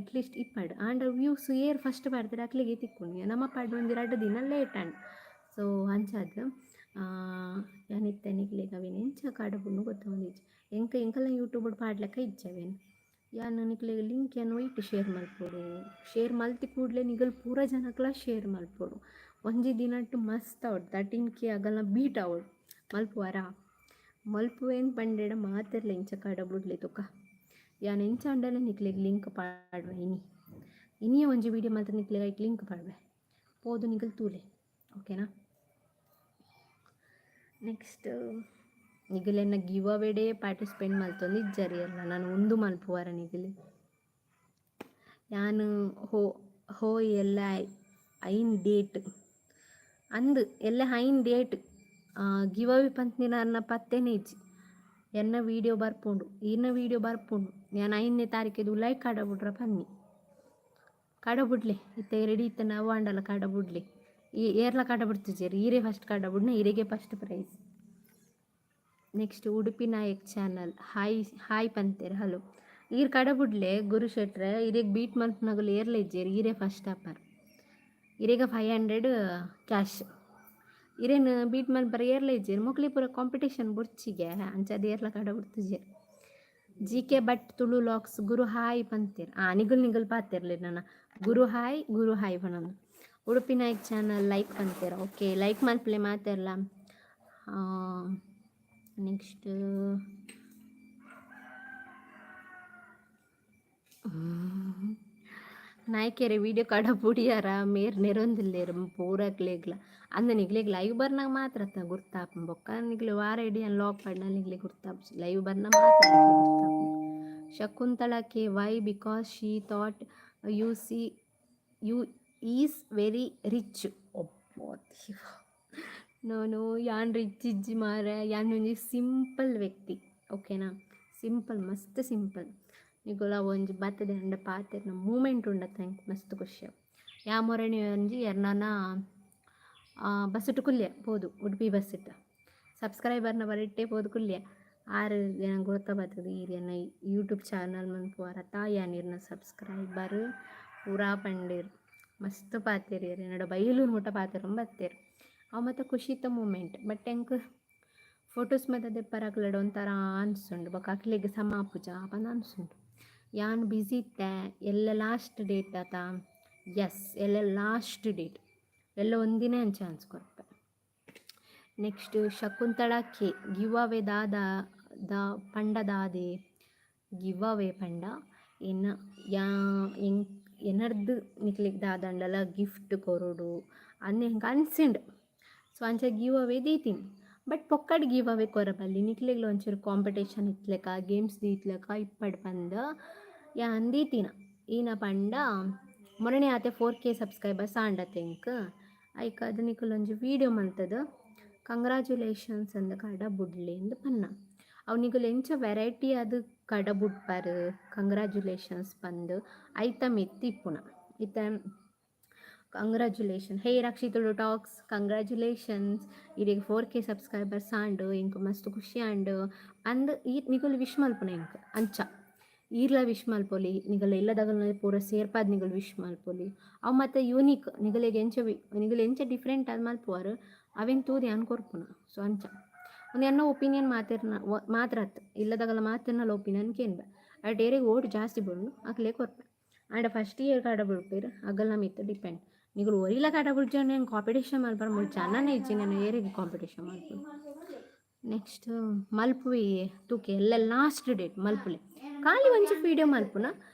ಅಟ್ಲೀಸ್ಟ್ ಇಪ್ಪಡ್. ಆಂಡ ವ್ಯೂಸ್ ಏರ್ ಫಸ್ಟ್ ಪಾಡ್ದೆರ್ ಅಕ್ಲೆಗೆ ತಿಕ್ಕುಂಡು. ನಮ ಪಾಡ್ಂಡ ಒಂಜಿ ರಡ್ಡ್ ದಿನ ಲೇಟ್ ಆಂಡ್. ಸೊ ಅಂಚಾದ್ ಯಾನ್ ಇತ್ತೆ ನಿಕ್ಲೆಗ್ ಅವೆನ್ ಎಂಚ ಕಡಪುಂಡು ಗೊತ್ತಾವೊಂದಿಜ್ಜಿ. ಎಂಕ್ ಎಂಕಲ್ನ ಯೂಟ್ಯೂಬ್ ಪಾಡ್ಲೆಕ ಇಜ್ಜಿ ಅವೆನ್. ಯಾನ್ ನಿಕ್ಲೆಗ್ ಲಿಂಕ್ ಯಾನ್ ಒಯ್ಟ್ ಶೇರ್ ಮಲ್ಪೊಡು? ಶೇರ್ ಮಲ್ತಿ ಕೂಡ್ಲೆ ನಿಗಲ್ ಪೂರ ಜನಕ್ಲ ಶೇರ್ ಮಲ್ಪೊಡು. ಒಂಜಿ ದಿನಟ್ ಮಸ್ತ್ ಆವೊಡು, 13K ಅಗಲ್ನ ಬೀಟ್ ಆವೊಡು. ಮಲ್ಪುವರಾ? ಮಲ್ಪುವೇನ್ ಪಂಡೆಡ ಮಾತೆರ್ಲ ಇಂಚ ಕಡಬುಡ್ಲೆ ತುಕ. ಯಾನ್ ಎಂಚ ಆಂಡಲ ನಿಕ್ಲೆಗ್ ಲಿಂಕ್ ಪಾಡುವೆ ಇನಿ. ಇನಿಯೇ ಒಂಜಿ ವೀಡಿಯೋ ಮಲ್ತ್ ನಿಕ್ಲೆಗ್ ಐಟ್ ಲಿಂಕ್ ಪಾಡುವೆ. ಪೋದು ನಿಕಲ್ ತೂಲೆ, ಓಕೆನಾ? ನೆಕ್ಸ್ಟ್ ನಿಗಲೆನ ಗಿವ್ ಅವೇಡೇ ಪಾರ್ಟಿಸಿಪೇಟ್ ಮಲ್ತೊಂದು ಇಜ್ಜಾರ್ ಏರ್ಲ. ನನ ಉಂದು ಮಲ್ಪುವರ ನಿಗಲ್? ಯಾನ್ ಹೋ ಹೋ ಎಲ್ಲ ಐನ್ ಡೇಟ್ ಅಂದ್, ಎಲ್ಲ ಐನ್ ಡೇಟ್ ಗಿವ್ ಅವೇ ಪನ್ಪಿನ ಪತ್ತೆನೇ ಇಜ್ಜಿ. ಎನ್ನ ವೀಡಿಯೋ ಬರ್ಪುಂಡು, ಈರ್ನ ವೀಡಿಯೋ ಬರ್ಪುಂಡು. ಯಾನ್ 5ನೇ ತಾರೀಕಿದ ಉಲಾಯಿ ಕಡಬುಡ್ರ ಪನ್ನಿ. ಕಡಬುಡ್ಲೆ. ಇತ್ತೆ ರೆಡಿ ಇತ್ತಂಡ ಅವು ಆಂಡಲ ಕಡಬುಡ್ಲೆ. ಈ ಏರ್ಲ ಕಡಬುಡ್ತಿಜೆರ್, ಈರೇ ಫಸ್ಟ್ ಕಡಬುಡ್ನ, ಈರೆಗೆ first prize. Next Udupi Nayak channel hi hi ಪಂತೆರ್. ಹಲೋ. ಈರ್ ಕಡಬುಡ್ಲೆ ಗುರು ಶೆಟ್ರೆ. ಇರೆಗ್ ಬೀಟ್ ಮಲ್ಪುನಗುಲು ಏರ್ಲ ಇಜ್ಜೆರ್. ಈರೇ ಫಸ್ಟ್ ಆಪರ್. ಇರೆಗ 500 ಕ್ಯಾಶ್. ಇರೇನ್ ಬೀಟ್ ಮಲ್ಪರ ಏರ್ಲ ಇಜ್ಜೆರ್. ಮೊಕ್ಲೆ ಪೂರ ಕಾಂಪಿಟೇಷನ್ ಬೊರ್ಚಿಗೆ, ಅಂಚಾದ್ ಏರ್ಲ ಕಡಬುಡ್ತಿಜೆರ್. G K Bhat Tulu vlogs Guru hi ಪಂತೆರ್. ಆ ನಿಗುಲ್ ನಿಗುಲ್ ಪಾತೆರ್ಲೆ ನನ. ಗುರು ಹಾಯ್, ಗುರು ಹಾಯ್ ಪನೊಂದು. ಉಡುಪಿ ನಾಯಕ್ ಚಾನಲ್ ಲೈಕ್ ಪಂತೆರ್. ಓಕೆ, ಲೈಕ್ ಮಲ್ಪಲೆ ಮಾತೆರ್ಲ. ನೆಕ್ಸ್ಟ್ ನಾಯಕೆರೆ ವೀಡಿಯೋ ಕಡಪುಡಿಯಾರ? ಮೇರ್ ನೆರೊಂದಿಲ್ಲೆರ್ ಪೂರಕ್ಲೆಗ್ಲ. ಅಂದ್, ನಿಕ್ಲೆಗ್ ಲೈವ್ ಬರ್ನಾಗ ಮಾತ್ರ ಅತ್ತ ಗುರ್ತಾಪುಂಡು. ಬೊಕ್ಕ ನಿಕ್ಲೆ ವಾರ ಇಡೀ ಲಾಗ್ ಪಾಡ್ನ ನಿಕ್ಲೆಗ್ ಗುರ್ತಾಪುಜಿ. ಲೈವ್ ಬರ್ನ ಮಾತ್ರ ಗುರ್ತಾಪುಂಡು. Shakuntala K, why? Because she thought you see you is very rich. ನಾನು ಯಾನ್ ರಿಚ್ ಇಜ್ಜಿ ಮಾರೆ. ಯಾನ್ ಒಂಜಿ ಸಿಂಪಲ್ ವ್ಯಕ್ತಿ, ಓಕೆನಾ? ಸಿಂಪಲ್, ಮಸ್ತ್ ಸಿಂಪಲ್. ನಿಕುಲ ಒಂಜಿ ಬತ್ತದ ಅಂಡ ಪಾತೆರ್ನ ಮೂಮೆಂಟ್ ಉಂಡತ್ತ, ಎಂಕ್ ಮಸ್ತ್ ಖುಷಿ. ಯಾ ಮೊರಣಿ ಒಂಜಿ ಎರ್ನನ ಬಸ್ಸುಟು ಕುಲ್ಯ ಪೋದು, ಉಡುಪಿ ಬಸ್ಸುಟ್ ಸಬ್ಸ್ಕ್ರೈಬರ್ನ ಬರಿಟ್ಟೆ ಪೋದು ಕುಲ್ಯ. ಆರು ಗುರ್ತ ಬತ್ತದ, ಈರ್ ಎನ್ನ ಯೂಟ್ಯೂಬ್ ಚಾನಲ್ ಮನ್ಪುವರತ್ತ, ಯಾನ್ ಇರ್ನ ಸಬ್ಸ್ಕ್ರೈಬರ್ ಪೂರಾ ಪಂಡೆರ್. ಮಸ್ತ್ ಪಾತೆರಿಯೆರ್. ಎನ್ನಡ ಬೈಲೂರು ಮುಟ್ಟ ಪಾತೆರೊಂದು ಬತ್ತೆರ್. ಅವು ಮಾತ ಖುಷಿತ ಮೂಮೆಂಟ್. ಬಟ್ ಎಂಕ್ ಫೋಟೋಸ್ ಮಾತ ದೆಪ್ಪರ ಅಕ್ಲೆಡ ಒಂಥರ ಅನ್ಸುಂಡು. ಬೊಕ ಅಕ್ಲೆಗ್ ಸಮ ಆಪುಜ ಪಂದ್ ಅನ್ಸುಂಡು. ಯಾನ್ ಬ್ಯುಸಿ ಇತ್ತೆ. ಎಲ್ಲ ಲಾಸ್ಟ್ ಡೇಟ್ ಆತ? ಎಸ್, ಎಲ್ಲ ಲಾಸ್ಟ್ ಡೇಟ್. ಎಲ್ಲ ಒಂದಿನ ಚಾನ್ಸ್ ಕೊರ್ಪೆ. Next Shakuntala K, give away ದಾದ the ಪಂಡ ದಾದೆ? ಗಿವ್ ಅವೇ ಪಂಡ ಎನ್ನ ಯಾ ಎಂಕ್ ಎನರ್ದ್ ನಿಕ್ಲೆಗ್ ದಾದಂಡಲ ಗಿಫ್ಟ್ ಕೊರೊಡು ಅಂದ್ ಎಂಕ್ ಅನ್ಸಿಂಡ್. ಸೊ ಅಂಚ give away ದೀತೀನಿ. But ಪೊಕ್ಕಡ್ give away ಕೊರ ಬಲ್ಲಿ, ನಿಕ್ಲೆಗ್ಲ ಒಂಚೂರು ಕಾಂಪಿಟೇಷನ್ ಇತ್ಲೆಕ, ಗೇಮ್ಸ್ ದೀತ್ಲೆಕ ಇಪ್ಪಡ್ ಪಂದ್ ಯಾನ್ ದೀತಿನ. ಈನ ಪಂಡ ಮೊನ್ನೆ ಆತೆ 4K subscribers ಆಂಡತೆ ಎಂಕ್. ಐಕ್ ಅದು ನಿಕುಲು ಒಂಜಿ ವೀಡಿಯೋ ಮಲ್ತುದು ಕಂಗ್ರ್ಯಾಚುಲೇಷನ್ಸ್ ಅಂದ್ ಕಡ ಬುಡ್ಲೆ ಅಂದ್ ಪನ್ನ. ಅವು ನಿಕುಲು ಎಂಚ ವೆರೈಟಿ ಆದ್ ಕಡ ಬುಡ್ಪರ್ ಕಂಗ್ರ್ಯಾಚುಲೇಷನ್ಸ್ ಪಂದ್ ಐತ ಮಿತ್ತ್ ಇಪ್ಪುನ. ಇತ್ತೆ ಕಂಗ್ರ್ಯಾಚುಲೇಷನ್, ಹೇ ರಕ್ಷಿ ತುಳು ಟಾಕ್ಸ್, ಕಂಗ್ರ್ಯಾಚುಲೇಷನ್ಸ್, ಇರೆಗ್ 4K subscribers and, ಎಂಕ್ ಮಸ್ತ್ ಖುಷಿ ಆಂಡ್ ಅಂದ್ ಈ ನಿಕುಲು ವಿಶ್ ಮಲ್ಪುನ ಎಂಕ್. ಅಂಚ ಈರ್ಲ ವಿಶ್ ಮಲ್ಪೊಲಿ. ನಿಗಲ ಇಲ್ಲದಗಲ್ನ ಪೂರ ಸೇರ್ಪಾದ್ ನಿಗಲ್ ವಿಶ್ ಮಲ್ಪೊಲಿ. ಅವು ಮಾತ ಯೂನಿಕ್. ನಿಗಲೆಗ್ ಎಂಚ ನಿಗಲ್ ಎಂಚ ಡಿಫ್ರೆಂಟ್ ಆದ್ ಮಲ್ಪುವರ್, ಅವೆನ್ ತೂದು ಯಾನ್ ಕೊರ್ಪುನ. ಸೊ ಅಂಚ ಒಂದು ಎನ್ನ ಒಪಿನಿಯನ್. ಮಾತೆರ್ನ ಮಾತ್ರ ಅತ್, ಇಲ್ಲದಗಲ ಮಾತೆರ್ನಲ ಒಪಿನಿಯನ್ ಕೇನ್ಬೆ. ಅಟ್ ಏರೆಗ್ ಓಟ್ ಜಾಸ್ತಿ ಬೋಡು ಅಕ್ಲೆ ಕೊರ್ಪೆ. ಆಂಡ ಫಸ್ಟ್ ಏರ್ ಕಡ ಬುಡ್ಪೆರ್ ಅಗಲ್ನ ಮಿತ್ತ್ ಡಿಪೆಂಡ್. ನಿಕುಲು ಒರಿಲ ಕಡ ಬುಡ್ಜಂಡ ಎಂಕ್ ಕಾಂಪಿಟೇಷನ್ ಮಲ್ಪರ ಮುಲ್ಪ ಜನನೇ ಇಜ್ಜಿ. ನಾನು ಏರೆಗ್ ಕಾಂಪಿಟೇಷನ್ ಮಲ್ಪುನು? ನೆಕ್ಸ್ಟ್ ಮಲ್ಪುವೆ ತೂಕೆ. ಎಲ್ಲ ಲಾಸ್ಟ್ ಡೇಟ್ ಮಲ್ಪುಲೆ. ಖಾಲಿ ಒಂಜಿ ವೀಡಿಯೋ ಮಲ್ಪುನ.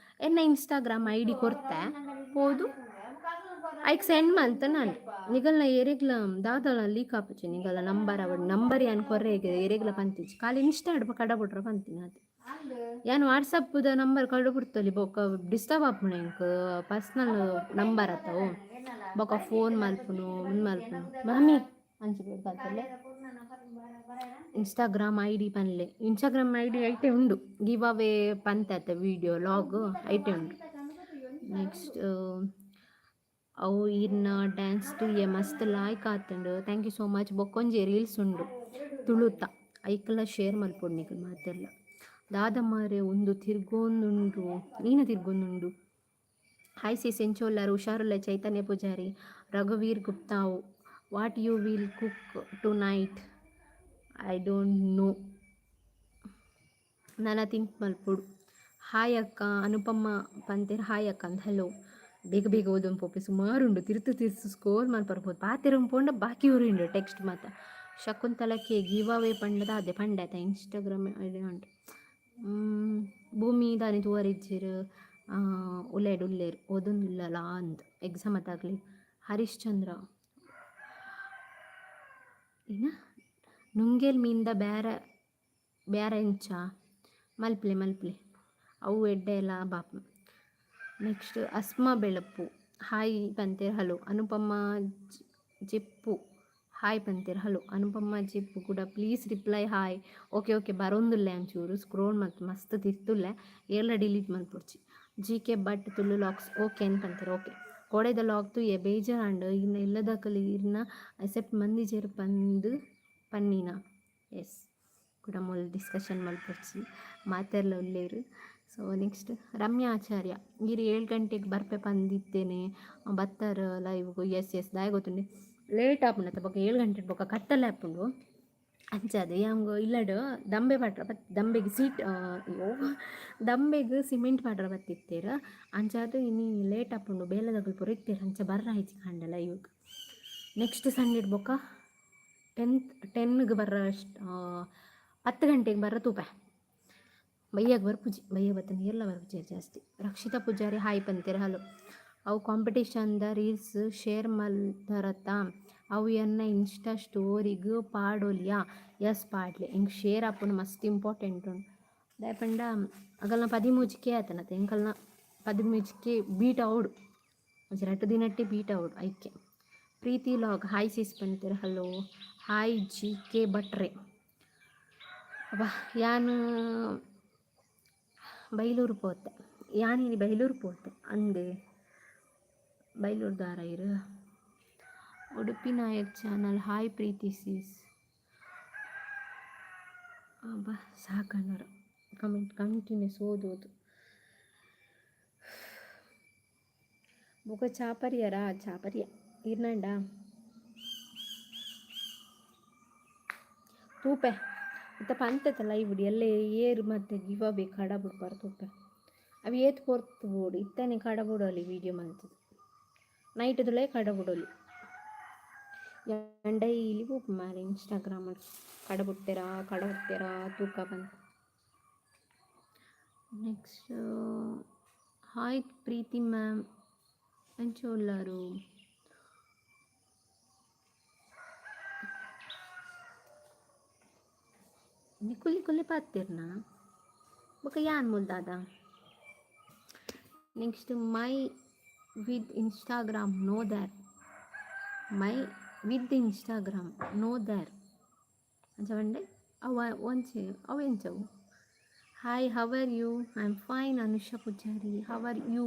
ಎನ್ನ ಇನ್ಸ್ಟಾಗ್ರಾಮ್ ಐಡಿ ಕೊರ್ತೆ, ಪೋದು ಐಕ್ ಸೆಂಡ್ ಮಲ್ತ ನಾನು. ನಿಗಲ್ನ ಏರೆಗ್ಲ ದಾದಲ ಲೀಕ್ ಆಪುಜಿ. ನಿಗಲ ನಂಬರ್ ಅವಡ್ ನಂಬರ್ ಯಾನ್ ಕೊರ್ರೆ ಏರೆಗ್ಲ ಪಂತಿಜಿ. ಖಾಲಿ ಇನ್ಸ್ಟಾ ಕಡ ಬುಡ್ರ ಪಂತಿನ ಆತೆ. ಯಾನ್ ವಾಟ್ಸಪ್ ದ ನಂಬರ್ ಕಡ ಬುಡ್ತೊಲಿ, ಬೊಕ್ಕ ಡಿಸ್ಟರ್ಬ್ ಆಪುಂಡು ಎಂಕ್. ಪರ್ಸನಲ್ ನಂಬರ್ ಅತ್ತವು. ಬೊಕ ಫೋನ್ ಮಲ್ಪುನು, ಉಂದು ಮಲ್ಪುನು. ಮಾಮಿ ಅಂಚ ಕಲ್ತಲೆ. ಇನ್ಸ್ಟಾಗ್ರಾಮ್ ಐಡಿ ಪನ್ಲೆ. ಇನ್ಸ್ಟಾಗ್ರಾಮ್ ಐಡಿ ಐಟೆ ಉಂಡು. ಗಿವ್ ಅವೇ ಪಂತ ವೀಡಿಯೋ ಲಾಗ್ ಐಟೆ ಉಂಡು. ನೆಕ್ಸ್ಟ್, ಅವು ಈರ್ನ ಡ್ಯಾನ್ಸ್ ತೂಯೆ, ಮಸ್ತ್ ಲಾಯ್ಕ್ ಆತುಂಡು. Thank you so much. ಬೊಕ್ಕೊಂಜಿ ರೀಲ್ಸ್ ಉಂಡು ತುಳುತ, ಐಕ್ಲ ಶೇರ್ ಮಲ್ಪೊಡು ನಿಕುಲು ಮಾತೆರ್ಲ. ದಾದ ಮಾರೆ, ಉಂದು ತಿರ್ಗೊಂದುಂಡು, ಈನ ತಿರ್ಗೊಂದುಂಡು. ಹಾಯ್ ಸಿಸ್, ಎಂಚ ಉಲ್ಲಾರ್? ಹುಷಾರುಲ್ಲ. ಚೈತನ್ಯ ಪೂಜಾರಿ, ರಘುವೀರ್ Gupta, what you will cook tonight? I don't know. ನನ ಥಿಂಕ್ ಮಲ್ಪೊಡು. ಹಾಯ್ ಅಕ್ಕ, ಅನುಪಮ್ಮ ಪಂತೆರ್. ಹಾಯ್ ಅಕ್ಕ ಅಂದ್. ಹಲೋ. ಬೇಗ ಬೇಗ ಓದೊಂದು ಪೋಪೆ, ಸುಮಾರು ಉಂಡು. ತಿರ್ತು ತಿರ್ತು ಸ್ಕ್ರೋಲ್ ಮಲ್ಪರ್ಬೋದು. ಪಾತೆರ ಪೋಂಡ ಬಾಕಿ ಉಂಡು ಟೆಕ್ಸ್ಟ್ ಮಾತ. ಶಕುಂತಲಕ್ಕೆ ಗಿವ್ ಅವೇ ಪಂಡದ ಅದೇ ಪಂಡೆ ಆತ. ಇನ್ಸ್ಟಾಗ್ರಾಮ್ ಐಡಿ ಉಂಟು. ಭೂಮಿ ದಾನಿ ತೂವರಿಜ್ಜೆರ್? ಉಲ್ಲೇಡ್ ಉಲ್ಲೇರ್, ಓದೊಂದುಲ್ಲಲಾ ಅಂದ್. ಎಕ್ಸಾಮ್ ಅತ್ತಾಗ್ಲಿ. ಹರಿಶ್ಚಂದ್ರ ಏನ ನುಂಗೆಲ್ ಮೀನ್ದ ಬ್ಯಾರ ಬ್ಯಾರ ಎಂಚ ಮಲ್ಪ್ಲೆ ಮಲ್ಪ್ಲೆ, ಅವು ಎಡ್ಡೆ ಎಲ್ಲ ಬಾಪ್. ನೆಕ್ಸ್ಟ್, ಅಸ್ಮಾ ಬೆಳಪು ಹಾಯ್ ಪಂತೇರ್. ಹಲೋ. ಅನುಪಮ್ಮ ಜಿಪ್ಪು ಹಾಯ್ ಪಂತೇರ್. ಹಲೋ. ಅನುಪಮ್ಮ ಜಿಪ್ಪು ಕೂಡ please reply hi. Okay okay, ಬರೋಂದುಲ್ಲೆ. ಒಂಚೂರು ಸ್ಕ್ರೋಲ್ ಮಲ್ತ್ ಮಸ್ತ್ ತಿರ್ತುಲ್ಲೆ. ಏರ್ಲ ಡಿಲೀಟ್ ಮಲ್ಪೊಡ್ಚಿ. G K Bhat Tulu vlogs okay ಅಂತ ಪಂತೆರ್. ಓಕೆ. ಕೋಡೆದ ಲಾಗ್ ತೂಯೆ, ಬೇಜಾರಾಂಡ್. ಇರ್ನ ಇಲ್ಲದಕುಲು ಇರ್ನ ಅಕ್ಸೆಪ್ಟ್ ಮಂದಿಜೆರ್ ಪಂದ್ ಪನ್ನಿನ. ಎಸ್, ಕೂಡ ಮೂಲು ಡಿಸ್ಕಷನ್ ಮಲ್ಪೊಡ್ಚಿ, ಮಾತೆರ್ಲ ಉಲ್ಲೇರು. ಸೊ ನೆಕ್ಸ್ಟ್, ರಮ್ಯಾ ಆಚಾರ್ಯ, ಈರ್ 7 ಗಂಟೆಗೆ ಬರ್ಪೆ ಪಂದಿತ್ತೇನೆ, ಬತ್ತರ ಲೈವ್ಗು? ಎಸ್ ಎಸ್, ದಾಯ ಗೊತ್ತುಂಡೆ, ಲೇಟ್ ಆಪುಂಡತ್ತ. ಬೊಕ 7 ಗಂಟೆ ಬೊಕ ಕತ್ತಲೆ ಆಪುಂಡು. ಅಂಚಾದ್ ಯಾಂಗ್ ಇಲ್ಲಡ್ ದಂಬೆ ಪಾಡ್ರ ಬತ್, ದಂಬೆಗ್ ಸೀಟ್, ಅಯ್ಯೋ, ದಂಬೆಗ್ ಸಿಮೆಂಟ್ ಪಾಡ್ರ ಬತ್ತಿತ್ತೆರ್. ಅಂಚಾದ್ ಇನಿ ಲೇಟ್ ಆಪುಂಡು, ಬೇಲೆದಕುಲು ಪೂರ ಇತ್ತೆರ್. ಅಂಚ ಬರ್ರ ಆಯ್ಜಿ ಕಾಂಡೆ ಲೈವ್ಗ್. ನೆಕ್ಸ್ಟ್ ಸಂಡೇ ಬೊಕ ಟೆಂತ್ 10ಗೆ ಬರ್ರ, 10 ಗಂಟೆಗೆ ಬರ್ರ ತೂಪೆ. ಬಯ್ಯಾಗ ಬರ್ಪುಜಿ, ಬಯ್ಯ ಬತ್ತನ ಏರ್ಲ ಬರ್ಪುಜಿ ಜಾಸ್ತಿ. ರಕ್ಷಿತಾ ಪೂಜಾರಿ ಹಾಯ್ ಪಂತೆರ್. ಹಲೋ. ಅವು ಕಾಂಪಿಟೇಷನ್ದ ರೀಲ್ಸ್ ಶೇರ್ ಮಲ್ತರತ್ತ, ಅವು ಎನ್ನ ಇನ್ಸ್ಟಾ ಸ್ಟೋರಿಗ್ ಪಾಡೊಲಿಯಾ? ಎಸ್, ಪಾಡ್ಲೆ. ಎಂಕ್ ಶೇರ್ ಆಪುಂಡು, ಮಸ್ತ್ ಇಂಪಾರ್ಟೆಂಟ್ ಉಂಡು. ದಾಯೆ ಪಂಡ ಅಗಲ್ನ 13ಕೆ ಆತನತೆ, ಎಂಕಲ್ನ 13ಕೆ ಬೀಟ್ ಆವೊಡು. ಒಂಜಿ ರಡ್ಡ್ ದಿನಟ್ಟೆ ಬೀಟ್ ಆವೊಡು ಐಕೆ. ಪ್ರೀತಿ ಲಾಗ್ ಹಾಯ್ ಸಿಸ್ ಪಂತೆರ್. ಹಲೋ. ಹಾಯ್ ಜಿ ಕೆ ಭಟ್ರೆ. ಅಬ್ಬಾ, ಯಾನ್ ಬೈಲೂರು ಪೋತೆ, ಯಾನ್ ಇನಿ ಬೈಲೂರು ಪೋತೆ ಅಂದೆ. ಬೈಲೂರು ದಾರ ಇರು. ಉಡುಪಿ ನಾಯಕ್ ಚಾನಲ್ ಹಾಯ್ ಪ್ರೀತಿ ಸಿಸ್. ಅಬ್ಬಾ, ಸಾಕಣ್ಣರ, ಕಮೆಂಟ್ ಕಂಟಿನ್ಯೂಸ್ ಓದೋದು. ಬೊಕ ಚಾಪರಿಯರಾ? ಚಾಪರಿಯ ಇರ್ನಂಡ ತೂಪೆ. ಇತ್ತ ಪಂತೆತ ಲೈವ್ ಎಲ್ಲೆ ಏರ್ ಮತ್ತೆ ಗಿವ್ ಅವೇ ಕಡ ಬುಡ್ಪಾರ ತೂಪೆ. ಅವು ಏತ್ ಪೊರ್ತು ಬೋಡು, ಇತ್ತನೆ ಕಡ ಬುಡೊಲಿ. ವೀಡಿಯೋ ಮಲ್ತುದು ನೈಟ್ ದುಲೈ ಕಡ ಬುಡೊಲಿ. ಯಾನ್ ಡೈಲಿ ಪೋಪು ಮಾರೆ ಇನ್ಸ್ಟಾಗ್ರಾಮ್, ಕಡ ಬುಡ್ತೆರಾ ಕಡ ಬುಡ್ತೆರಾ ತೂಕ ಪಂದ್. ನೆಕ್ಸ್ಟ್, ಹಾಯ್ ಪ್ರೀತಿ ಮ್ಯಾಮ್, ಎಂಚ ಉಲ್ಲಾರು? ನಿಕುಲು ನಿಕುಲೆ ಪಾತೆರ್ನ ಬೊಕ ಯಾನ್ ಮೂಲು ದಾದ? Next, my with Instagram no there, my with Instagram no there ಅಂಚ ಪಂಡೆ. ಅವು ಒಂಚೆ ಅವು ಎಂಚವು? Hi, how are you? I am fine. Anusha Poojary, how are you?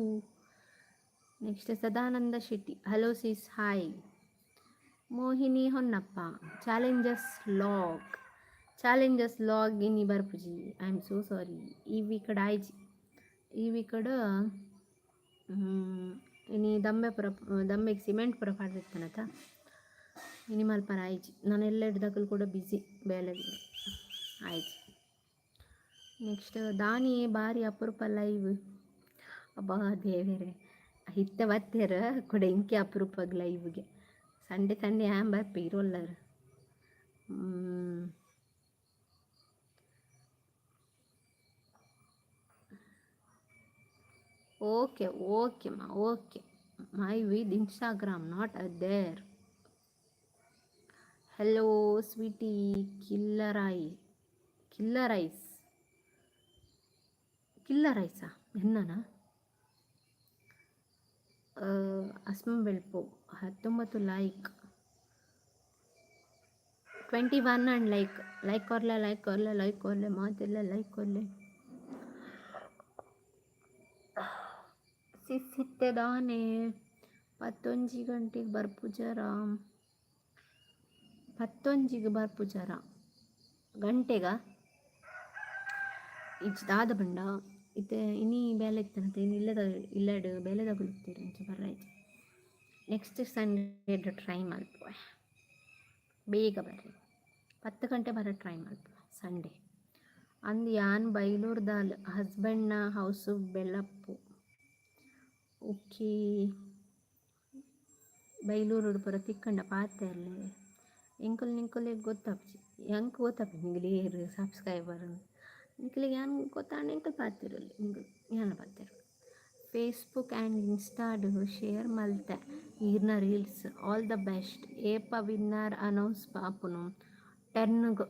Next, Sadananda Shetty, hello sis, hi. Mohini Honnappa, challenges log, challenges log ಇನಿ ಬರ್ಪುಜಿ. I am so sorry. ಈ ವೀಕಡ್ ಆಯ್ಜಿ. ಈ ವೀಕಡ್ ಇನಿ ದಂಬೆ ಪೂರ, ದಂಬೆಗ್ cement ಪೂರ ಪಾಡ್ದಿತ್ತನತ, ಇನಿ ಮಲ್ಪರ ಆಯ್ಜಿ. ನಾನು ಎಲ್ಲೆಡ್ದಕುಲು ಕೂಡ ಬ್ಯುಸಿ ಬೇಲೆ ಆಯ್ಜಿ. ನೆಕ್ಸ್ಟ್, ದಾನಿಯೇ ಬಾರಿ ಅಪರೂಪ ಲೈವ್. ಅಬ್ಬಾ ದೇವೆರೆ, ಇತ್ತೆ ಬತ್ತೆರ್ ಕುಡ ಇಂಕೆ ಅಪರೂಪಗ್ ಲೈವ್ಗೆ. ಸಂಡೆ ಸಂಡೆ ಆ್ಯನ್ ಬರ್ಪೆ, ಇರೋಲ್ಲರ್. ಓಕೆ ಓಕೆ ಮಾ, okay. My with Instagram not there. Hello sweety, killer I killer ice, killer ಐಸಾ ಎನ್ನನಾ? Asma Belpu. 19 like, 21 and like. Like ಕೊರ್ಲೆ, ಲೈಕ್ ಕೊರ್ಲೆ, ಲೈಕ್ ಕೊರ್ಲೆ, ಮಾತೆಲ್ಲ ಲೈಕ್ ಕೊರ್ಲೆ. ಸಿಸ್ ಇತ್ತೆ ದಾನೆ 11 ಗಂಟೆಗೆ ಬರ್ಪುಜರ? 11ಗೆ ಬರ್ಪುಜರ ಗಂಟೆಗ? ಇಜ್ಜಿ, ದಾದ ಪಂಡ ಇತ್ತೆ ಇನಿ ಬೇಲೆ ಇತ್ತಂತೆ. ಇನಿ ಇಲ್ಲದ ಇಲ್ಲಡ್ ಬೇಲೆದಕುಲು ಇತ್ತೆರ್, ಅಂಚ ಬರ್ರಾಯ್ಜಿ. ನೆಕ್ಸ್ಟ್ ಸಂಡೇ ಟ್ರೈ ಮಲ್ಪುವೆ ಬೇಗ ಬರ್ರಿ. 10 ಗಂಟೆ ಬರ ಟ್ರೈ ಮಲ್ಪುವೆ ಸಂಡೇ. ಅಂದ್, ಯಾನ್ ಬೈಲೂರ್ದಾಲ್, ಹಸ್ಬೆಂಡ್ನ ಹೌಸು ಬೆಳಪು. ಓಕೆ, ಬೈಲೂರುಡು ಪೂರ ತಿಕ್ಕಂಡ ಪಾತೆರ್ಲೆ. ಎಂಕುಲು ನಿಂಕುಲೆಗ್ ಗೊತ್ತಾಪುಜಿ, ಎಂಕ್ ಗೊತ್ತಾಪುಜಿ ನಿಗುಲು ಏರ್ ಸಬ್ಸ್ಕ್ರೈಬರ್. ನಿಕ್ಲೆಗ್ ಯಾನ್ ಗೊತ್ತಾಂಡ ಎಂಕುಲು ಪಾತೆರೊಲಿ, ನಿಂಕುಲು ಯಾನ್ ಪಾತೆರು. ಫೇಸ್ಬುಕ್ ಆ್ಯಂಡ್ ಇನ್ಸ್ಟಾಡ್ ಶೇರ್ ಮಲ್ತೆ ಈರ್ನ ರೀಲ್ಸ್. ಆಲ್ the best. ಏಪ ವಿನ್ನರ್ ಅನೌನ್ಸ್ ಆಪುನು? 10ಗ್.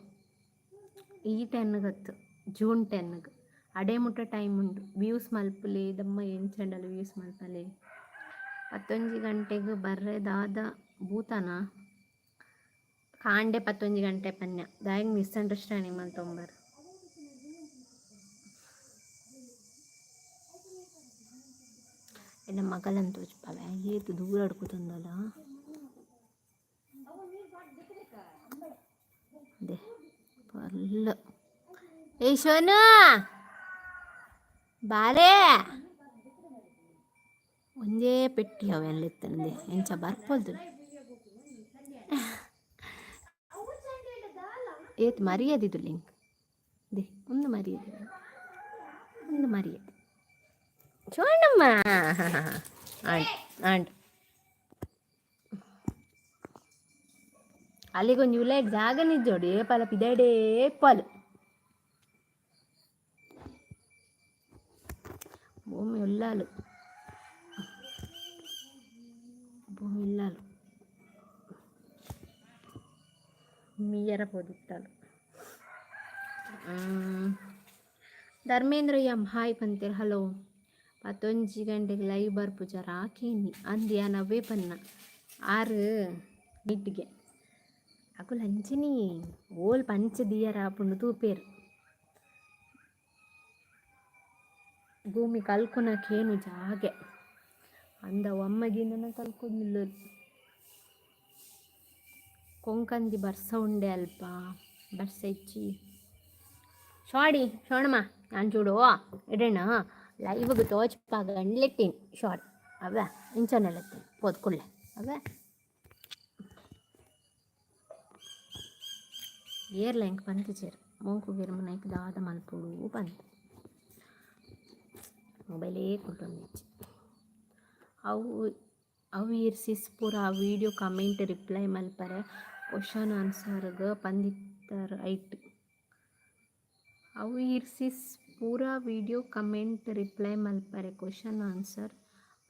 ಈ 10ಗತ್ತು, ಜೂನ್ 10ಗ್. ಅಡೆ ಮುಟ್ಟ ಟೈಮ್ ಉಂಡು. ವ್ಯೂಸ್ ಮಲ್ಪುಲೆ ದಮ್ಮ, ಎಂಚಂಡಲ ವ್ಯೂಸ್ ಮಲ್ಪಲೆ. 11 ಗಂಟೆಗೆ ಬರ್ರೆ ದಾದ ಭೂತನ? ಕಾಂಡೆ 11 ಗಂಟೆ ಪನ್ಯ. ದಾಯೆಗ್ ಮಿಸ್ಅಂಡರ್ಸ್ಟ್ಯಾಂಡಿಂಗ್ ಮಲ್ತೊಂಬರ್? ಎನ್ನ ಮಗಲನ್ ತೋಜ್ಪಾವೆ, ಏತ್ ದೂರ ಕೂತೊಂದಲ್ಲ they ಪರ್ಲ್. ಏಯ್ ಶೋನು, ಬಾಲೆ. ಒಂಜೇ ಪೆಟ್ಟಿ ಅವೆಲ್ಲ ಇತ್ತಂದೆ, ಎಂಚ ಬರ್ಪೊಲ್ದು. ಏತ್ ಮರ್ಯಾದಿದು ಲಿಂಕ್ they. ಒಂದು ಮರ್ಯಾದೆ, ಒಂದು ಮರ್ಯಾದೆ ಚೋಣಮ್ಮ. ಆಂಡ್ ಆಂಡ್ ಅಲ್ಲಿಗೊಂಜಿ ಉಲೈಟ್ ಜಾಗ ನಿಜ್ಜೋಡು. ಏಪಲ ಪಿದಡೇ ಪಲ್ ಭೂಮಿ ಉಲ್ಲಾಲು, ಭೂಮಿ ಉಲ್ಲಾಲು ಮೀಯರ ಪೋದಿತ್ತಾಲು. ಧರ್ಮೇಂದ್ರ ಎಂ ಹಾಯ್ ಪಂತೆರ್, ಹಲೋ. 11 ಗಂಟೆಗೆ ಲೈವ್ ಬರ್ಪುಜಾರ ಆಕೇನಿ ಅಂದ್, ಯಾನ್ ಅವೇ ಪನ್ನ ಆರು ನೈಟ್ಗೆ. ಅಕುಲು ಅಂಚನೆ ಓಲ್ ಪಂಚ ದೀಯರ ಆಪುಂಡು ತೂಪೇರು. ಭೂಮಿ ಕಲ್ಕುನ ಕೇನು ಜಾಗೆ ಅಂದ ಒಮ್ಮಗಿನ ಕಲ್ಕೊಂದಿಲ್ಲ. ಕೊಂಕಂದಿ ಬರ್ಸ ಉಂಡೆ ಅಲ್ಪ, ಬರ್ಸ ಇಚ್ಚಿ. ಶಾಡಿ ಶೋಣಮ್ಮ, ನಾನು ಚೂಡು ಇಡೋಣ ಲೈವ್ಗೆ ತೋಚ್ಪಾಗ ಗಂಡ್ಲೆತ್ತೀನಿ ಶಾರ್ಟ್ ಅವ ಇಂಚನೆಲೆತ್ತೀನಿ ಪೋದ್ ಕುಳ್ಳೆ ಅವ. ಏರ್ಲ ಎಂಕ್ ಪಂತಿಚೇರು ಮೋಂಕು ಗಿರ್ಮುನ ದಾದ ಮಲ್ಪೊಡು ಪಂದ್ ಮೊಬೈಲೇ ಕುಲ್ಲೊಂದಿಜ್ಜಿ. ಅವು ಅವು ಈರ್ ಸಿಸ್ ಪೂರ ಆ ವೀಡಿಯೋ ಕಮೆಂಟ್ ರಿಪ್ಲೈ ಮಲ್ಪರೆ ಕ್ವಶನ್ ಆನ್ಸರ್ಗ್ ಪಂದಿತ್ತರ್ ಐಟ್. ಅವು ಈರ್ ಸಿಸ್ ಪೂರ ವೀಡಿಯೋ ಕಮೆಂಟ್ ರಿಪ್ಲೈ ಮಲ್ಪರೆ ಕ್ವಶನ್ ಆನ್ಸರ್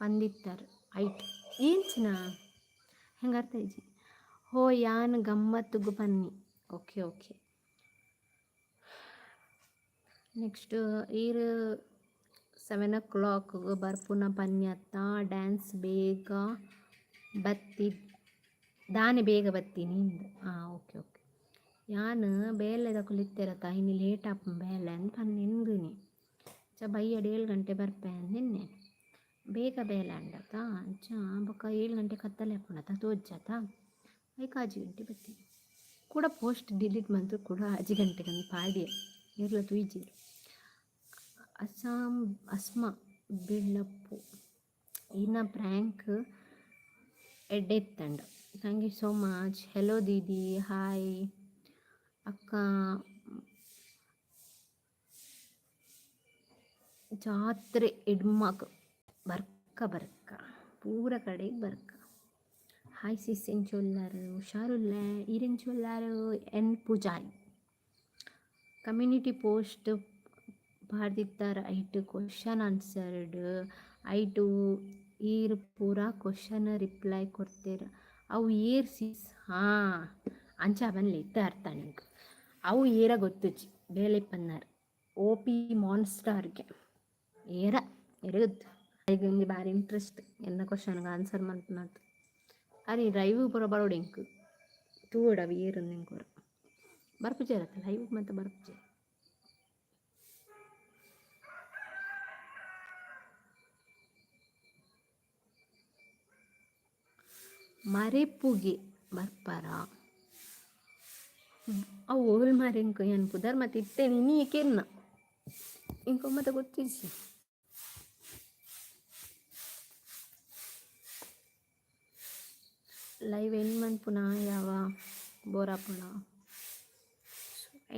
ಪಂದಿತ್ತರ್ ಐಟ್. ಎಂಚಿನ ಹೆಂಗೆ ಅರ್ಥ ಇಜ್ಜಿ. ಹೋ, ಯಾನ್ ಗಮ್ಮತ್ತುಗು ಪನ್ನಿ. Okay okay. ನೆಕ್ಸ್ಟ್ ಈರ್ 7 ಓ ಕ್ಲಾಕ್ಗೆ ಬರ್ಪುನ ಪನ್ಯತ್ತ ಡ್ಯಾನ್ಸ್ ಬೇಗ ಬತ್ತಿ ದಾನೆ ಬೇಗ ಬತ್ತೀನಿ ಇಂದ್. ಹಾಂ, ಓಕೆ ಓಕೆ. ಯಾನ್ ಬೇಲೆದಕುಲು ಇತ್ತೆರತ್ತ, ಇನಿ ಲೇಟ್ ಆಪುಂಡು ಬೇಲೆ ಅಂದ್ ಪನ್ನೆಂದಿನಿ. ಅಂಚ ಬಯ್ಯಡ್ 7 ಗಂಟೆ ಬರ್ಪೆ ಅಂದ್. ಬೇಗ ಬೇಲೆ ಆಂಡತ, ಅಂಚ ಬೊಕ್ಕ 7 ಗಂಟೆ ಕತ್ತಲೆ ಆಪುಂಡತ, ತೋಜ್ಜತ. ಐಕ್ 6 ಗಂಟೆ ಬತ್ತೀನಿ. ಕೂಡ ಪೋಸ್ಟ್ ಡಿಲೀಟ್ ಮಂತ್ ಕೂಡ 6 ಗಂಟೆಗೆ ಪಾಡಿಯೆ, ಏರ್ಲ ತೂಯಿಜೆರ್. ಅಸ್ಸಾಂ ಅಸ್ಮಾ ಬೆಳ್ಳಪ್ಪು, ಇನ್ನ ಪ್ರ್ಯಾಂಕ್ ಎಡ್ಡೆ ಇತ್ತಂಡ. Thank you so much. Hello Didi, hi ಅಕ್ಕ. ಜಾತ್ರೆ ಎಡ್ಮಗ್ ಬರ್ಕ ಬರ್ಕ ಪೂರ ಕಡೆಗೆ ಬರ್ಕ. Hi sis, ಎಂಚೊಲ್ಲಾರು? ಹುಷಾರುಲ್ಲೆ. ಈರೆಂಚೊಲ್ಲಾರು? ಎನ್ ಪೂಜಾರಿ. ಕಮ್ಯುನಿಟಿ ಪೋಸ್ಟ್ ಪಾಡ್ದಿತ್ತಾರ ಐಟ್ ಕ್ವಶನ್ ಆನ್ಸರ್ಡ್ ಐಟು ಈರ್ ಪೂರ ಕ್ವಶನ್ ರಿಪ್ಲೈ ಕೊರ್ತೆರ್. ಅವು ಏರ್ ಸಿಸ್? ಹಾಂ, ಅಂಚ ಬನ್ಲಿ ಇತ್ತೆ ಅರ್ಥ ನಿಂಕ್. ಅವು ಏರ ಗೊತ್ತುಜ್ಜಿ, ಬೇಲೆ ಪನ್ನಾರ್ ಓ ಪಿ ಮಾನ್ಸ್ಟಾರ್ಗೆ. ಏರ ಎರ ಗೊತ್ತು. ಆಯಗ್ ಒಂಜಿ ಬಾರಿ ಇಂಟ್ರೆಸ್ಟ್ ಎನ್ನ ಕ್ವಶನ್ಗೆ ಆನ್ಸರ್ ಮಲ್ಪುನತ್. ಅರೆ ಲೈವ್ ಪೂರ ಬರೋಡು ಎಂಕ್, ತೂವೊಡು ಅವು ಏರುಂದು ಎಂಕ್ ಪೂರ ಬರ್ಪುಜೆರತ್ತ ಲೈವ್ ಮಾತ ಬರ್ಪುಜೆರ್. ಮರೆಪುಗೆ ಬರ್ಪರ ಅವು ಓಲ್ ಮಾರೆ ಎಂಕ್ ಯಾನ್ ಪುದರ್ ಮಾತ ಇತ್ತೆ ಇನಿ ಕೇನ್ನ ಎಂಕ್ ಅವು ಮಾತ ಗೊತ್ತಿಜ್ಜಿ. ಲೈವ್ ಎಂಡ್ ಮನ್ಪುನ ಯಾವ ಬೋರ್ ಆಪುಂಡ?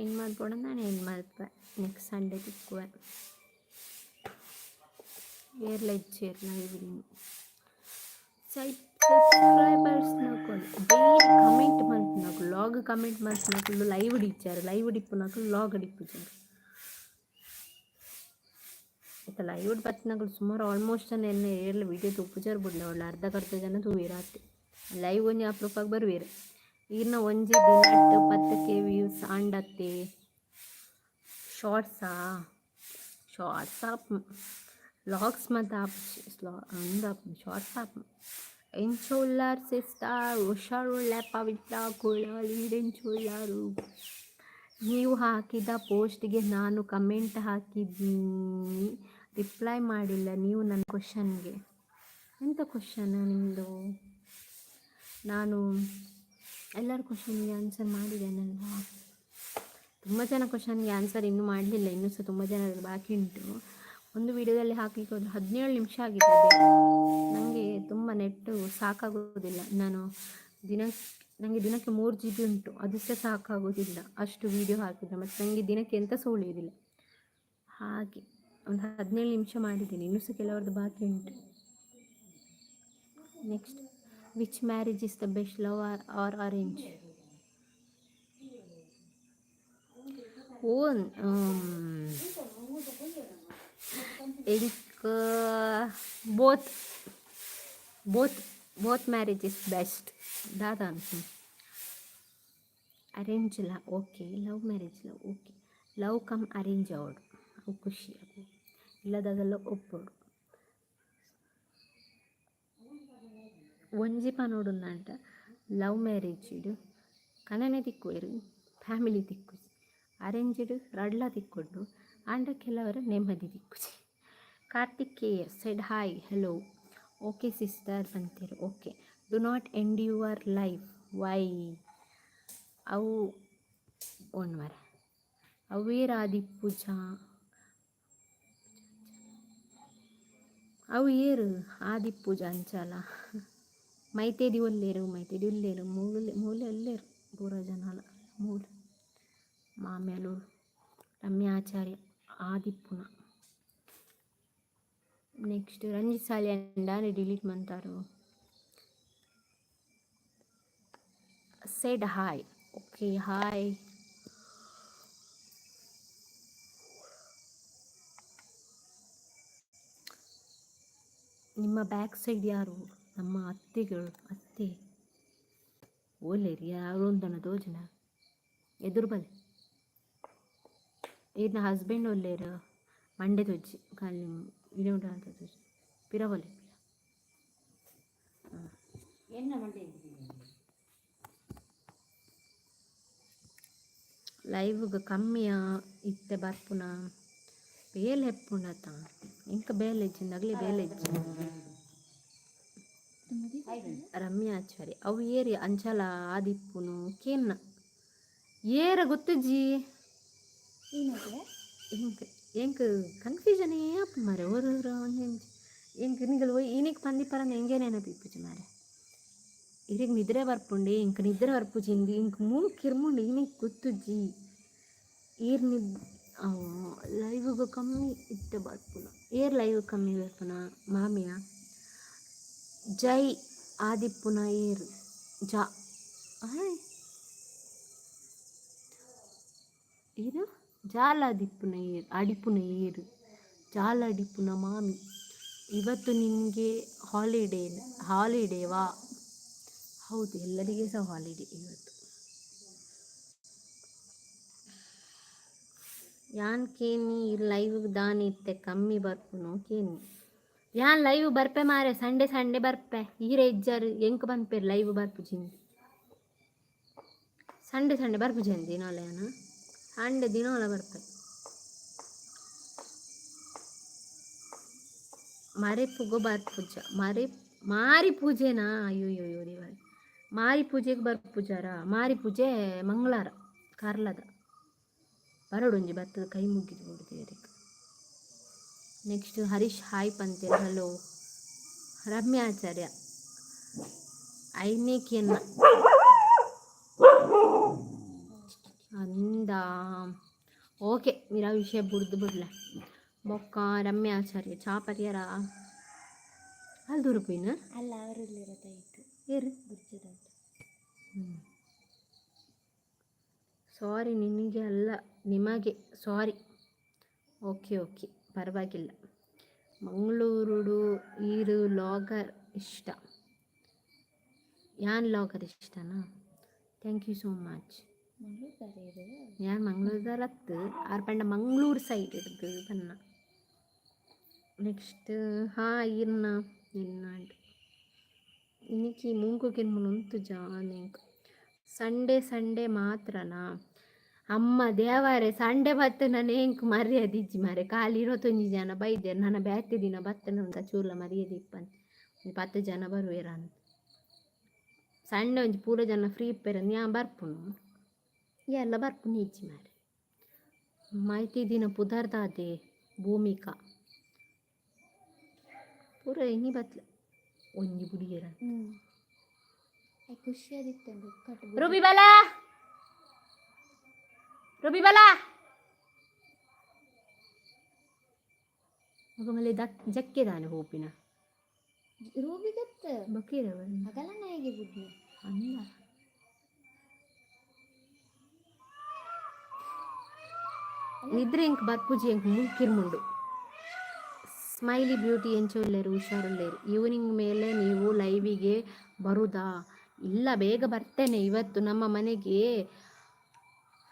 ಎಂಡ್ ಮನ್ಪೊಡ ನಾನು ಎಂಡ್ ಮಲ್ಪುವೆ, ನೆಕ್ಸ್ಟ್ ಸಂಡೇ ತಿಕ್ಕುವೆ. ಏರ್ಲ ಇಜ್ಜೆರ್ ಲೈವ್. ಸಬ್ಸ್ಕ್ರೈಬರ್ಸ್ ನಕುಲು ಡೈಲಿ ಕಮೆಂಟ್ ಮಲ್ಪುನಕುಲು, ಲಾಗ್ ಕಮೆಂಟ್ ಮಲ್ಪುನಕುಲು ಲೈವ್ ಇಜ್ಜಾರ್, ಲೈವ್ ಇಪ್ಪುನಕುಲು ಲಾಗ್ ಇಪ್ಪುಜಾರ್. ಇತ್ತೆ ಲೈವ್ ಬತ್ತಿನಕುಲು ಸುಮಾರು ಆಲ್ಮೋಸ್ಟ್ ಎನ್ನ ಏರ್ಲ ವೀಡಿಯೋ ತೂಪುಜಾರ್ ಬುಡ್ಲೆ, ಒಳ್ಳೆ ಅರ್ಧಕ್ಕರ್ಧ ಜನ ತೂವೆರ್ ಆತೆ. ಲೈವ್ ಒಂಜಿ ಅಪರೂಪಗ್ ಬರುವೆರ್. ಈರ್ನ ಒಂಜಿ ದಿನಟ್ 10K views ಆಂಡತ್ತೆ? ಶಾರ್ಟ್ಸಾ? ಶಾರ್ಟ್ಸ್ ಆಪ್ ಲಾಗ್ಸ್ ಮಾತ ಆಪುಜಿ, ಉಂದು ಆಪುಂಡು, ಶಾರ್ಟ್ಸ್ ಆಪುಂಡು. ಎಂಚ ಉಲ್ಲಾರ್ ಸಿಸ್ಟರ್? ಹುಷಾರುಳ್ಳೆ ಪವಿತ್ರ ಕುಳಾಲ್, ಈರೆಂಚ ಉಲ್ಲಾರು? ನೀವು ಹಾಕಿದ ಪೋಸ್ಟ್ಗೆ ನಾನು ಕಮೆಂಟ್ ಹಾಕಿದ್ದೀನಿ, ರಿಪ್ಲೈ ಮಾಡಿಲ್ಲ ನೀವು ನನ್ನ ಕ್ವಶನ್ಗೆ. ಎಂಥ ಕ್ವಶನ್ ನಿಮ್ಮದು? ನಾನು ಎಲ್ಲರ ಕ್ವಶನ್ಗೆ ಆನ್ಸರ್ ಮಾಡಿದ್ದೇನಲ್ವಾ? ತುಂಬ ಜನ ಕ್ವಶನ್ಗೆ ಆನ್ಸರ್ ಇನ್ನೂ ಮಾಡಲಿಲ್ಲ, ಇನ್ನೂ ಸಹ ತುಂಬ ಜನ ಬಾಕಿ ಉಂಟು. ಒಂದು ವಿಡಿಯೋದಲ್ಲಿ ಹಾಕಲಿಕ್ಕೆ ಒಂದು 17 ನಿಮಿಷ ಆಗಿದೆ. ಅದೇ ನನಗೆ ತುಂಬ ನೆಟ್ಟು ಸಾಕಾಗೋದಿಲ್ಲ. ನಾನು ದಿನ ನನಗೆ ದಿನಕ್ಕೆ 3 ಜಿಬಿ ಉಂಟು, ಅದು ಸಹ ಸಾಕಾಗೋದಿಲ್ಲ ಅಷ್ಟು ವೀಡಿಯೋ ಹಾಕಿದರೆ. ಮತ್ತು ನನಗೆ ದಿನಕ್ಕೆ ಎಂತ ಸಹ ಉಳಿಯೋದಿಲ್ಲ. ಹಾಗೆ ಒಂದು 17 ನಿಮಿಷ ಮಾಡಿದ್ದೀನಿ, ಇನ್ನೂ ಸಹ ಕೆಲವರದ್ದು ಬಾಕಿ ಉಂಟು. Next, which marriage is the best, love or arrange? Own ಎಂಕ್ both marriage is best. ದಾದ ಅನ್ಸು? ಅರೇಂಜ್ ಲ ಓಕೆ, ಲವ್ ಮ್ಯಾರೇಜ್ ಲ ಓಕೆ. ಲವ್ ಕಮ್ ಅರೇಂಜ್ ಆವೊಡು, ಅವು ಖುಷಿ ಆಪುಂಡು. ಇಲ್ಲದಾಗಲ್ಲ ಒಪ್ಪೊಡು. ಒಂಜಿ ಪನೊಡುಂದಂಟ, ಲವ್ ಮ್ಯಾರೇಜಿಡ್ ಕನನೆ ತಿಕ್ಕುವೆರ್, ಫ್ಯಾಮಿಲಿ ತಿಕ್ಕುಜಿ. ಅರೇಂಜ್ಡ್ ರಡ್ಲ ತಿಕ್ಕೊಡು, ಆಂಡ ಕೆಲವರ ನೆಮ್ಮದಿ ತಿಕ್ಕುಜಿ. Karthik K said hi, hello, okay sister ಅಂತೀರಿ. Okay, do not end your life, why? ಅವು ಒನ್ ಮರ ಅವೇರಾದಿ ಪೂಜಾ ಅವು ಏರು ಆದಿಪ್ಪುಜ ಅಂಚಲ ಮೈತೇದಿ ಒಲ್ಲೇರು, ಮೈತೇದಿ ಉಲ್ಲೇರು, ಮೂಲೆ ಮೂಲೆ ಉಲ್ಲೇರು ಪೂರ ಜನಲ ಮೂಲು ಮಾಮ್ಯಲು. ರಮ್ಯಾ ಆಚಾರ್ಯ ಆದಿಪ್ಪುನ. ನೆಕ್ಸ್ಟ್ ರಂಜಿತ್ ಸಾಲಿಯನ್ ದಾನೆ ಡಿಲೀಟ್ ಮಂತಾರು? Said hi, okay, hi. ನಿಮ್ಮ ಬ್ಯಾಕ್ ಸೈಡ್ ಯಾರು? ನಮ್ಮ ಅತ್ತೆಗಳು, ಅತ್ತೆ ಓಲೇರಿ ಯಾರು ಅಂತನ ತೋಜುನ. ಎದುರು ಬಲೆ ಈರ್ನ ಹಸ್ಬೆಂಡ್ ಒಲ್ಲೇರು? ಮಂಡೆ ತೊಜ್ಜಿ ಖಾಲಿ ಇಡೆ ಉಂಟು ಅಂತ ತೋಜಿ ಪಿರ ಬಲೆ.
ಎನ್ನ ಮಂಡೆ.
ಲೈವ್ಗ್ ಕಮ್ಮಿಯ ಇತ್ತೆ ಬರ್ಪುನ? ಬೇಲೆ ಎಪ್ಪುಂಡತ? ಎಂಕ್ ಬೇಲೆ ಇಜ್ಜಿಂದ ಅಗಲೆ ಬೇಲೆ ಇಜ್ಜಿ. ರಮ್ಯಾ ಆಚಾರ್ಯ ಅವು ಏರಿ ಅಂಚಲ ಆದಿಪ್ಪುನು ಕೇನ್ನ ಏರ ಗೊತ್ತುಜ್ಜಿ. ಎಂಕ್ ಎಂಕ್ ಕನ್ಫ್ಯೂಷನ್ ಆಪುಂಡು ಮಾರೆ. ಒರ ಒಂಜೊಂಜಿ ಎಂಕ್ ನಿಗಲ್ ಇನಿಕ್ ಪಂದಿಪರಂದ ಎಂಗೆ ನೆನಪಿಪ್ಪುಜಿ ಮಾರೆ. ಇರೆಗ್ ನಿದ್ರೆ ಬರ್ಪುಂಡೆ, ಎಂಕ್ ನಿದ್ರೆ ಬರ್ಪುಜಿ ಇಂದು ಎಂಕ್ ಮೂಂಕು ಕಿರ್ಮುಂಡು. ಇನಿಕ್ ಗೊತ್ತುಜ್ಜಿ. ಈರ್ ನಿದ್ ಲೈವ್ಗ್ ಕಮ್ಮಿ ಇತ್ತೆ ಬರ್ಪುನ? ಏರ್ ಲೈವ್ ಕಮ್ಮಿ ಬರ್ಪುನ? ಮಾಮಿಯ ಜೈ ಆದಿಪ್ಪುನ ಏರ್? ಜಾ ಏನು ಜಾಲಾದಿಪ್ಪುನ ಏರ್? ಅಡಿಪುನ ಏರ್? ಜಾಲ ಅಡಿಪುನ ಮಾಮಿ. ಇವತ್ತು ನಿನಗೆ ಹಾಲಿಡೇ ಹಾಲಿಡೇವಾ? ಹೌದು, ಎಲ್ಲರಿಗೆ ಸಹ ಹಾಲಿಡೇ ಇವತ್ತು. ಯಾನ್ ಕೇನಿ ಲೈವ್ ದಾನೆ ಇತ್ತೆ ಕಮ್ಮಿ ಬರ್ಪುನು ಕೇನಿ. ಯಾನ್ ಲೈವ್ ಬರ್ಪೆ ಮಾರೆ, ಸಂಡೆ ಸಂಡೆ ಬರ್ಪೆ. ಈರೆ ಇಜ್ಜಾರು ಎಂಕ್ ಪನ್ಪೇರು ಲೈವ್ ಬರ್ಪುಜಿಂದ್. ಸಂಡೆ ಸಂಡೆ ಬರ್ಪುಜೆನ್ ದಿನೋಲ ಯಾನ್? ಸಂಡೆ ದಿನೋಲ ಬರ್ಪೆ. ಮರೆಪುಗು ಬರ್ಪುಜ? ಮರೆ ಮಾರಿ ಪೂಜೆನಾ? ಅಯ್ಯೋ ಅಯ್ಯೋ ದೇವರೇ, ಮಾರಿ ಪೂಜೆಗೆ ಬರ್ಪುಜಾರ? ಮಾರಿ ಪೂಜೆ ಮಂಗಳಾರ ಕಾರ್ಲದ. ಬರಡೊಂಜಿ ಬತ್ತದ ಕೈ ಮುಗಿದು ಬಿಡು ದೇವರಿಗೆ. ನೆಕ್ಸ್ಟ್ ಹರೀಶ್ ಹಾಯ್ ಪಂತೇರ್. ಹಲೋ. ರಮ್ಯಾ ಆಚಾರ್ಯ ಐನೇಕಿಯನ್ನ ಅಂದ. ಓಕೆ, ಮೀರ ವಿಷಯ ಬುಡ್ದು ಬಿಡ್ಲೆ. ಬೊಕ್ಕ ರಮ್ಯಾ ಆಚಾರ್ಯ ಚಾ ಪರಿಯರ ಅಲ್ಲಿ ದೂರಪಿನ.
ಅಲ್ಲ, ಅವರಲ್ಲಿರೋದಾಯ್ತು.
ಏರು?
ಗುರ್ಜದವ್ರು.
ಸಾರಿ, ನಿನಗೆ ಅಲ್ಲ, ನಿಮಗೆ ಸಾರಿ. ಓಕೆ ಓಕೆ, ಪರವಾಗಿಲ್ಲ. ಮಂಗಳೂರುಡು ಈರು ಲಾಗರ್ ಇಷ್ಟ? ಯಾನ್ ಲಾಗರ್ ಇಷ್ಟನಾ? Thank you so much.
Mangaluru.
ಯಾನ್ ಮಂಗಳೂರುದರತ್ತು, ಆರ್ ಪಂಡ ಮಂಗಳೂರು ಸೈಡ್ ಇಡ್ದು ಪನ್ನ. ನೆಕ್ಸ್ಟ್ ಹಾ ಇರ್ನ ಎನ್ನಾಂಡ್ ಇನ್ನಿಕ್ಕಿ ಮೂಂಕು ಕಿನ್ಮುನು ಉಂತು ಜಾನೆಂಕ್. Sunday Sunday ಮಾತ್ರನಾ? ಅಮ್ಮ ದೇವರೇ, ಸಂಡೆ ಬತ್ತು ನಾನು ಎಂಕ್ ಮರ್ಯಾದೆ ಇಜ್ಜಿ ಮಾರೆ. ಖಾಲಿ 21 ಜನ ಬೈದೆರ್. ನನ ಬ್ಯಾತೆ ದಿನ ಬತ್ತನ ಉಂತ ಚೂರ್ಲ ಮರ್ಯಾದೆ ಇಪ್ಪನ್. 10 ಜನ ಬರುವೆರ್ ಅಂದ್. ಸಂಡೆ ಒಂಜಿ ಪೂರ ಜನ ಫ್ರೀ ಇಪ್ಪೆರ್, ಯಾನ್ ಬರ್ಪುನು. ಎಲ್ಲ ಬರ್ಪುನು ಇಜ್ಜಿ ಮಾರೆ. ಮಾಹಿತಿ ದಿನ ಪುದರ್ದಾದೆ ಭೂಮಿಕಾ ಪೂರ ಇನಿ ಬತ್ಲ ಒಂಜಿ ಬುಡಿಯರ.
ಹ್ಞೂ, ಖುಷಿಯಾದಿತ್ತಂಡು ಕಟ್.
ರೂಬಿ ಬಾಲಾ, ರೂಬಿ ಬಾಲಾ, ಮಗ ದಕ್ ಜಕ್ಕೆದಾನೆ ಹೋಪಿನ.
ರೂಬಿ ಗತ್ತ.
ಬಕೀರ.
ಅಗಲ ನಾಯಿಗೆ ಬುಡ್ನ.
ಅಂದ ನಿದ್ರೆ ಇಂಕ್ ಬರ್ಪುಜಿ ಎಂಕ್, ಮೂಕಿರ್ಮುಂಡು. ಸ್ಮೈಲಿ ಬ್ಯೂಟಿ ಎಂಚೊಲ್ಲೇರು? ಹುಷಾರುಲ್ಲೇರು. ಈವ್ನಿಂಗ್ ಮೇಲೆ ನೀವು ಲೈವಿಗೆ ಬರುದಾ? ಇಲ್ಲ, ಬೇಗ ಬರ್ತೇನೆ. ಇವತ್ತು ನಮ್ಮ ಮನೆಗೆ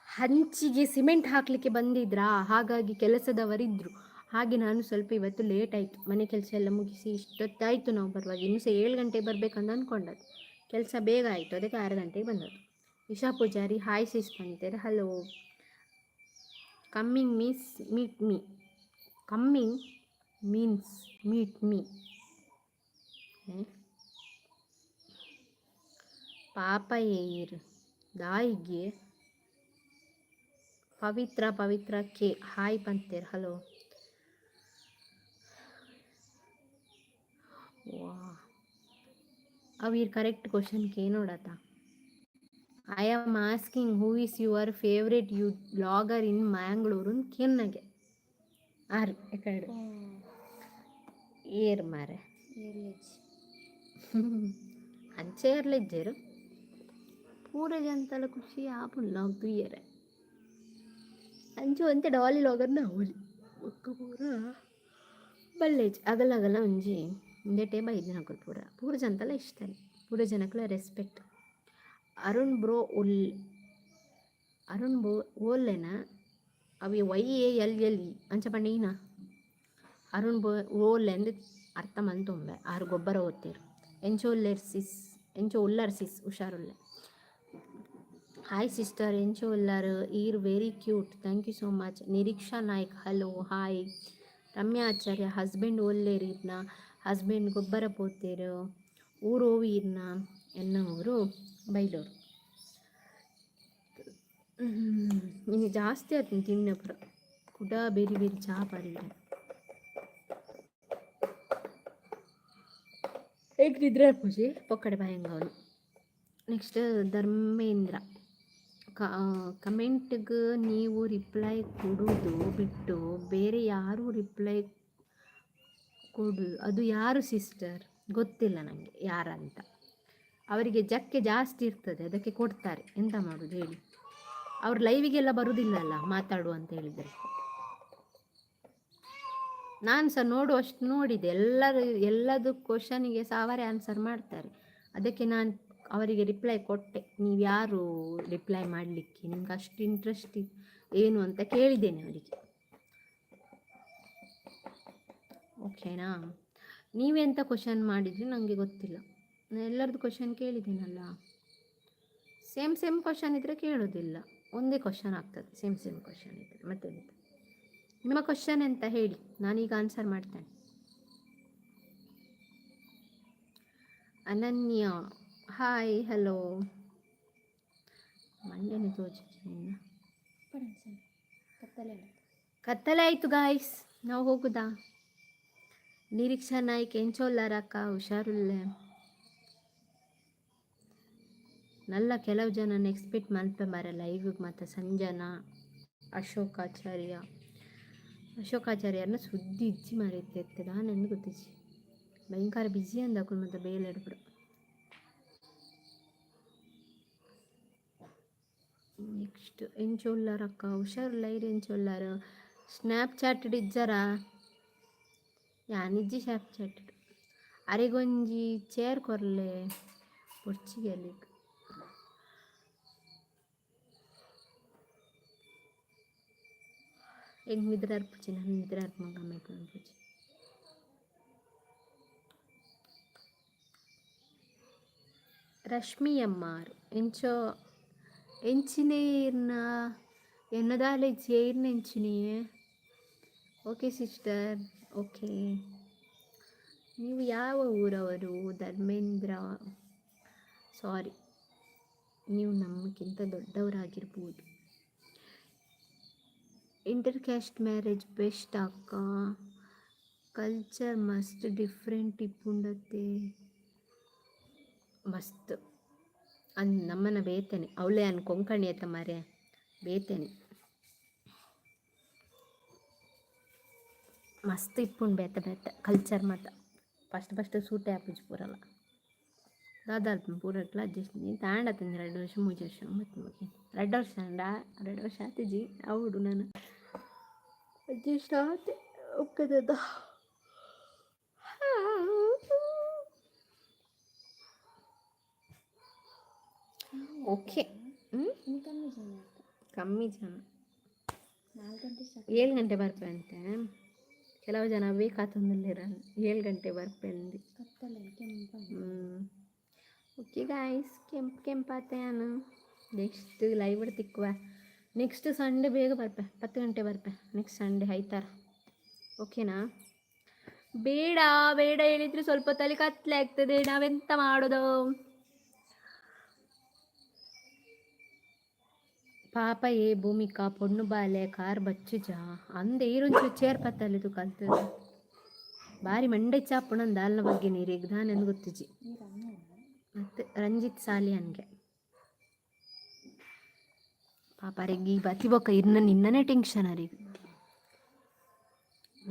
ಹಂಚಿಗೆ ಸಿಮೆಂಟ್ ಹಾಕಲಿಕ್ಕೆ ಬಂದಿದ್ರಾ, ಹಾಗಾಗಿ ಕೆಲಸದವರಿದ್ದರು. ಹಾಗೆ ನಾನು ಸ್ವಲ್ಪ ಇವತ್ತು ಲೇಟ್ ಆಯಿತು. ಮನೆ ಕೆಲಸ ಎಲ್ಲ ಮುಗಿಸಿ ಇಷ್ಟೊತ್ತಾಯಿತು ನಾವು ಬರುವಾಗ. ಇನ್ನು ಸಹ 7 ಗಂಟೆಗೆ ಬರಬೇಕಂತ ಅಂದ್ಕೊಂಡದ್ದು. ಕೆಲಸ ಬೇಗ ಆಯಿತು, ಅದಕ್ಕೆ 6 ಗಂಟೆಗೆ ಬಂದದ್ದು. ಇಶಾ ಪೂಜಾರಿ ಹಾಯ್ ಸಿಸ್ ಅಂತಾರೆ. Hello. Coming means meet me. Coming means meet me. ಪಾಪ ಏರ್ ದಾಯಿಗೆ. ಪವಿತ್ರ, ಪವಿತ್ರ ಕೆ ಹಾಯ್ ಪಂತೇರ್. ಹಲೋ. ವಾ, ಅವು ಈರ್ ಕರೆಕ್ಟ್ ಕ್ವಶನ್ ಕೇನೋಡತ. I am asking who is your favourite you vlogger in Mangalore ಕೆನ್ನಗೆ ಆರು ಎಕಡೆ ಏರ್ ಮಾರೆ.
ಏರ್ಲೇಜ್.
ಅಂಚೆ ಏರ್ಲೆಜ್ಜೆರು. ಪೂರ ಜಂತಲ ಖುಷಿ ಆಪುಂಡು ಲಾಗ್ ತೂಯರೆ. ಅಂಚೆ ಒಂತೆ ಡಾಲಿ ಲಾಗರ್ನ ಅವಲಿ ಬೊಕ್ಕ ಪೂರ ಬಲ್ಲೇಜ್ ಅಗಲ ಅಗಲ ಒಂಜಿ ಇಂದೆಟೇ ಬೈದಿನಕುಲು ಪೂರ. ಪೂರ ಜಂತಲ ಇಷ್ಟನೆ, ಪೂರ ಜನಕ್ಲ ರೆಸ್ಪೆಕ್ಟ್. ಅರುಣ್ ಬ್ರೋ ಉಲ್ ಅರುಣ್ ಬೋ ಓಲ್ಲೆನ ಅವಿ ವೈ ಎ ಎಲ್ ಎಲ್ E ಅಂಚ ಪಂಡ ಈನ ಅರುಣ್ ಬೋ ಓಲ್ಲೆಂದು ಅರ್ಥ ಮಲ್ತೊಂಬೆ. ಆರು ಗೊಬ್ಬರ ಓದ್ತೇರು. ಎಂಚ ಉಲ್ಲೆರ್ ಸಿಸ್? ಎಂಚ ಉಲ್ಲರ್ ಸಿಸ್? ಹುಷಾರುಲ್ಲೆ. ಹಾಯ್ ಸಿಸ್ಟರ್, ಎಂಚ ಉಲ್ಲರ್? ಈರ್ very cute. Thank you so much. Niriksha Naik hello, hi. Ramya Acharya husband ಒಲ್ಲೇರು ಈರ್ನ? ಹಸ್ಬೆಂಡ್ ಗೊಬ್ಬರ ಪೋತೇರು. ಊರು ಈರ್ನ? ಎನ್ನ ಊರು ಬೈಲೂರು. ಇನ್ನು ಜಾಸ್ತಿ ಆಯ್ತು ತಿನ್ನ ಪುರ. ಕುಡ ಬೇರೆ ಬೇರೆ ಚಾ ಪರಿಯ. ಹೇಗೆ ನಿದ್ರೆ ಪೂಜೆ ಪೊಕ್ಕಡೆ ಭಯಂಗವನು. ನೆಕ್ಸ್ಟ್ ಧರ್ಮೇಂದ್ರ ಕಮೆಂಟ್ಗೆ ನೀವು ರಿಪ್ಲೈ ಕೊಡೋದು ಬಿಟ್ಟು ಬೇರೆ ಯಾರು ರಿಪ್ಲೈ ಕೊಡು. ಅದು ಯಾರು ಸಿಸ್ಟರ್? ಗೊತ್ತಿಲ್ಲ ನನಗೆ ಯಾರಂತ. ಅವರಿಗೆ ಜಕ್ಕೆ ಜಾಸ್ತಿ ಇರ್ತದೆ, ಅದಕ್ಕೆ ಕೊಡ್ತಾರೆ. ಎಂತ ಮಾಡೋದು ಹೇಳಿ? ಅವ್ರು ಲೈವಿಗೆಲ್ಲ ಬರುವುದಿಲ್ಲಲ್ಲ ಮಾತಾಡು ಅಂತ ಹೇಳಿದರೆ. ನಾನು ಸಹ ನೋಡುವಷ್ಟು ನೋಡಿದೆ. ಎಲ್ಲರೂ ಎಲ್ಲದು ಕ್ವಶನಿಗೆ ಸಹ ಅವರೇ ಆನ್ಸರ್ ಮಾಡ್ತಾರೆ. ಅದಕ್ಕೆ ನಾನು ಅವರಿಗೆ ರಿಪ್ಲೈ ಕೊಟ್ಟೆ. ನೀವು ಯಾರು ರಿಪ್ಲೈ ಮಾಡಲಿಕ್ಕೆ? ನಿಮ್ಗೆ ಅಷ್ಟು ಇಂಟ್ರೆಸ್ಟ್ ಏನು ಅಂತ ಕೇಳಿದ್ದೇನೆ ಅವರಿಗೆ. ಓಕೆನಾ? ನೀವೆಂತ ಕ್ವಶನ್ ಮಾಡಿದ್ರಿ ನನಗೆ ಗೊತ್ತಿಲ್ಲ. ನಾನು ಎಲ್ಲರದ್ದು ಕ್ವಶನ್ ಕೇಳಿದ್ದೀನಲ್ಲ. ಸೇಮ್ ಸೇಮ್ ಕ್ವಶನ್ ಇದ್ದರೆ ಕೇಳೋದಿಲ್ಲ, ಒಂದೇ ಕ್ವಶನ್ ಆಗ್ತದೆ ಸೇಮ್ ಸೇಮ್ ಕ್ವಶನ್ ಇದ್ದರೆ. ಮತ್ತೆಂತ ನಿಮ್ಮ ಕ್ವಶನ್ ಎಂತ ಹೇಳಿ, ನಾನೀಗ ಆನ್ಸರ್ ಮಾಡ್ತೇನೆ. ಅನನ್ಯ, ಹಾಯ್, ಹಲೋ. ಮಂಡೆನೆ ತೋಚು.
ಕತ್ತಲೆ.
ಕತ್ತಲೆ ಆಯಿತು ಗಾಯ್ಸ್, ನಾವು ಹೋಗುದಾ? ನಿರೀಕ್ಷಾ ನಾಯ್ಕ್, ಎಂಚೋಲ್ಲಾರಕ್ಕ? ಹುಷಾರುಲ್ಲೆ. ನಲ್ಲ ಕೆಲವು ಜನ ಎಕ್ಸ್ಪೆಕ್ಟ್ ಮಲ್ಪೆ ಮಾರೆ ಲೈವ್. ಮತ್ತು ಸಂಜನಾ, ಅಶೋಕಾಚಾರ್ಯ, ಅಶೋಕಾಚಾರ್ಯನ ಸುದ್ದಿ ಇಜ್ಜಿ ಮಾರೈತೆ. ಎತ್ತೆ ದಾನೆಂದು ಗೊತ್ತಿಜ್ಜಿ, ಭಯಂಕರ ಬಿಜಿ ಅಂದಕುಲು ಮತ್ತು ಬೇಲೆ ಬಿಡು. ನೆಕ್ಸ್ಟ್ ಎಂಚೋಲ್ಲಾರಕ್ಕ? ಹುಷಾರುಲ್ಲ. ಇರು ಎಂಚೋಲ್ಲಾರ? ಸ್ನ್ಯಾಪ್ ಚಾಟ್ ಇಜ್ಜರ? ಯಾನಿಜ್ಜಿ ಸ್ನ್ಯಾಪ್ ಚಾಟ್. ಅರೆಗೊಂಜಿ ಚೇರ್ ಕೊರ್ಲೆ ಪೊರ್ಚಿಗೆಲ್ಲಿಗ್. ಎಂಕ್ ನಿದ್ರೆ ಅರ್ಪುಜಿ, ನಾನು ನಿದ್ರೆ ಅರ್ಪುನ ಗಮ್ಮತ್ ಅನ್ಪುಜಿ. ರಶ್ಮಿ ಎಮ್ ಆರ್, ಎಂಚೋ ಎಂಚಿನೇರ್ನ ಎನ್ನದಾಲೆ ಇರ್ನ ಎಂಚಿನಿಯೇ? Okay sister, okay. ನೀವು ಯಾವ ಊರವರು? ಧರ್ಮೇಂದ್ರ, ಸಾರಿ, ನೀವು ನಮಗಿಂತ ದೊಡ್ಡವರಾಗಿರ್ಬೋದು. ಇಂಟರ್ ಕ್ಯಾಸ್ಟ್ ಮ್ಯಾರೇಜ್ ಬೆಸ್ಟ್ ಅಕ್ಕ, ಕಲ್ಚರ್ ಮಸ್ತ್ ಡಿಫ್ರೆಂಟ್ ಇಪ್ಪುಂಡತ್ತೆ. ಮಸ್ತ್ ಅನ್ ನಮ್ಮನ ಬೇತನೆ ಅವಳೇ ಅನ್ ಕೊಂಕಣಿ ಅತ್ತ ಮಾರೆ, ಬೇತನೆ ಮಸ್ತ್ ಇಪ್ಪುಂಡು. ಬೇತೆ ಬೇತೆ ಕಲ್ಚರ್ ಮಾತ ಫಸ್ಟ್ ಫಸ್ಟ್ ಸೂಟೆ ಆಪುಜಿ ಪೂರಲ. ದಾದ ಪೂರಕ್ಲ ಅಡ್ಜಸ್ಟ್ ತಾಂಡ 2 ವರ್ಷ 3 ವರ್ಷ ಮತ್ತೆ 2 ವರ್ಷ ಅಂಡ 2 ವರ್ಷ ಆತಿಜಿ ಅವಡು ನಾನು ಅಡ್ಜಸ್ಟ್ ಆತೆ. ಒಕ್ಕದ. ಓಕೆ. ಹ್ಞೂ.
ಕಮ್ಮಿ ಜನ.
ಕಮ್ಮಿ ಜನ.
4 ಗಂಟೆ.
7 ಗಂಟೆ ಬರ್ಪೆ ಅಂತೆ. ಕೆಲವು ಜನ ಬೇಕಾತಂದಿಲ್ಲ, 7 ಗಂಟೆ ಬರ್ಪೆ ಅಂದು.
ಕತ್ತಲೆ ಕೆಂಪು.
ಹ್ಞೂ, ಓಕೆ ಗಾಯ್ಸ್, ಕೆಂಪು ಕೆಂಪಾತೆ. ನಾನು ನೆಕ್ಸ್ಟ್ ಲೈವ್ ತಿಕ್ಕುವ. ನೆಕ್ಸ್ಟ್ ಸಂಡೇ ಬೇಗ ಬರ್ಪೆ, 10 ಗಂಟೆ ಬರ್ಪೆ ನೆಕ್ಸ್ಟ್ ಸಂಡೇ ಐತಾರ, ಓಕೆನಾ? ಬೇಡ ಬೇಡ ಹೇಳಿದ್ರೆ ಸ್ವಲ್ಪ ತಲೆ ಕತ್ಲೆ ಆಗ್ತದೆ, ನಾವೆಂತ ಮಾಡೋದು? ಪಾಪ ಏ ಭೂಮಿಕಾ, ಪೊಣ್ಣು ಬಾಲೆ ಕಾರ್ ಬಚ್ಚುಜ ಅಂದೆ. ಈರೊಂಚು ಚೇರ್ ಪತ್ತಲ್ಲಿದು ಕಲ್ತದ ಬಾರಿ ಮಂಡೆ ಚಾಪುಣಂದ ಅಲ್ನ ಬಗ್ಗೆ ನೀರಿಗೆ ದಾನೆಂದು ಗೊತ್ತಿಜಿ. ಮತ್ತು ರಂಜಿತ್ ಸಾಲಿಯನ್ಗೆ ಪಾಪ ಅರೆಗ್ ಈ ಬತ್ತಿ ಬೊಕ್ಕ ಇರ್ನ ನಿನ್ನನೇ ಟೆನ್ಷನ್ ಅರೆಗ್.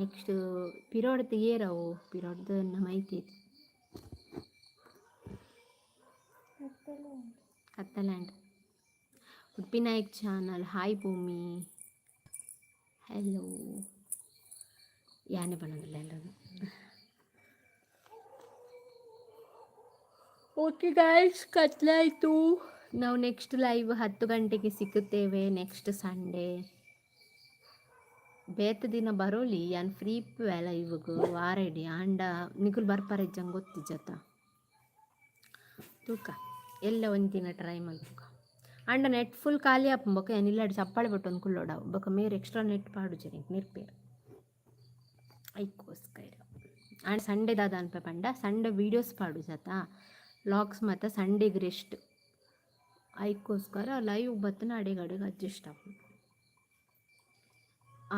ನೆಕ್ಸ್ಟ್ ಪಿರೋಡ್ದು ಏರವು ಪಿರೋಡ್ದು ಮಾಹಿತಿ. ಕತ್ತಲ್ಯಾಂಡ್. Udupi Nayak channel, hi Bhoomi, hello. ಯಾನೆ ಬಣ್ಣದಿಲ್ಲ ಎಲ್ಲರೂ. ಓಕೆ ಗಾಯ್ಸ್, ಕತ್ಲಾಯಿತು. ನಾವು ನೆಕ್ಸ್ಟ್ ಲೈವ್ 10 ಗಂಟೆಗೆ ಸಿಕ್ಕುತ್ತೇವೆ ನೆಕ್ಸ್ಟ್ ಸಂಡೇ. ಬೇತ ದಿನ ಬರೋಲಿ, ಯಾನ್ ಫ್ರೀ ಇಪ್ಪುವೆ ಲೈವ್ಗ್ ವಾರ ಇಡೀ. ಆಂಡ ನಿಕುಲು ಬರ್ಪಾರ ಇಜ್ಜಂಗ್ ಗೊತ್ತಿಜ್ಜತ್ತ. ತೂಕ, ಎಲ್ಲ ಒಂಜಿ ದಿನ ಟ್ರೈ ಮಲ್ಪುಗ. ಆಂಡ ನೆಟ್ ಫುಲ್ ಖಾಲಿ ಆಪುಂಡು ಬೊಕ ಯಾನ್ ಇಲ್ಲಡ್ ಚಪ್ಪಾಳೆ ಬೊಟ್ಟೊಂದು ಕುಲ್ಲೊಡಾವು. ಬೊಕ ಮೇರ್ ಎಕ್ಸ್ಟ್ರಾ ನೆಟ್ ಪಾಡುಜೆರ್ ಎಂಕ್ ನಿರ್ಪೇರ್ ಐಕ್ಕೋಸ್ಕರ. ಆಂಡ ಸಂಡೇ ದಾದ ಅನ್ಪೆ ಪಂಡ, ಸಂಡೇ ವೀಡಿಯೋಸ್ ಪಾಡುಜತ, ವ್ಲಾಗ್ಸ್ ಮಾತ. ಸಂಡೇಗೆ ರೆಸ್ಟ್, ಐಕ್ಕೋಸ್ಕರ ಲೈವ್ ಬತ್ತನ ಅಡೆಗೆ ಅಡೆಗೆ ಅಡ್ಜಸ್ಟ್ ಆಪುಂಡು.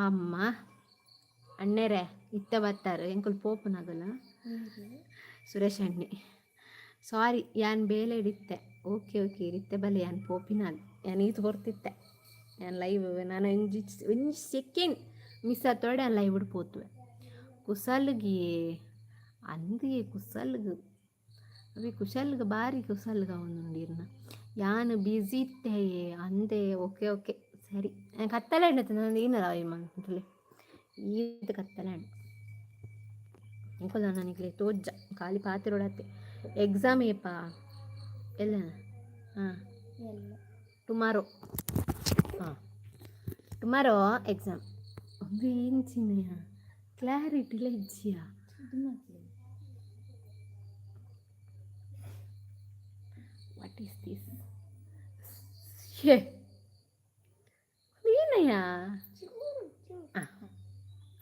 ಅಮ್ಮ ಅಣ್ಣೇರೆ ಇತ್ತೆ ಬತ್ತಾರೆ, ಎಂಕುಲು ಪೋಪುನಾಗಲ್ಲ. ಸುರೇಶ್ ಅಣ್ಣೆ, ಸಾರಿ, ಯಾನ್ ಬೇಲೆ ಇತ್ತೆ. ಓಕೆ ಓಕೆ, ಇತ್ತೆ ಬಲೆ, ಯಾನ್ ಪೋಪಿನಾಲ್. ಯಾನ್ ಈತ್ ಕೊರ್ತಿತ್ತೆ ಯಾನ್ ಲೈವ್. ನಾನು ಒಂಜಿ ಒಂಜಿ ಸೆಕೆಂಡ್ ಮಿಸ್ ಆತೋಡೆ ಯಾನ್ ಲೈವ್ ಪೋತುವೆ. ಕುಸಲ್ಗೆ ಅಂದಿಗೆ ಕುಸಲ್ಗ್ ಅವಿ ಕುಶಲ್ಗ್ ಬಾರಿ ಕುಸಲ್ಗ ಒಂದುಂಡು. ಯಾನ್ ಬ್ಯುಸಿ ಇತ್ತೆ ಅಂದೆ. ಓಕೆ ಓಕೆ, ಸರಿ. ಕತ್ತಲೆ ಉಂಡತೆ ನಾನು ಏನರ ಮಂತಲೆ ಈತ್ ಕತ್ತಲೆ ಉಂಡು. ಎಂಕುಲ ನನಗೆ ತೋಜ್ಜ ಖಾಲಿ ಪಾತೆರೊಡತ್ತೆ. ಎಕ್ಸಾಮ್ ಏಪ ಎಲ್ಲ? ಹಾಂ.
ಎಲ್ಲ.
ಟುಮಾರೋ, ಹಾಂ, ಟುಮಾರೋ ಎಕ್ಸಾಮ್. ಒಂದು ಎಂಚಿನ ಕ್ಲಾರಿಟಿ ಇಜ್ಜಿಯಾ? What is this? ಛೇ, ಏನಯ್ಯ?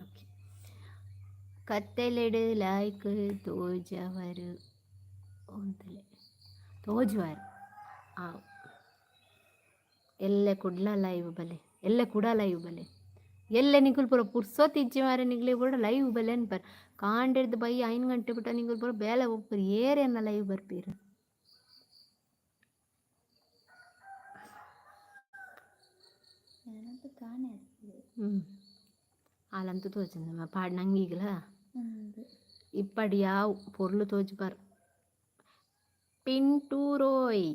ಓಕೆ. ಕತ್ತಲೆಡ್ ಲಾಯ್ಕ್ ತೋಜವರು ಅಂತಲೆ ತೋಜುವರು. ಎಲ್ಲೆ ಕುಡ್ಲ ಲೈವ್ ಬಲೆ, ಎಲ್ಲೆ ಕೂಡ ಲೈವ್ ಬಲೆ. ಎಲ್ಲೆ ನಿಕುಲು ಪೂರ ಪುರ್ಸೊತ್ತು ಇಜ್ಜಿ ಮಾರೆ, ನಿಕ್ಲೆ ಪೂರ ಲೈವ್ ಬಲೆ ಅನ್ಪರ್. ಕಾಂಡೆರ್ದ್ ಬಯ್ಯ 5 ಗಂಟೆ ಬಿಟ್ಟ ನಿಕುಲು ಪೂರ ಬೇಲೆ ಒಪ್ಪುರು. ಏರೆನ್ನ ಲೈವ್ ಬರ್ಪೀರು?
ಯಾನಂತ ಕಾಣೆ ಆಗ್ತದೆ.
ಆಲಂತೂ ತೋಜಂದ ಪಾಡ್ ನಂಗೀಗಲ.
ಅಂದು.
ಇಪ್ಪಡ್ ಯಾವ್ ಪೊರ್ಲು ತೋಜುಬಾರ್. Pintu Roy,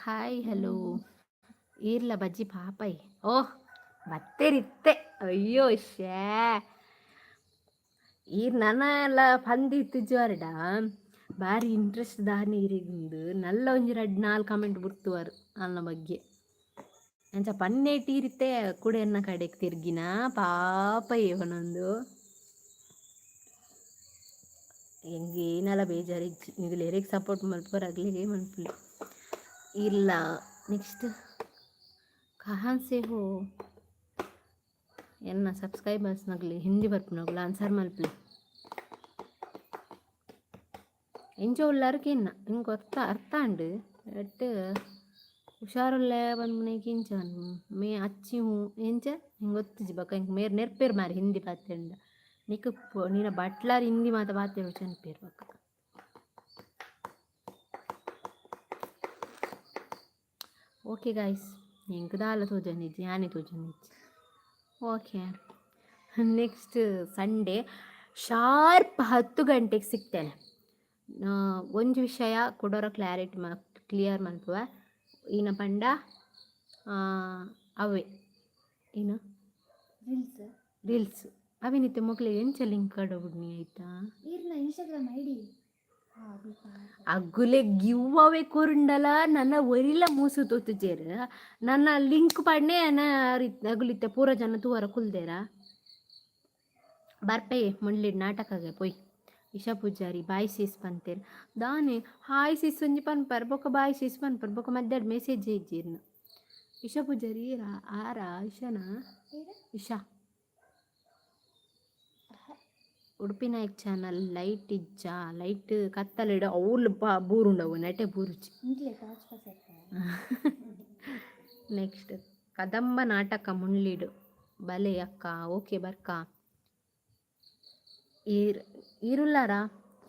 hi, hello. ಈರ್ಲ ಬಜ್ಜಿ ಪಾಪಯ್. ಓಹ್, ಬತ್ತೆರಿತ್ತೆ. ಅಯ್ಯೋ ಶ್ಯೇ, ಈರ್ ನನ ಪಂದಿ ಇತ್ತಿಜ್ವಾರ್ಡ ಬಾರಿ ಇಂಟ್ರೆಸ್ಟ್ ದಾನೆ ಇರಿಗಿಂದು. ನಲ್ಲ ಒಂಜಿ ರಡ್ಡ್ ನಾಲ್ ಕಮೆಂಟ್ ಬುಡ್ತುವರ್ ಅನ್ನ ಬಗ್ಗೆ. ಅಂಚ ಪನ್ನೇಟ್ ಈರಿತ್ತೆ ಕುಡೆ ಎನ್ನ ಕಡೆಕ್ ತಿರ್ಗಿನ ಪಾಪ ಏವನೊಂದು. ಎಂಕ್ ಏನಲ ಬೇಜಾರಿಜ್ಜಿ. ನಿಗುಲು ಎರೆಗ್ ಸಪೋರ್ಟ್ ಮಲ್ಪುವರ್ ಅಗ್ಲೆಗೆ ಮನ್ಪುಲೆ. ಇಲ್ಲ. ನೆಕ್ಸ್ಟ್, कहाँ से हो? ಎನ್ನ ಸಬ್ಸ್ಕ್ರೈಬರ್ಸ್ ನಗಲಿ ಹಿಂದಿ ಬರ್ಪುನಗುಲು ಆನ್ಸರ್ ಮಲ್ಪುಲೆ. ಎಂಚ ಉಲ್ಲಾರ್ ಕೇನ್ನ, ಎಂಕ್ ಅರ್ಥ ಅರ್ಥ ಆಂಡ್. ಬಟ್ ಹುಷಾರುಲ್ಲೆ ಪನ್ಪುನೈಕ್ ಇಂಚ ಮೇ ಅಚ್ಚಿ ಹೂ ಎಂಚ ಎಂಕ್ ಗೊತ್ತಿಜ್ಜಿ. ಬೊಕ ಎಂಕ್ ಮೇರ್ ನೆರ್ಪೇರ್ ಮಾರೆ. ಹಿಂದಿ ಪಾತೆರ್ಂಡ ನಿಕ್ ನಿನ ಬಟ್ಲಾರ್ ಹಿಂದಿ ಮಾತ ಪಾತೆರೊಡ್ಚಿ ಅನ್ಪೇರ್ ಬೊಕ. ಓಕೆ ಗಾಯ್ಸ್, ಎಂಕ್ ದಾಲ ತೋಜೊಂದಿಜ್ಜಿ, ಯಾನೆ ತೋಜೊಂದಿಜ್ಜಿ. ಓಕೆ, ನೆಕ್ಸ್ಟ್ ಸಂಡೇ ಶಾರ್ಪ್ 10 ಗಂಟೆಗೆ ಸಿಗ್ತೇನೆ. ಒಂಜಿ ವಿಷಯ ಕುಡೊರ ಕ್ಲಾರಿಟಿ ಮ ಕ್ಲಿಯರ್ ಮಲ್ಪುವೆ. ಈನ ಪಂಡ ಅವೇ ಏನು?
ರೀಲ್ಸ್.
ರೀಲ್ಸ್. ಅವಿನಿತ್ತೆ ಮೊಕ್ಲೆ ಎಂಚ ಲಿಂಕ್ ಕಡಬುಡ್ನಿ ಆಯ್ತಾ?
ಈರ್ನ ಇನ್ಸ್ಟಾಗ್ರಾಮ್ ಐಡಿ.
ಅಗುಲೆ ಗಿವ್ ಅವೇ ಕೊರುಂಡಲ ನನ್ನ ಒರಿಲ ಮೂಸು ತೋತುಜೆರ್. ನನ್ನ ಲಿಂಕ್ ಪಾಡ್ನೆ ಅಗುಲಿತ್ತೆ ಪೂರ ಜನ ತೂವರ ಕುಲ್ದೇರ. ಬರ್ಪೆ ಮುಂಡ್ಲಿಡ್ ನಾಟಕಗೆ ಪೋಯ್. ಇಶಾ ಪೂಜಾರಿ ಬಾಯ್ ಸಿಸ್ ಪಂತೇರ್. ದಾನೆ ಹಾಯ್ ಸಿಸ್ ಒಂಜಿ ಪನ್ಪರ್, ಬೊಕ ಬಾಯ್ ಸಿಸ್ ಪನ್ಪರ್, ಬೊಕ ಮಧ್ಯಾಹ್ನ ಮೆಸೇಜ್ ಇಜ್ಜಿರ್ನ. ಇಶಾ ಪೂಜಾರಿ ಆರಾ? ಇಶಾನಾ? ಇಶಾ. ಉಡುಪಿ ನಾಯಕ್ ಚಾನಲ್. ಲೈಟ್ ಇಜ್ಜಾ? ಲೈಟ್ ಕತ್ತಲೆಡ್ ಅವ್ಲು ಬೂರುಂಡವು ನೆಟೆ ಬೂರುಚಿ.
ಇಂಕ್ಲೆ ಟಾರ್ಚ್ ಪಾಸ್.
ನೆಕ್ಸ್ಟ್ ಕದಂಬ ನಾಟಕ ಮುಂಡ್ಲಿಡು ಬಲೆ ಅಕ್ಕ. ಓಕೆ, ಬರ್ಕ. ಈರ್ ಈರುಲ್ಲಾರಾ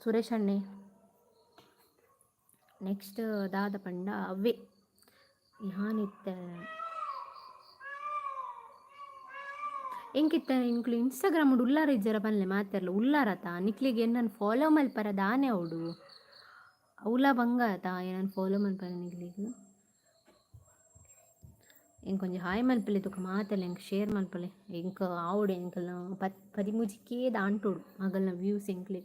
ಸುರೇಶ್ ಅಣ್ಣೆ? ನೆಕ್ಸ್ಟ್ ದಾದ ಪಂಡ ಅವ್ವೆ ಯಾನಿತ್ತೆ ಎಂಕಿತ್ತ ಎಂಕ್ಲು ಇನ್ಸ್ಟಾಗ್ರಾಮ್ ಉಲ್ಲಾರ ಇಜ್ಜರ ಪನ್ಲೆ. ಮಾತೆರ್ಲ ಉಲ್ಲಾರತ? ನಿಕ್ಲೆಗ್ ಎನ್ನನ್ ಫಾಲೋ ಮಲ್ಪರ ದಾನೆ ಅವಡು ಅವುಲ ಬಂಗ ಆತ. ಏನನ್ ಫಾಲೋ ಮಲ್ಪರ ನಿಕ್ಲೆಗ್ ಎಂಕ್ ಒಂಜಿ ಹಾಯ್ ಮಲ್ಪಲೆ. ತುಕ ಮಾತೆಲ್ಲ ಎಂಕ್ ಶೇರ್ ಮಲ್ಪಲೆ. ಎಂಕ್ ಆವೊಡು. ಎಂಕಲ್ನ 13 ಕೆ ದಾಂಟೊಡು ಅಗಲ್ನ ವ್ಯೂಸ್. ಎಂಕ್ಲೆ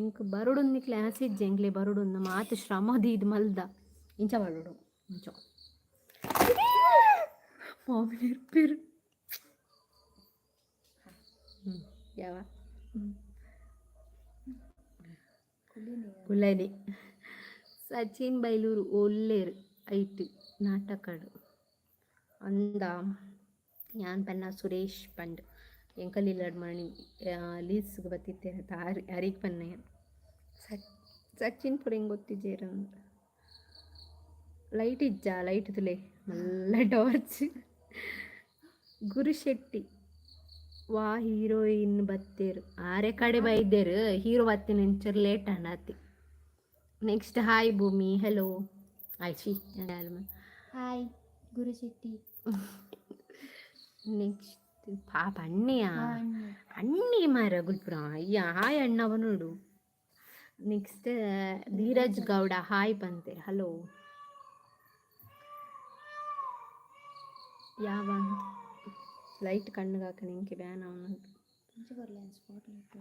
ಎಂಕ್ ಬರೊಡು ನಿಕ್ಲೆ ಆಸೆ ಇಜ್ಜಿ. ಎಂಕ್ಲೆ ಬರೊಡು ಮಾತು ಶ್ರಮ ದೀದ್ ಮಲ್ದ. ಇಂಚ ಬರೊಡು ಇಂಚ ಮಾಮಿ ಇರ್ಪೇರು. ಯಾವ ಕುಲ್ಲನೆ. ಸಚಿನ್ ಬೈಲೂರು ಒಲ್ಲೇರು ಐಟ್ ನಾಟಕಡ್ ಅಂದ. ಯಾನ್ ಪನ್ನ ಸುರೇಶ್ ಪಂಡ್. ಎಂಕಲ್ ಮಣಿ ಲೀಸ್ಗ್ ಬತ್ತಿತ್ತೇನೆ ಅರಿ ಅರಿಗ್ ಪನ್ನೆ. ಸಚಿನ್ ಪೂರ ಎಂಕ್ ಗೊತ್ತಿಜ್ಜೆರ್. ಲೈಟ್ ಇಜ್ಜಾ? ಲೈಟ್ ತುಲೆ, ಮಲ್ಲ ಟಾರ್ಚ್. ಗುರುಶೆಟ್ಟಿ ವಾ ಹೀರೋಯಿನ್ ಬತ್ತೇರು? ಆರೆ ಕಡೆ ಬೈದೇರು. ಹೀರೋ ಬತ್ತಿನ ಇಂಚರ್ ಲೇಟ್ ಆಂಡ. Next, hi Bhoomi, hello. ಆಯ್ಚಿ.
ಹಾಯ್ ಗುರುಶೆಟ್ಟಿ.
ನೆಕ್ಸ್ಟ್ ಪಾಪ ಅಣ್ಣೆಯ ಅಣ್ಣಿ ಮಾರ ಗುಲ್ಪುರ. ಅಯ್ಯ, ಹಾಯ್ ಅಣ್ಣ ನೋಡು. ನೆಕ್ಸ್ಟ್ ಧೀರಜ್ ಗೌಡ ಹಾಯ್ ಬಂತೆ. ಹಲೋ. ಯಾವ ಲೈಟ್ ಕಣ್ಣಿಗೆ ಹಾಕಿ ನಿಂಗೆ ಬ್ಯಾನ್ ಅವನು.
ಇಂಚ ಬರಲ್ಲ ಸ್ಪಾಟ್ ಲೈಟ್.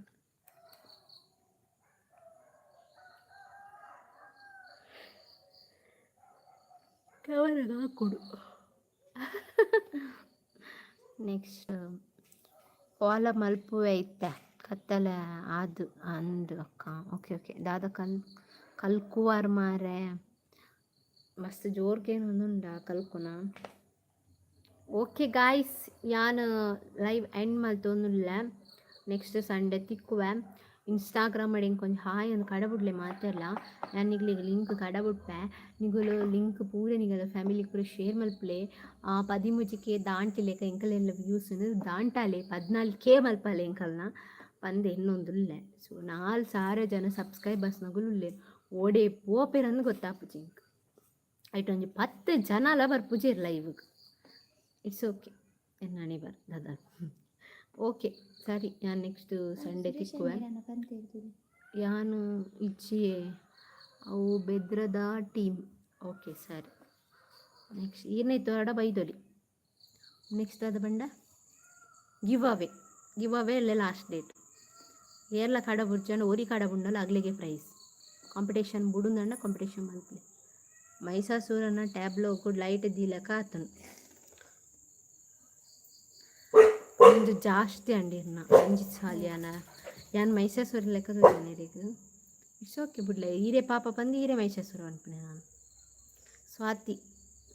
ಕ್ಯಾಮರಾಗ ಹಾಕೊಡು. ನೆಕ್ಸ್ಟ್ ಫಾಲೋ ಮಲ್ಪುವೆ ಇತ್ತೆ ಕತ್ತಲೆ ಅದು ಅಂದು ಅಕ್ಕ. ಓಕೆ ಓಕೆ ದಾದ ಕಲ್ ಕಲ್ಕುವಾರ್ ಮಾರೆ. ಮಸ್ತ್ ಜೋರ್ಗೇನೊಂದುಂಡ ಕಲ್ಪುನ. ಓಕೆ ಗಾಯ್ಸ್, ಯಾನ್ ಲೈವ್ ಎಂಡ್ ಮಲ್ತೊಂದುಲ್ಲೆ. ನೆಕ್ಸ್ಟ್ ಸಂಡೆ ತಿಕ್ಕುವೆ. ಇನ್ಸ್ಟಾಗ್ರಾಮ್ ಎಂಕೊಂಜಿ ಹಾಯ್ ಅಂದ್ ಕಡಬುಡ್ಲೆ ಮಾತೆರ್ಲ. ಯಾನ್ ನಿಕ್ಲೆಗ್ ಲಿಂಕ್ ಕಡಬುಡ್ಪೆ. ನಿಗುಲು ಲಿಂಕ್ ಪೂರ ನಿಗಲ ಫ್ಯಾಮಿಲಿ ಪೂರ ಶೇರ್ ಮಲ್ಪುಲೆ. 13 ಕೆ ದಾಂಟಿಲೆಕ ಎಂಕಲೆಲ್ಲ ವ್ಯೂಸ್ ದಾಂಟಾಲೆ, 14 ಕೆ ಮಲ್ಪಾಲೆ ಎಂಕಲ್ನ ಪಂದ್ ಎನ್ನೊಂದುಲ್ಲೆ. ಸೊ 4000 ಜನ ಸಬ್ಸ್ಕ್ರೈಬರ್ಸ್ನಗುಲು ಉಲ್ಲೆರ್. ಓಡೆ ಪೋಪೆರಂದ್ ಗೊತ್ತಾಪುಜಿ ಎಂಕ್. ಐಟ್ ಒಂಜಿ 10 ಜನಲ ಬರ್ಪುಜೆರ್ ಲೈವ್ಗ್. It's okay, ಎನ್ನಾಣಿ ಬರ್ ದಾದ. ಓಕೆ, ಸರಿ, ಯಾನ್ ನೆಕ್ಸ್ಟ್ ಸಂಡೆ ತಿಕ್ಕುವೆ. ಯಾನ್ ಇಜ್ಜಿಯೇ. ಅವು ಬೆದ್ರದ ಟೀಮ್. ಓಕೆ, ಸರಿ. ನೆಕ್ಸ್ಟ್ ಈರ್ನ ಅಡ ಬೈದೊಲಿ. ನೆಕ್ಸ್ಟ್ ದಾದ ಪಂಡ ಗಿವ್ ಅವೇ. ಗಿವ್ ಅವೇ ಅಲ್ಲೇ ಲಾಸ್ಟ್ ಡೇಟ್. ಏರ್ಲ ಕಡ ಬುಡ್ಜಂಡ, ಒರಿ ಕಡ ಬುಂಡಲ ಅಗ್ಲಿಗೆ ಪ್ರೈಸ್. ಕಾಂಪಿಟೇಷನ್ ಬುಡುಂದಂಡ ಕಾಂಪಿಟೇಷನ್ ಮಲ್ಪಲೆ. ಮೈಸಾಸುರನ ಟ್ಯಾಬ್ಲೋ ಲೈಟ್ ದೀಲಕ ಆತನು. ಒಂದು ಜಾಸ್ತಿ ಅಂಡಿರ್ನ ರಂಜಿತ್ ಸಾಲಿಯಾನ. ಯಾನ್ ಮೈಸಾಸುರ ಲೆಕ್ಕ ತೋಜುನ? It's okay, ಬುಡ್ಲೆ. ಈರೆ ಪಾಪ ಪಂದು ಈರೆ ಮೈಸಾಸುರ ಅನ್ಪುನೆ ನಾನು. ಸ್ವಾತಿ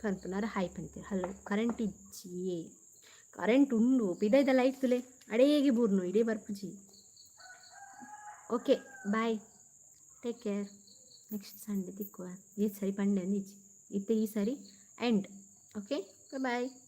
ಪನ್ಪುನಾರ ಹಾಯ್ ಪಂತೀರ. ಹಲೋ. ಕರೆಂಟ್ ಇಜ್ಜಿಯೇ? ಕರೆಂಟ್ ಉಂಡು. ಪಿದೈದ ಲೈಟ್ ತುಲೆ, ಅಡೇಗೆ ಬೂರ್ನು ಇಡೇ ಬರ್ಪುಜಿ. Okay, bye, take care. Next Sunday ತಿಕ್ಕುವ. ಈ ಸರಿ ಪಂಡೆ ಇಜ್ಜಿ ಇತ್ತೆ, ಈ ಸರಿ ಎಂಡ್. Okay, bye.